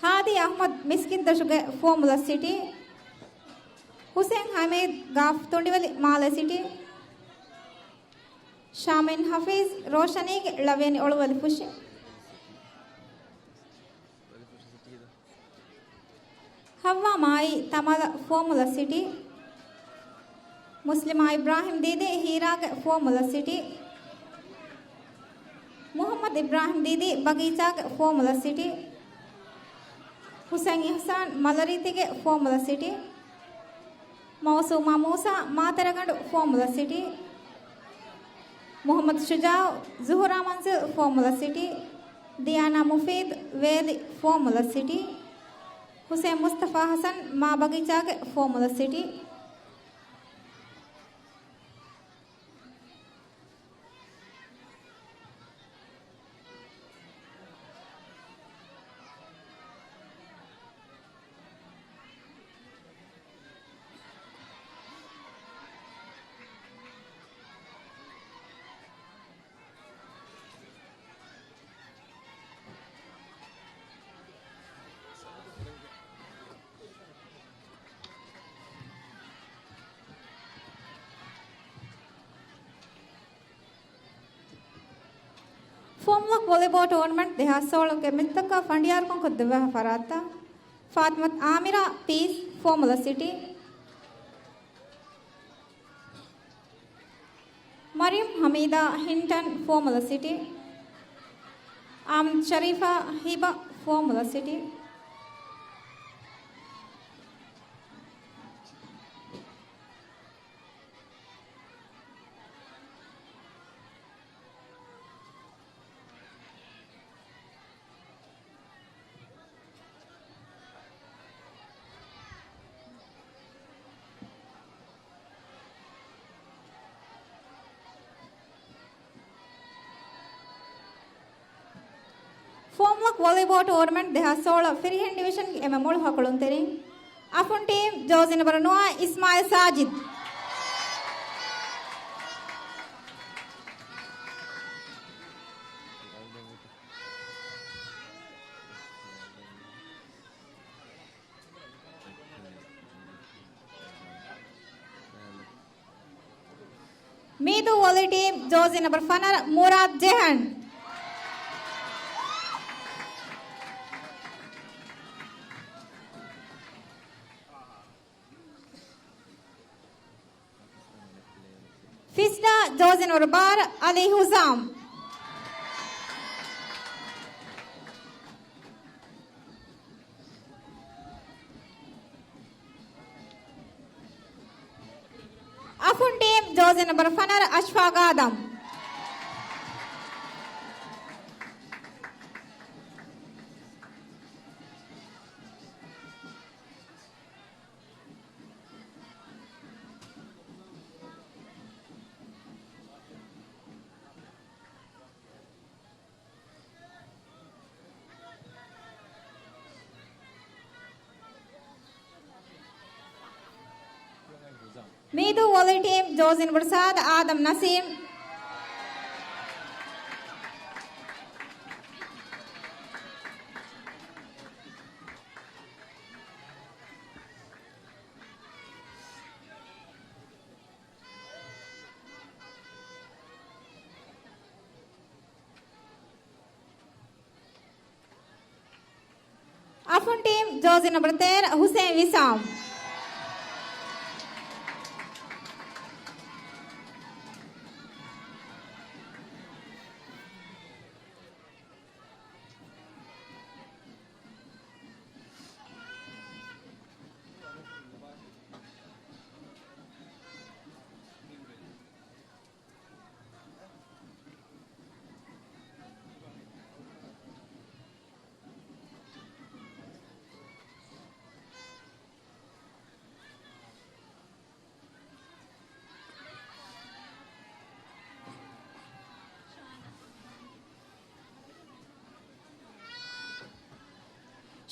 ހާދީ އަޙްމަދު، މިސްކިތްދޮށުގެ، ފޯމުލަ ސިޓީ. ހުސެން ހަމީދު، ގާފް ތުނޑިވަލި، މާލެ ސިޓީ. ޝާމިން ހަފީޒް، ރޯޝަނީގެ، ޅަވިޔަނި އޮޅުވަލި ފުށި. ހައްވާ މާއީ ތަމާލަ، ފޯމުލަ ސިޓީ. މުސްލިމާ އިބްރާހިމް ދީދީ، ހީރާގެ، ފޯމުލަ ސިޓީ. މުޙައްމަދު އިބްރާހިމް ދީދީ، ބަގީޗާގެ، ފޯމުލަ ސިޓީ. ހުސެން އިޙްސާން، މަލަރީތީގެ، ފޯމުލަ ސިޓީ. މައުސޫމާ މޫސާ، މާތެރެގަނޑު، ފޯމުލަ ސިޓީ. މުޙައްމަދު ޝުޖާއު، ޒުހުރާ މަންޒިލް، ފޯމުލަ ސިޓީ. ދިޔާނާ މުފީދު، ވޭލި، ފޯމުލަ ސިޓީ. ހުސެން މުސްތަފާ ޙަސަން، މާބަގީޗާގެ، ފޯމުލަ ސިޓީ. ފޯމްލޮކް ވޮލީބޯލް ޓޫރްނަމެންޓް ދެހާސް ސޯޅަ ގެ މެޗްތަކަށް ފަނޑިޔާރުކަން ކޮށްދެއްވާ ފަރާތްތައް. ފާތިމަތު އާމިރާ، ޕީސް، ފޯމުލަ ސިޓީ. މަރިޔަމް ހަމީދާ، ހިންޓަން، ފޯމުލަ ސިޓީ. އާމިން ޝަރީފާ، ހިބަ، ފޯމުލަ ސިޓީ. ފޯމްލޮކް ވޮލީބޯލް ޓޫރްނަމެންޓް ދެހާސް ސޯޅަ ފިރިހެން ޑިވިޝަންގެ އެންމެ މޮޅު ހަކުޅުންތެރިން އަފުން ޓީމް، ޖާސީ ނަމްބަރު ނުވަ އިސްމާއިލް ސާޖިދު. މީދޫ ވޮލީ ޓީމް، ޖާސީ ނަމްބަރު ފަނަރަ މުރާދު ޖެހަން. ޖޯސިން ނަމްބަރު ބާރަ އަލީ ހުސާމް. އަފުން ޓީމް ޖޯސިން ނަމްބަރު ފަނަރަ އަޝްފާގް އާދަމް. މީދޫ ވޮލީ ޓީމް ޖޯސިން ނަމްބަރު ސާދަ އާދަމް ނަސީމް. އަފުން ޓީމް ޖޯސިން ނަމްބަރު ތޭރަ ހުސެން ވިސާމް.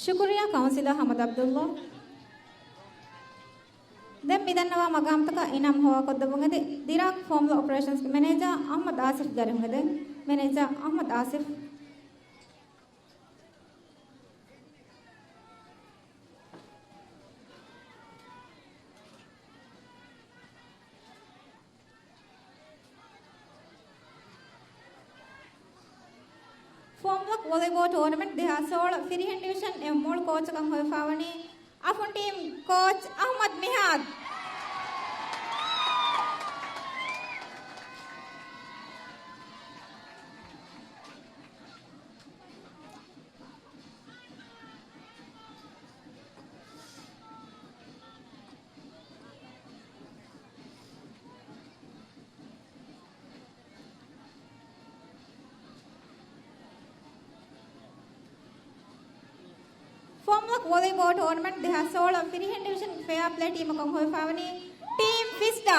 ޝުކުރިއްޔާ ކައުންސިލަރ އަޙްމަދު ޢަބްދުﷲ. ދެން މިދަންނަވާ މަގާމްތަކަށް އިނާމް ހަވާލުކޮށްދެއްވުން އެދި ދިރާކް ފޯމްލަ އޮޕަރޭޝަންސްގެ މެނޭޖާ އަޙްމަދު އާސިފް ގަރިހުން އެދެން. މެނޭޖާ އަޙްމަދު އާސިފް. ފޯމްލަކް ވޮލީބޯލް ޓޫރްނަމެންޓް ދެހާސް ސޯޅަ ފިރިހެން ޑިވިޝަން އެ މޫޅު ކޯޗަކަށް ހޮވިފައިވަނީ އަފުން ޓީމް ކޯޗް އަޙްމަދު މިހާދު. ފޯމްލަކް ވޮލީބޯލް ޓޫރްނަމެންޓް ދެހާސް ސޯޅަ ފިރިހެން ޑިވިޝަން ފެއާޕްލޭ ޓީމަކަށް ހޮވިފައިވަނީ ޓީމް ފިސްޑާ.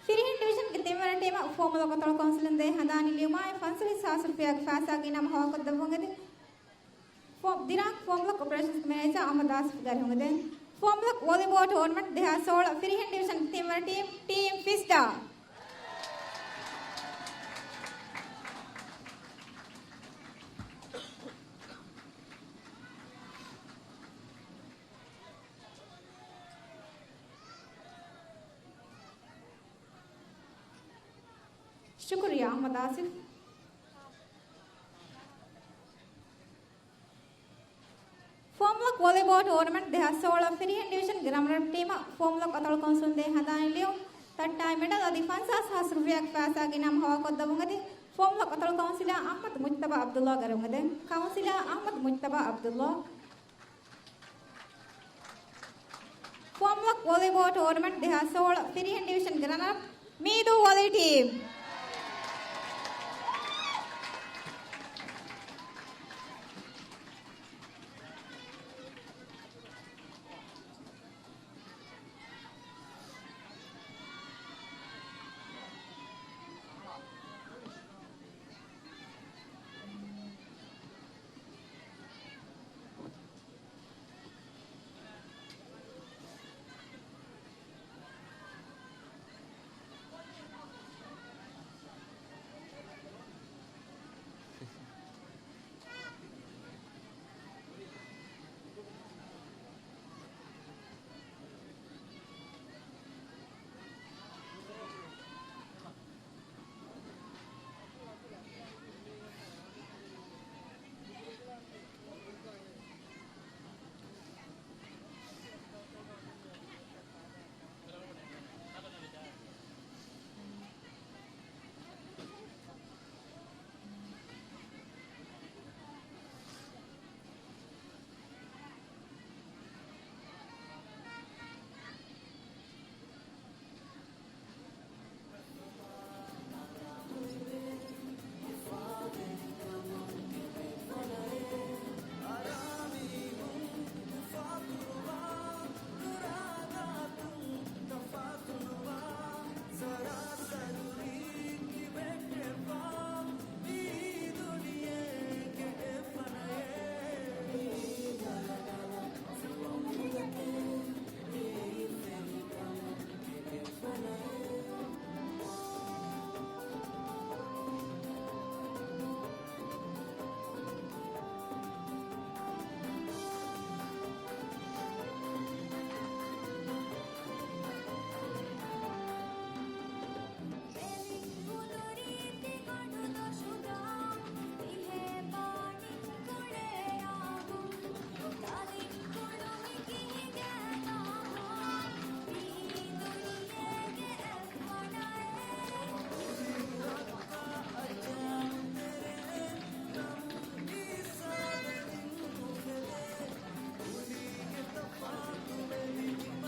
ފިރިހެން ޑިވިޝަންގެ ތިންވަނަ ޓީމަށް ފޯމުލަކު އަތޮޅު ކައުންސިލުން ދޭ ހަނދާނީ ލިޔުމާއި ފަންސަވީސް ހާސް ރުފިޔާގެ ފައިސާގެ އިނާމް ހަވާލުކޮށްދެއްވުން އެދި ފޯ-، ދިރާކް ފޯމްލަކް އޮޕަރޭޝަންސް މެނޭޖާ އަޙްމަދު އާސިފް ގަރިހުން އެދެން. ފޯމްލަކް ވޮލީބޯލް ޓޫރްނަމެންޓް ދެހާސް ސޯޅަ ފިރިހެން ޑިވިޝަން ތިންވަނަ ޓީމް، ޓީމް ފިސްޑާ. ޝުކުރިއްޔާ އަޙްމަދު އާސިފް. ފޯމްލަކް ވޮލީބޯލް ޓޫރްނަމެންޓް ދެހާސް ސޯޅަ ފިރިހެން ޑިވިޝަންގެ ރަނަރަޕް ޓީމަށް ފޯމްލަކް އަތޮޅު ކައުންސިލުން ދޭ ހަނދާނީ ލިޔުން ތައްޓާއި މެޑަލް އަދި ފަންސާސް ހާސް ރުފިޔާގެ ފައިސާގެ އިނާމް ހަވާލުކޮށްދެއްވުން އެދި ފޯމްލަކް އަތޮޅު ކައުންސިލަރ އަޙްމަދު މުޖްތަބާ ޢަބްދުﷲ ގަރިހުން އެދެން. ކައުންސިލަރ އަޙްމަދު މުޖްތަބާ ޢަބްދުﷲ. ފޯމްލަކް ވޮލީބޯލް ޓޫރްނަމެންޓް ދެހާސް ސޯޅަ ފިރިހެން ޑިވިޝަންގެ ރަނަރަޕް މީދޫ ވޮލީ ޓީމް.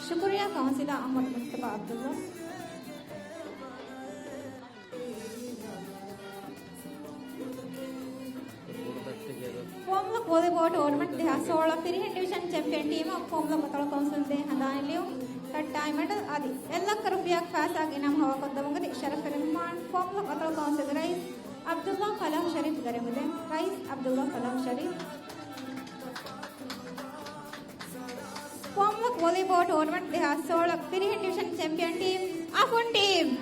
ޝުކުރިއްޔާ ކައުންސިލަރ އަޙްމަދު މުޖްތަބާ ޢަބްދުﷲ. ފޯމްލޮކް ވޮލީބޯލް ޓޫރްނަމަންޓް ދެހާސް ސޯޅަ ފިރިހެން ޑިވިޝަން ޗެމްޕިއަން ޓީމަށް ފޯމްލޮކް އަތޮޅު ކައުންސިލުން ދޭ ހަނދާން ލިޔުން ތައްޓާ މެޑަލް އަދި އެއްލައްކަ ރުފިޔާގެ ފައިސާގެ އިނާމް ހަވާލުކޮށްދެމުން އަދި ޝަރަފް ފެރިލަން ފޯމްލޮކް އަތޮޅު ކައުންސިލްގެ ރައީސް ޢަބްދުﷲ ފަލާޙް ޝަރީފް ދަރިން އުދެން. ރައީސް ޢަބްދުﷲ ފަލާޙް ޝަރީފް. ފޯމްލޮކް ވޮލީބޯލް ޓޫރްނަމަންޓް ދެހާސް ސޯޅަ ފިރިހެން ޑިވިޝަން ޗެމްޕިއަން ޓީމް އަފުން ޓީމް.